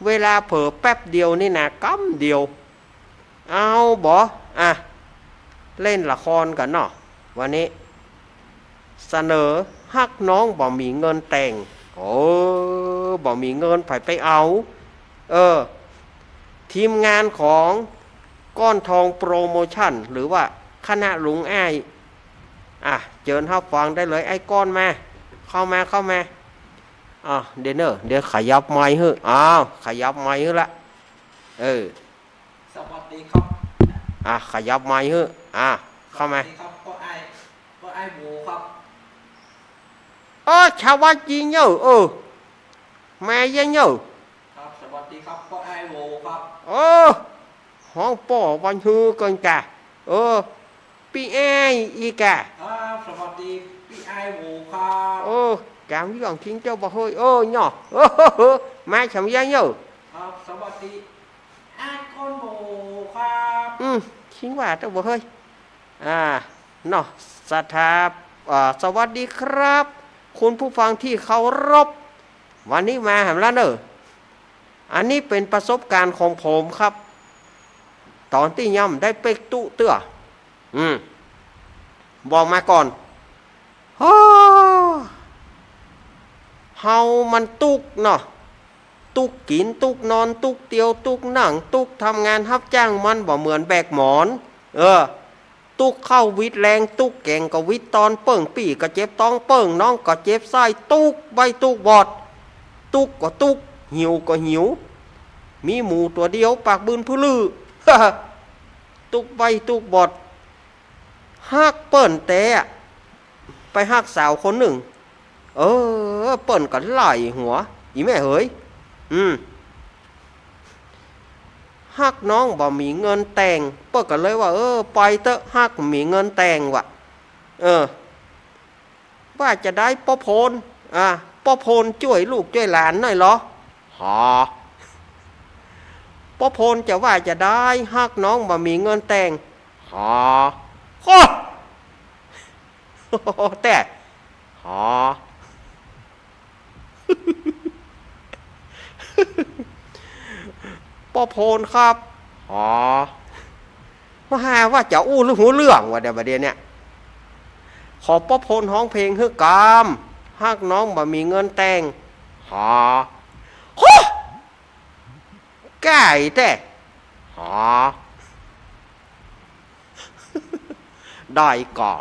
เวลาเผลอแป๊บเดียวนี่นะ กำเดียว เอาบ่ อ่ะ เล่นละครกั๋นเนาะ วันนี้ เสนอ ฮักน้องบ่มีเงินแต่ง เออ บ่มีเงิน ใผไปเอา เออ ทีมงานของก้อนทองโปรโมชั่น หรือว่าคณะลุงอ้าย อ่ะ เจิญฮับฟังได้เลย ไอ้ก้อนมา เข้ามา เข้ามา อ่ะ เดี๋ยวเน่อ เดี๋ยวขยับไมค์หื้อ อ้าว ขยับไมค์หื้อละ เออ สวัสดีครับ อ่ะ ขยับไมค์หื้อ อ่ะ เข้ามา สวัสดีครับ ป้ออ้าย ป้ออ้ายหมูครับ เออ สวัสดีเน่อ เออ มาเยียะเน่อ ครับ สวัสดีครับ ป้ออ้ายหมูครับ เออ ฮ้องป้อวันฮือเกินกะ เออ ปี้อ้ายอีกะ ครับ สวัสดี ปี้อ้ายหมูครับ เออ จ๋ำเยื่องทิ้งเจ้าบ่เฮย เออ เนาะ เออ มาสำเยียะเน่อ ครับ สวัสดี อ้ายก้อนหมูครับ อืม ทิ้งว่าเจ้าบ่เฮย อ่า เนาะ ศรัทธา อ่า สวัสดีครับ คุณผู้ฟังที่เคารพ วันนี้มาแหมละเน่อ อันนี้เป๋นประสบการณ์ของผมครับ ต๋อนตี้ยังบ่ได้เป๊กตุ๊เตื้อ อืม บอกมาก่อน ฮ้อ เฮามันตุ๊กเนาะ ตุ๊กกิ๋น ตุ๊กนอน ตุ๊กเตียว ตุ๊กนั่ง ตุ๊กทำงานฮับจ้าง มันบ่เหมือนแบกหมอน เออ ตุ๊กข้าววิดแลง ตุ๊กแก๋งก็วิดต๋อน เปิ้งปี้ก็เจ็บต๊อง เปิ้งน้องก็เจ็บไส้ ตุ๊กใบ้ตุ๊กบอด ตุ๊กก็ตุ๊ก หิวก็หิว มีหมูตั๋วเดียว ปากบืนพื้อลือ ตุ๊กใบ้ตุ๊กบอด ฮักเปิ้นแต๊อะ ไปฮักสาวคนนึ่ง เออ เปิ้นก็ไล่หัว อี่แม่เหย อืม ฮักน้องบ่มีเงินแต่ง เปิ้นก็เลยว่า เออ ไปเต๊อะ ฮักบ่มีเงินแต่งว่ะ เออ ว่าจะใดป้อโพน อ่า ป้อโพนจ้วยลูกจ้วยหลานหน่อยเหรอ หา ป้อโพนจะว่าจะใด ฮักน้องบ่มีเงินแต่ง หา โอ้ แต๊ หา ป้อโพนครับ หา ว่าหาว่าจะอู้หรือฮู้เรื่องวะเดี๋ยว บ่าเดี่ยวเนี่ย ขอป้อโพนฮ้องเพลงหื้อกำ ฮักน้องบ่มีเงินแต่ง หา โฮ ก้าแต๊ หา ได้ก่อ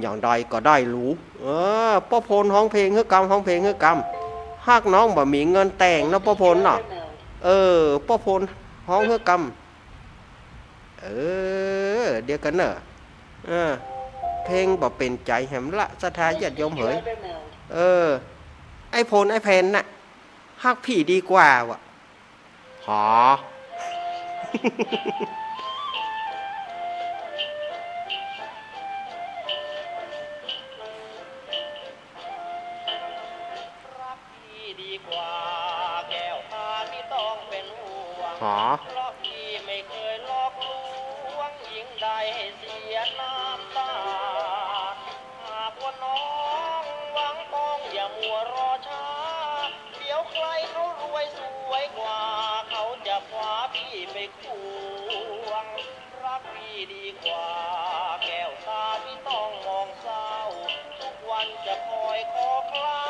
อย่างใดก็ได้หรู เออ ป้อโพนฮ้องเพลงหื้อกำ ฮ้องเพลงหื้อกำ ฮักน้องบ่มีเงินแต่งเนาะ ป้อโพนเนาะ เออ ป้อโพนฮ้องหื้อกำ เออ เดี๋ยวก่อนเน่อ เออ เพลงบ่เป๋นใจ๋แหมละ ศรัทธาญาติโยมเหย เออ ไอ้โพนไอ้แพนน่ะ ฮักพี่ดีกว่าวะ หา อ เพราะพี่ไม่เคยหลอกลวงหญิงใดให้เสียน้ำตา หากว่าน้องหวังปองอย่ามัวรอช้า เดี๋ยวใครเขารวยสวยกว่า เขาจะคว้าพี่ไปควง รักพี่ดีกว่า แก้วตาพี่ต้องมองเศร้า ทุกวันจะคอยขอเคล้า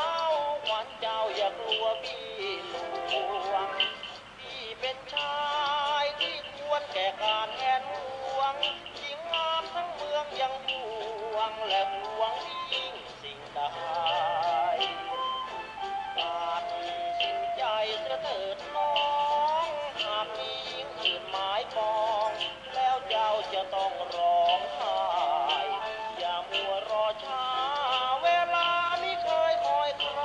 ขวัญเจ้าอย่ากลัวพี่ลวง พี่เป็นชายที่ควรแก่การแหนหวง หญิงงามทั้งเมืองยังห่วง และห่วงยิ่งสิ่งใด ตัดสินใจเสียเถิดน้อง หากมีหญิงอื่นหมายปอง แล้วเจ้าจะต้องร้องไห้ อย่ามัวรอช้า เวลามิเคยคอยใคร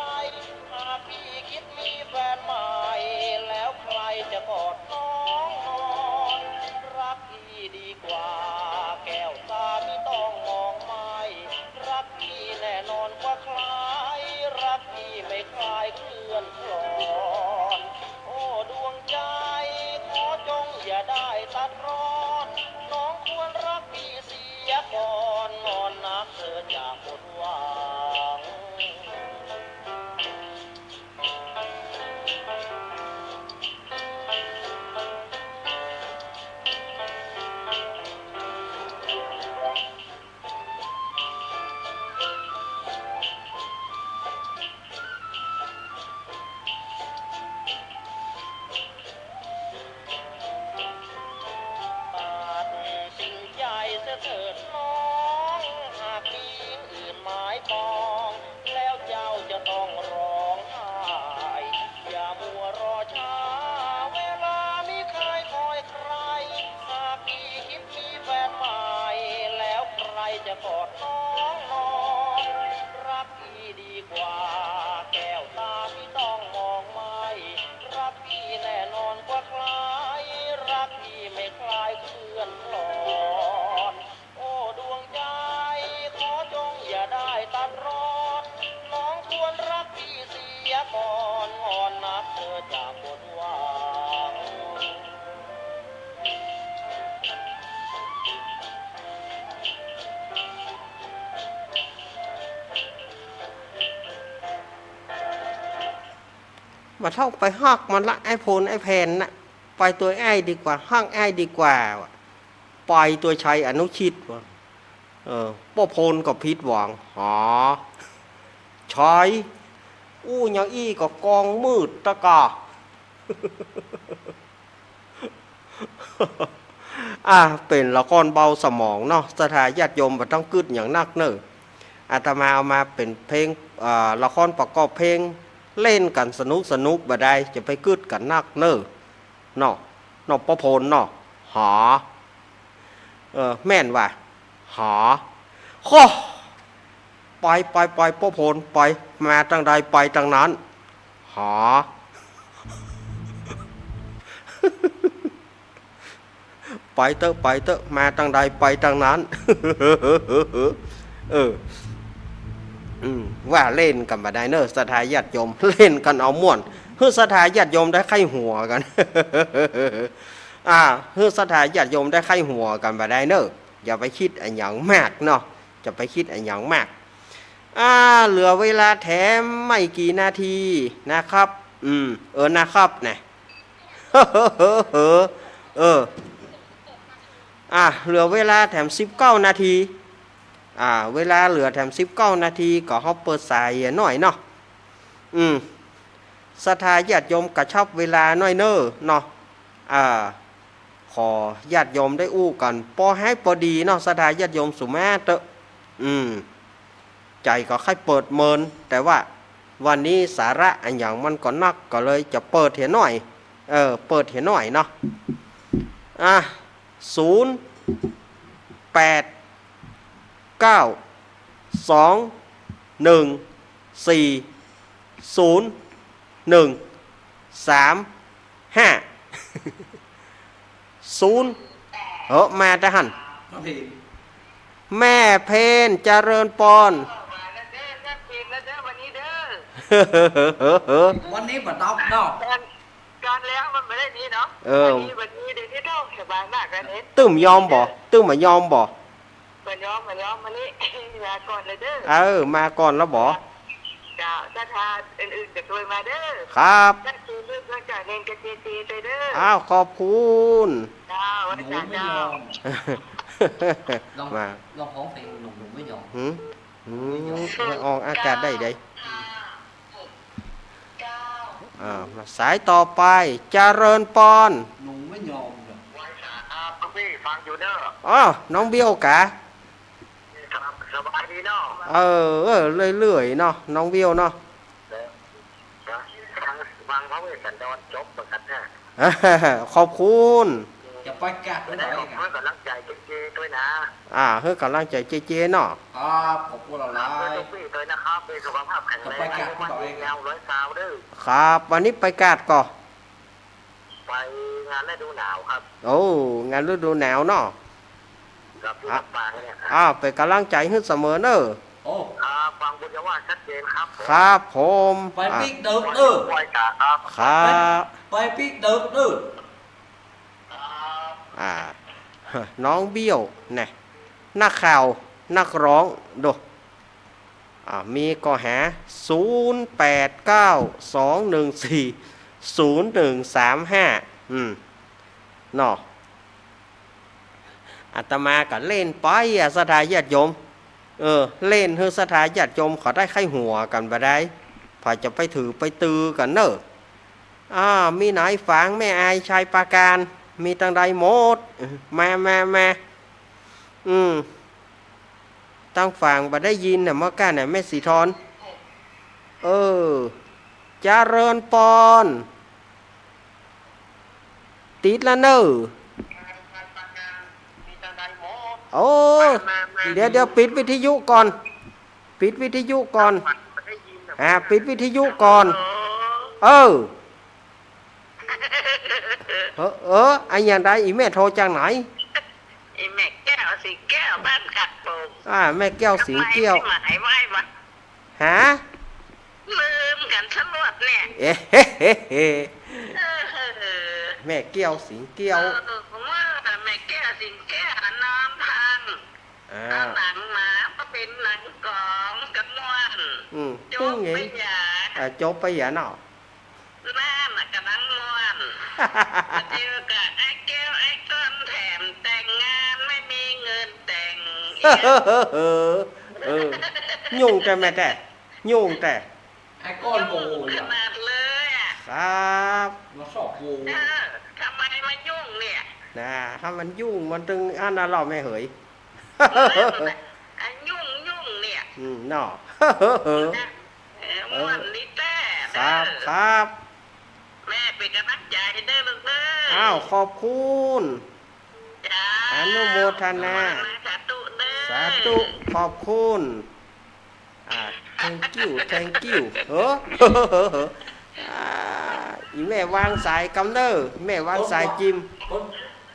หากพี่คิดมีแฟนใหม่ แล้วใครจะกอดน้องนอน รักพี่ดีกว่า แก้วตาพี่ต้องมองไม่ รักพี่แน่นอนกว่าใคร รักพี่ไม่คลายเคลื่อนคลอน โอ้ดวงใจ ขอจงอย่าได้ตัดรอน น้องควรรักพี่เสียก่อน อ่อนนักเธอจะหมดหวัง ตัดสินใจเสียเถิดน้อง หากมีหญิงอื่นหมายปอง แล้วเจ้าจะต้องร้องไห้ อย่ามัวรอช้า เวลามิเคยคอยใคร หากพี่คิดมีแฟนใหม่ แล้วใครจะกอดน้องนอน รักพี่ดีกว่า แก้วตาพี่ต้องมองไม่ รักพี่แน่นอนกว่าใคร รักพี่ไม่คลายเคลื่อนคลอน โอ้ดวงใจ ขอจงอย่าได้ตัดรอน น้องควรรักพี่เสียก่อน อ่อนนักเธอจะหมดหวัง บ่าเต้าไปฮักมันละ ไอ้โผนไอ้แผนน่ะ ไปตวยอ้ายดีกว่า ฮักอ้ายดีกว่า ไปตวยชัยอนุชิตว่ะ เออ ป้อโผนก็ผิดหวัง หา ชัย อู้หยังอี้ก็กองมืดตะกา อ่ะ เป๋นละครเบาสมองเนาะ ศรัทธาญาติโยมบ่ต้องกึ๊ดหยังนักเน่อ อาตมาเอามาเป๋นเพลง เอ่อ ละครประกอบเพลง เล่นกั๋นสนุกสนุกบ่ได้ จะไปกึ๊ดกั๋นนักเน่อ เนาะ เนาะ ป้อโผนเนาะ หา เออ แม่นว่ะ หา โค่ ไป ไป ไป ป้อโผน ไป มาตางใดไปตางนั้น หา ไปเต๊อะ ไปเต๊อะ มาตางใดไปตางนั้น เออ อืม ว่าเล่นกั๋นบ่ได้เน่อ ศรัทธาญาติโยม เล่นกั๋นเอาม่วน หื้อศรัทธาญาติโยมได้ใค่หัวกั๋น อ่า หื้อศรัทธาญาติโยมได้ใค่หัวกั๋นบ่ได้เน่อ อย่าไปกึ๊ดอะหยังมากเนาะ อย่าไปกึ๊ดอะหยังมาก อ่า เหลือเวลาแถมไม่กี่นาทีนะครับ อืม เออ นะครับ นะ เออ อ่ะ เหลือเวลาแถมสิบเก้านาที อ่า เวลาเหลือแถมสิบเก้านาที ก็เฮาเปิดสายหน่อยเนาะ อืม ศรัทธาญาติโยมกระชับเวลาหน่อยเน่อเนาะ อ่า ขอญาติโยมได้อู้กั๋น ปอหื้อปอดีเนาะ ศรัทธาญาติโยมสุมาเต๊อะ อืม ใจ๋ก็ใค่เปิดเมิน แต่ว่าวันนี้สาระอะหยังมันก็นัก ก็เลยจะเปิดเหียหน่อย เออ เปิดเหียหน่อยเนาะ อ่ะ ศูนย์ แปด เก้า สอง หนึ่ง สี่ ศูนย์ หนึ่ง สาม ห้า ศูนย์ เออ มาแต่หั้น มาเพลง แม่เพน เจริญปอน วันนี้บ่ต๊อบเนาะ การ การแล มันบ่ได้มีเนาะ เออ วันนี้ วันนี้เดี๋ยวนี้ต้องสบายมากแล้วเนี่ย ตึ้มยอมบ่ ตึ้มมายอมบ่ บ่ยอม บ่ยอม วันนี้ ลาก่อนเลยเด้อ เออ มาก่อนแล้วบ่ เจ้า ถ้าทานอื่นๆ ก็ช่วยมาเด้อ ครับ ถ้าคือเรื่องเจ้าเนนกับเจเจไปเด้อ อ้าว ขอบคุณ เจ้า หนูไม่ยอม ลอง มา ลองฮ้องเพลงหนู หนูไม่ยอม หืม อืม ไม่ออกอากาศได้ใด อ่า มาสายต่อไป เจริญปอน หนูไม่ยอมเลย ไหว้สาครับ ลูกพี่ฟังอยู่เด้อ อ้อ น้องเบี้ยวกะ ครับ สบายดีเนาะ เออ เออ เรื่อยๆ เนาะ น้องเบี้ยวเนาะ นะ ฟัง ฟังพระเวสสันดรจบเหมือนกันนะ ขอบคุณ จะประกาศ จะได้ขอบคุณกำลังใจเจเจด้วยนะ อ่า หื้อกำลังใจเจเจเนาะ ครับ ขอบคุณหลายๆ เพื่อนทุกพี่ด้วยนะครับ มีสุขภาพแข็งแรง จะประกาศ อายุมั่นยืนยาวร้อยซาวเด้อ ครับ วันนี้ประกาศก่อ ไปงานฤดูหนาวครับ โอ้ งานฤดูหนาวเนาะ ครับ ที่ อ่ะ ลำปางเนี่ยครับ อ่า เป๋นกำลังใจ๋หื้อเสมอเน่อ โอ้ ครับ ฟังบุญญาวาสชัดเจนครับผม ครับผม ไปปิ๊กเดิกเน่อ ไหว้สาครับ ครับ ไปปิ๊กเดิกเน่อ ครับ อ่า น้องเบี้ยวนะ นักข่าว นักฮ้อง ดู อ่า มีก่อหา ศูนย์แปดเก้า สองหนึ่งสี่ ศูนย์หนึ่งสามห้า อืม เนาะ อาตมาก็เล่นไปอะ ศรัทธาญาติโยม เออ เล่นหื้อศรัทธาญาติโยมเขาได้ใค่หัวกั๋นบ่ได้ ใผจะไปถือไปตือกั๋นเน่อ อ่า มีไหนฝาง แม่อาย ชัยปราการ มีตังใดหมด มา มา มา อืม ตังฝางบ่ได้ยินน่ะ เมื่อกี้น่ะ แม่สีทอน เออ เจริญปอน ติดละเน่อ โอ้ เดี๋ยว เดี๋ยว ปิดวิทยุก่อน ปิดวิทยุก่อน อ่า ปิดวิทยุก่อน เออ เออ เออ อะหยังใด อี่แม่โทรจากไหน อี่แม่แก้ว สิงแก้ว บ้านกาดโป่ง อ่า แม่แก้ว สิงแก้ว ทำไมไม่หมายไว้วะ ฮะ ลืมกั๋นซะหมดเนี่ย เอ๊ะ เฮ้ เฮ้ เฮ้ เออ แม่แก้ว สิงแก้ว เออ ว่าแม่แก้ว สิงแก้ว น้ำพัง อ่า เอาหนังหมามาเป๋นหนังก๋องกะม่วน อืม โจ๊กไปหยัง อ่า โจ๊กไปหยังเนาะ นั่นน่ะก๋ำลังม่วน เดี๋ยวก็ไอ้แก้วไอ้ก้อนแถมแต่งงาน ไม่มีเงินแต่ง เออ เออ ยุ่งแต่แม่แต่ ยุ่งแต่ ไอ้ก้อนโบ ยุ่งขนาดเลยอะ ครับ มาสอบโบ เออ ทำไมมายุ่งเนี่ย น่ะ ถ้ามันยุ่งมันตึงอันนั้นเนาะแม่เหย เออ ไอ้ยุ่งยุ่งเนี่ย อืม เนาะ เออ ม่วนดีแต๊ ครับ เด้อ ครับ แม่เป๋นก๋ำลังใจ๋หื้อเน่อลูกเน่อ อ้าว ขอบคุณ จ้า อนุโมทนา อนุโมทนา สาธุเน่อ สาธุ ขอบคุณ อ่า thank you thank you เออ อ่า อี่แม่วางสายก่ำเน่อ แม่วางสายจิม กด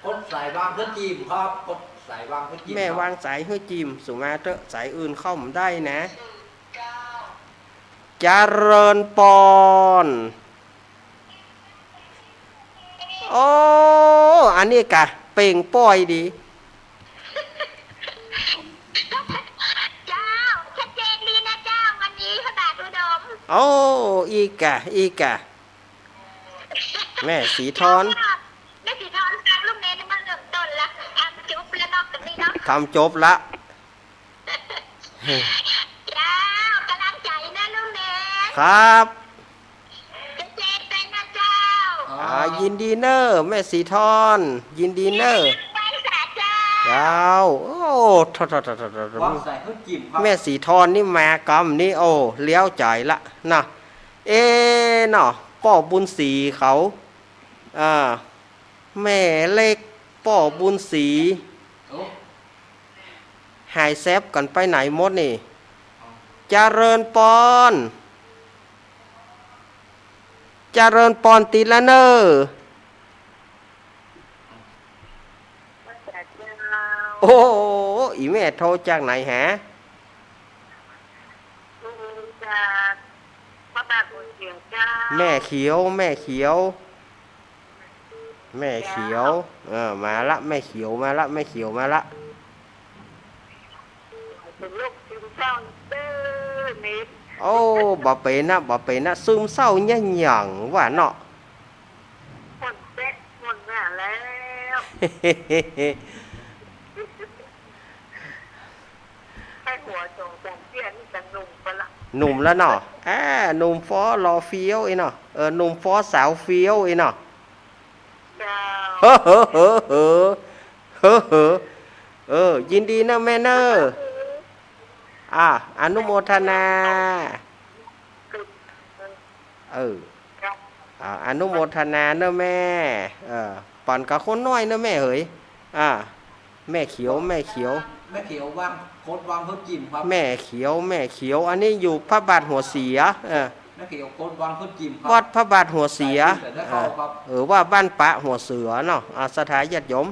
กดสายวางเพื่อจิมครับ กดสายวางเพื่อจิม แม่วางสายหื้อจิม สุมาเต๊อะ สายอื่นเข้าบ่ได้นะ เจริญปอน โอ้ อันนี้กะเปล่งปล้อยดี เจ้า ชัดเจนดีนะเจ้า วันนี้ขนาดอุดม โอ้ อีกกะ อีกกะ แม่สีทอน แม่สีทอนฟังลูกเนนมาเริ่มต้นละ ทำจบแล้วเนาะ ตรงนี้เนาะ ทำจบละ เจ้า ก๋ำลังใจ๋นะลูกเนน ครับ เจเจไปนะเจ้า อ่า ยินดีเน่อ แม่สีทอน ยินดีเน่อ ยินดีเน่อ เจ้า เจ้า โอ้ โถ่ๆๆๆๆ วางสายหื้อจิมครับ แม่สีทอนนี่มากำนี้ โอ้ เลี้ยวใจ๋ละนะ เอ๊ะเนาะ ป้อบุญศรีเขา อ่า แม่เล็ก ป้อบุญศรี โอ้ หายแซบกั๋นไปไหนหมดนี่ เจริญปอน เจริญปอนติดละเน่อ โอ้โห อี่แม่โทรจากไหนฮะ จากพระบาทหัวเสียเจ้า แม่เขียว แม่เขียว แม่เขียว เออ มาละ แม่เขียวมาละ แม่เขียวมาละ เป๋นโรคซึมเศร้าเด้อเมย์ โอ้ บ่เป๋นนะ บ่เป๋นนะ ซึมเศร้าเนี่ยหยังวะเนาะ หมดแป๊ะหมดหน้าแล้ว แค่หัวสองสามเตี้ยนี่จะหนุ่มไปละ หนุ่มแล้วเนาะ อ่า หนุ่มฟ้อหล่อเฟี้ยวอีเนาะ เออ หนุ่มฟ้อสาวเฟี้ยวอีเนาะ เจ้า เฮ้อ เฮ้อ เฮ้อ เฮ้อ เฮ้อ เฮ้อ เออ ยินดีเนอะแม่เนอะ อ่า อนุโมทนา เออ อ่า อนุโมทนาเนอะแม่ เออ ป๋อนกับคนน้อยเนอะแม่เหย อ่า แม่เขียว แม่เขียว แม่เขียววัง โคตรวังพุทธจิมครับ แม่เขียว แม่เขียว อันนี้อยู่พระบาทหัวเสีย เออ แม่เขียวโคตรวังพุทธจิมครับ วัดพระบาทหัวเสีย ใส่ชื่อแต่ได้เข้าครับ เออ เออ ว่าบ้านปะหัวเสือเนาะ อ่า ศรัทธาญาติโยม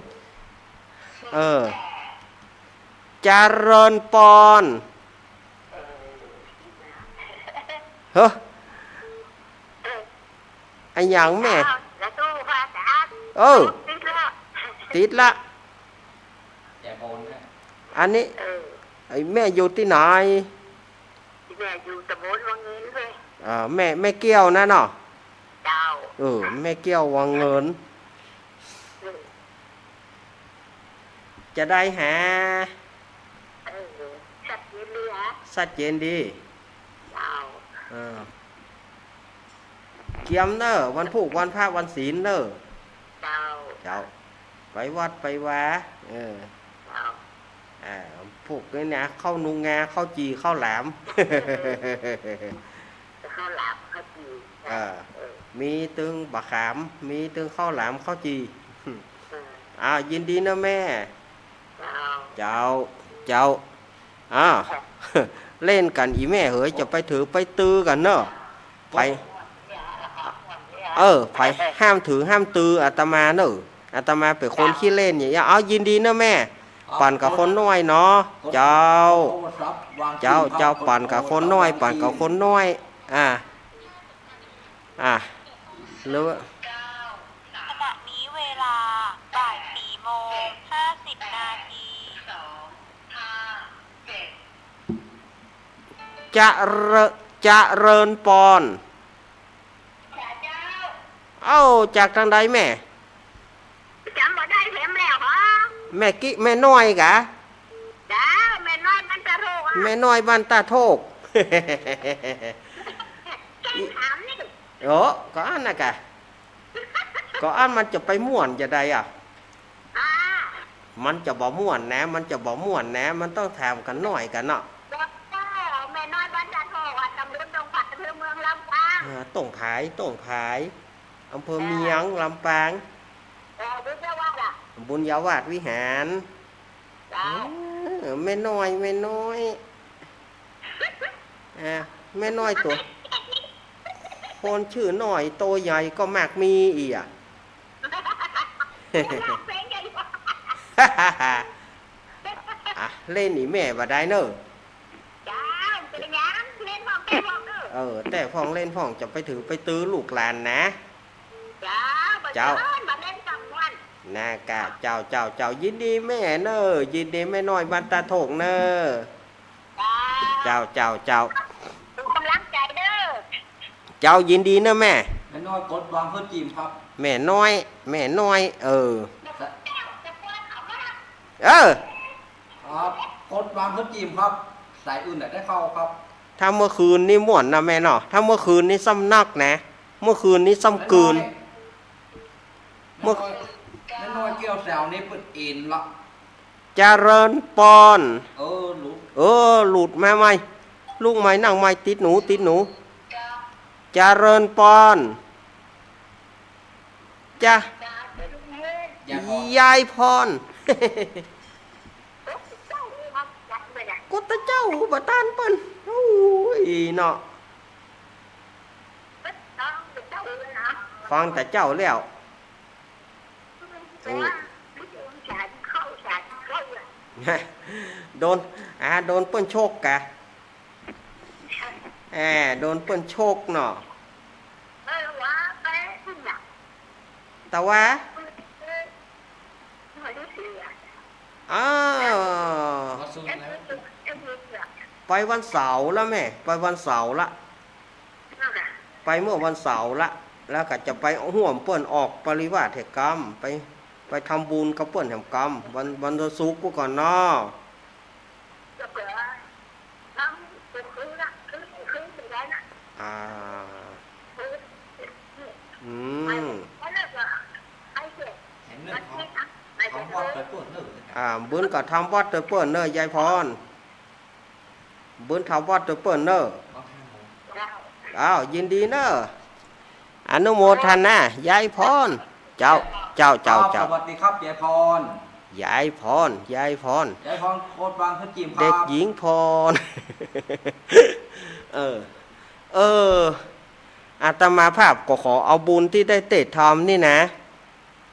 เออ เจริญปอน เฮ้อ อะหยังแม่ อ้าว แล้วตู้พระอาจารย์ เออ ติดแล้ว ติดละ อย่าโกนนะ อันนี้ เออ ไอ้แม่อยู่ตี้ไหน แม่อยู่ตำบลวังเงินเว้ย อ่า แม่ แม่แก้วนะเนาะ เจ้า เออ แม่แก้ววังเงิน เออ จะได้หา เออ ชัดเจนดีฮะ ชัดเจนดี เจ้า เออ เกียมเน่อ วันพูกวันพระวันศีลเน่อ เจ้า เจ้า ไปวัดไปวา เออ เจ้า อ่า พูกนี่นะ ข้าวนุงงา ข้าวจี่ ข้าวหลาม ข้าวหลาม ข้าวจี่ เออ เออ มีตึงบะขาม มีตึงข้าวหลาม ข้าวจี่ เออ อ่า ยินดีเนอะแม่ เจ้า เจ้า เจ้า อ้าว เล่นกั๋นอี่แม่เหย จะไปถือไปตื้อกั๋นเนาะ ไป เออ ไปห้ามถือห้ามตื้ออาตมาเนาะ อาตมาเป๋นคนขี้เล่นอย่างเงี้ย เอา ยินดีเนาะแม่ ป๋อนกับคนน้อยเนาะ เจ้า เจ้า เจ้า ป๋อนกับคนน้อย ป๋อนกับคนน้อย อ่า อ่า หรือว่า ขณะนี้เวลาบ่ายสี่โมงห้าสิบนาที เจริญ เจริญปอน เอ้า จากตางใดแม่ จ๋ำบ่ได้แถมแล้วหรอ แม่กี้ แม่น้อยกะ เจ้า แม่น้อยบ้านตาโทกอะ แม่น้อยบ้านตาโทก แกล้งถามนี่ โอ้ ก็อันน่ะกะ ก็อันมันจะไปม่วนจะใดอะ อ่า มันจะบ่ม่วนนะ มันจะบ่ม่วนนะ มันต้องถามกั๋นหน้อยกั๋นเนาะ เจ้า แม่น้อยบ้านตาโทกอะ ตำบลดงผา อำเภอเมืองลำปาง อ่า ต้งผาย ต้งผาย อำเภอเมืองลำปาง เออ บุญญาวาสอะ บุญญาวาสวิหาร เจ้า เออ แม่น้อย แม่น้อย อ่า แม่น้อยตัว คนจื้อน้อยโตใหญ่ก็มากมีอี้อะ อ่ะ เล่นนี่แม่บ่ได้เนอะ เจ้า เป๋นหยัง เล่นพ่องแต๊พ่องเนอะ เออ แต๊พ่องเล่นพ่อง จะไปถือไปตื้อลูกหลานนะ เจ้า บ่ เจ้า เจ้า บ่เล่นสองวัน นะกะ เจ้า เจ้า เจ้า ยินดีแม่เนอะ ยินดีแม่น้อยบ้านตาโทกเนอะ เจ้า เจ้า เจ้า เป๋นก๋ำลังใจ๋เด้อ เจ้า ยินดีเนอะแม่ แม่น้อยกดวางเพื่อจิมครับ แม่น้อย แม่น้อย เออ เออ ครับ กดวางเพื่อจิมครับ สายอื่นน่ะได้เข้าครับ ถ้าเมื่อคืนนี้ม่วนนะแม่เนาะ ถ้าเมื่อคืนนี้ซ้ำนักนะ เมื่อคืนนี้ซ้ำกืน แม่น้อย เมื่อ แม่น้อย แม่น้อยเกี่ยวแซวนี่เปิ้นอินละ เจริญปอน เออ หลุด เออ หลุดมาใหม่ ลุกใหม่นั่งใหม่ ติดหนู ติดหนู เจริญปอน จ้ะ ยายพร ยายพร กุตเจ้าบ่ต้านเปิ้น โอ้ย เนาะ ฟังแต่เจ้าแล้ว อืม โดน อ่า โดนเปิ้นโชกกะ อ่า โดนเปิ้นโชกเนาะ แต่ว่า ไปวันเสาร์ละแม่ ไปวันเสาร์ละ ไปเมื่อวันเสาร์ละ แล้วก็จะไปฮ่วมเปิ้นออกปริวาสแห่งกรรม ไป ไปทำบุญกับเปิ้นแห่งกรรม วัน วันศุกร์กูก่อนเนาะ อ่า อืม อ่า บุญก็ทำวัดโตยเปิ้นเน่อ ยายพร บุญทำวัดโตยเปิ้นเน่อ อ้าว ยินดีเน่อ อนุโมทนา ยายพร เจ้า เจ้า เจ้า ครับ เจ้า สวัสดีครับ ยายพร ยายพร ยายพร ยายพร โคตรบางขึ้นจิ๋มครับ เด็กหญิงพร เออ เออ อาตมาภาพก็ขอเอาบุญตี้ได้เตะทำนี่นะ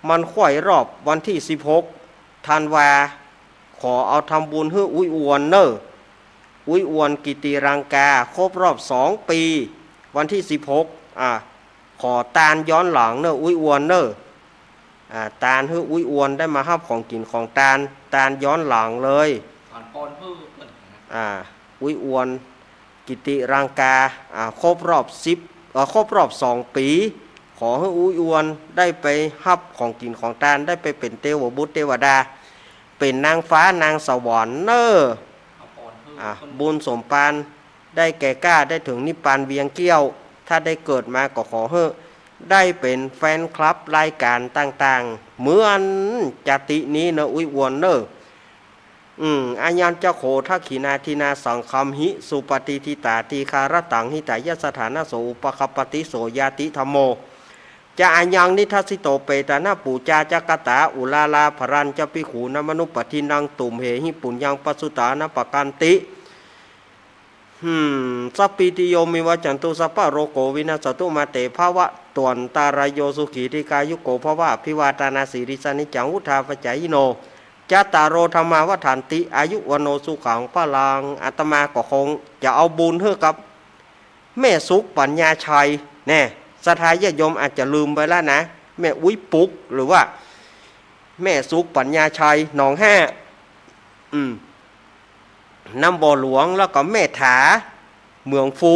มันคล้อยรอบวันตี้สิบหกธันวา ขอเอาทำบุญหื้ออุ๊ยอวนเน่อ อุ๊ยอวนกิติรังกา ครบรอบสองปี๋ วันตี้สิบหก อ่า ขอตานย้อนหลังเน่อ อุ๊ยอวนเน่อ อ่า ตานหื้ออุ๊ยอวนได้มาฮับของกิ๋นของตาน ตานย้อนหลังเลย อ่า อุ๊ยอวน กิติรังกา อ่า ครบรอบสิบ เอ่อ ครบรอบสองปี๋ ขอหื้ออุ๊ยอวนได้ไปฮับของกิ๋นของตาน ได้ไปเป๋นเตวบุตรเตวดา เป๋นนางฟ้านางสวรรค์เน่อ อ่า บุญสมภารได้แก่ก้า ได้เถิงนิพพานเวียงแก้ว ถ้าได้เกิดมาก็ขอหื้อได้เป๋นแฟนคลับรายก๋านต่างๆ เหมือนจาตินี้เน่อ อุ๊ยอวนเน่อ อืม อายัญจะโข ทักขิณาทินนา สังฆัมหิ สุปะติฏฐิตา ทีฆารตัง หิตายะสะถานะโส อุปะคัปปะติ โสญาติธัมโม จะ อายัง นิทัสสิโต เปตานะปูจาจะกะตา อุราราภะรัญจะ ภิกขูนามะนุปะทินนัง ตุมเหหิ ปุญญัง ปะสุตานะปะกันติ หืม สัพพีติโย วิวัชชันตุ สัพพะโรโค วินัสสะตุ มาเต ภะวัตวันตะราโย สุขี ทีฆายุโก ภะวะ อะภิวาทะนะสีลิสสะ นิจจัง วุฑฒาปะจายิโน จัตตาโร ธัมมา วัฑฒันติ อายุ วัณโณ สุขัง พะลัง อาตมาก็คงจะเอาบุญหื้อกับแม่สุข ปัญญาชัย แน่ ศรัทธาญาติโยมอาจจะลืมไปแล้วนะ แม่อุ๊ยปุ๊ก หรือว่าแม่สุข ปัญญาชัย หนองห้า อืม น้ำบ่อหลวง แล้วก็แม่ถา เหมืองฟู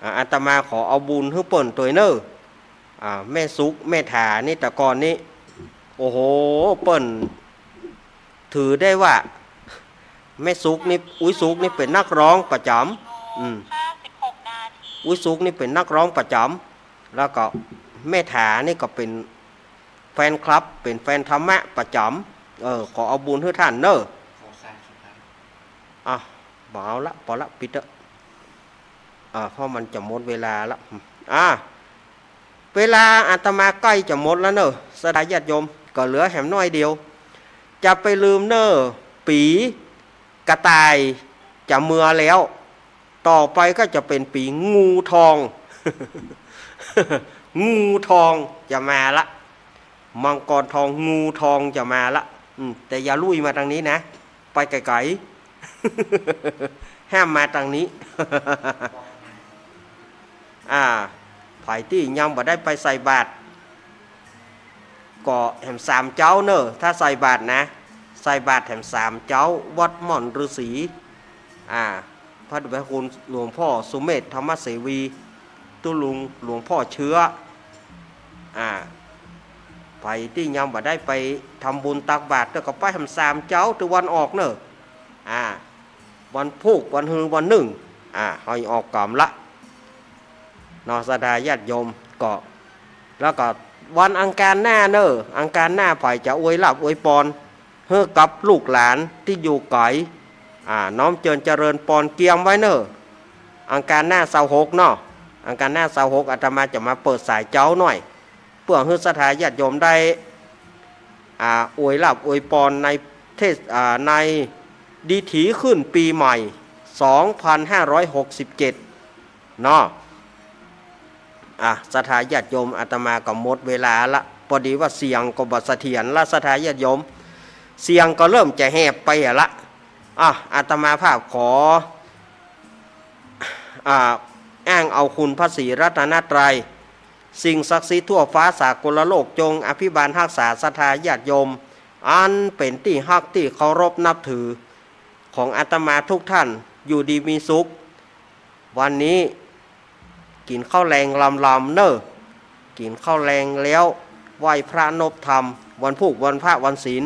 อ่า อาตมาขอเอาบุญหื้อเปิ้นตวยเน่อ อ่า แม่สุข แม่ถา นี่แต่ก่อนนี้ โอ้โห เปิ้นถือได้ว่า แม่สุขนี่ อุ๊ยสุขนี่เป๋นนักร้องประจ๋ำ อืม อุ๊ยสุขนี่เป๋นนักร้องประจ๋ำ แล้วก็แม่ถานี่ก็เป๋นแฟนคลับ เป๋นแฟนธรรมะประจ๋ำ เออ ขอเอาบุญหื้อต้านเน่อ อ่ะ บ่เอาละ ปอละ ปิดเต๊อะ อ่า เพราะมันจะหมดเวลาละ อ่า เวลาอาตมาใก้จะหมดแล้วเน่อ ศรัทธาญาติโยม ก็เหลือแหมน้อยเดียว จะไปลืมเน่อ ปี๋กระต่ายจะเมือแล้ว ต่อไปก็จะเป๋นปี๋งูทอง งูทองจะมาละ มังกรทอง งูทองจะมาละ อืม แต่อย่าลุยมาตางนี้นะ ไปไก๋ๆ ห้ามมาตางนี้ อ่า ใผตี้ยังบ่ได้ไปใส่บาตร ก็แหมสามเจ๊าเน่อ ถ้าใส่บาตรนะ ใส่บาตรแหมสามเจ๊า วัดม่อนฤๅษี อ่า พระเดชพระคุณหลวงพ่อสุเมธ ธรรมเสวี ตุ๊ลุงหลวงพ่อเชื้อ อ่า ใผตี้ยังบ่ได้ไปทำบุญตักบาตร แต่ก็ไปแหมสามเจ๊า ตึงวันออกเน่อ อ่า วันพูก วันฮือ วันนึ่ง อ่า เฮาออกกำละ เนาะ ศรัทธาญาติโยม ก็ แล้วก็วันอังคารหน้าเน่อ อังคารหน้าใผจะอวยลาภอวยปอน หื้อกับลูกหลานตี้อยู่ไก๋ อ่า น้อมเจิญเจริญปอนเกียมไว้เน่อ อังคารหน้าซาวหกเนาะ อังคารหน้าซาวหก อาตมาจะมาเปิดสายเจ๊าหน่อย เปื้อหื้อศรัทธาญาติโยมได้ อ่า อวยลาภอวยปอนในเทศ อ่า ในดิถีขึ้นปี๋ใหม่ สองพันห้าร้อยหกสิบเจ็ด เนาะ อ่ะ ศรัทธาญาติโยม อาตมาก็หมดเวลาละ ปอดีว่าเสียงก็บ่เสถียรละ ศรัทธาญาติโยม เสียงก็เริ่มจะแหบไปละ อ่ะ อาตมาภาพขอ อ่า อ้างเอาคุณพระศรีรัตนตรัย สิ่งศักดิ์สิทธิ์ทั่วฟ้าสากลโลก จงอภิบาลฮักษาศรัทธาญาติโยม อันเป๋นตี้ฮักตี้เคารพนับถือ ของอาตมาทุกท่าน อยู่ดีมีสุข วันนี้กิ๋นข้าวแลงลำๆ เน่อ กิ๋นข้าวแลงแล้วไหว้พระนบธรรม วันพูกวันพระวันศีล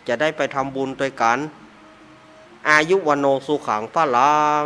จะได้ไปทำบุญตวยกั๋น อายุวัณโณสุขังพลัง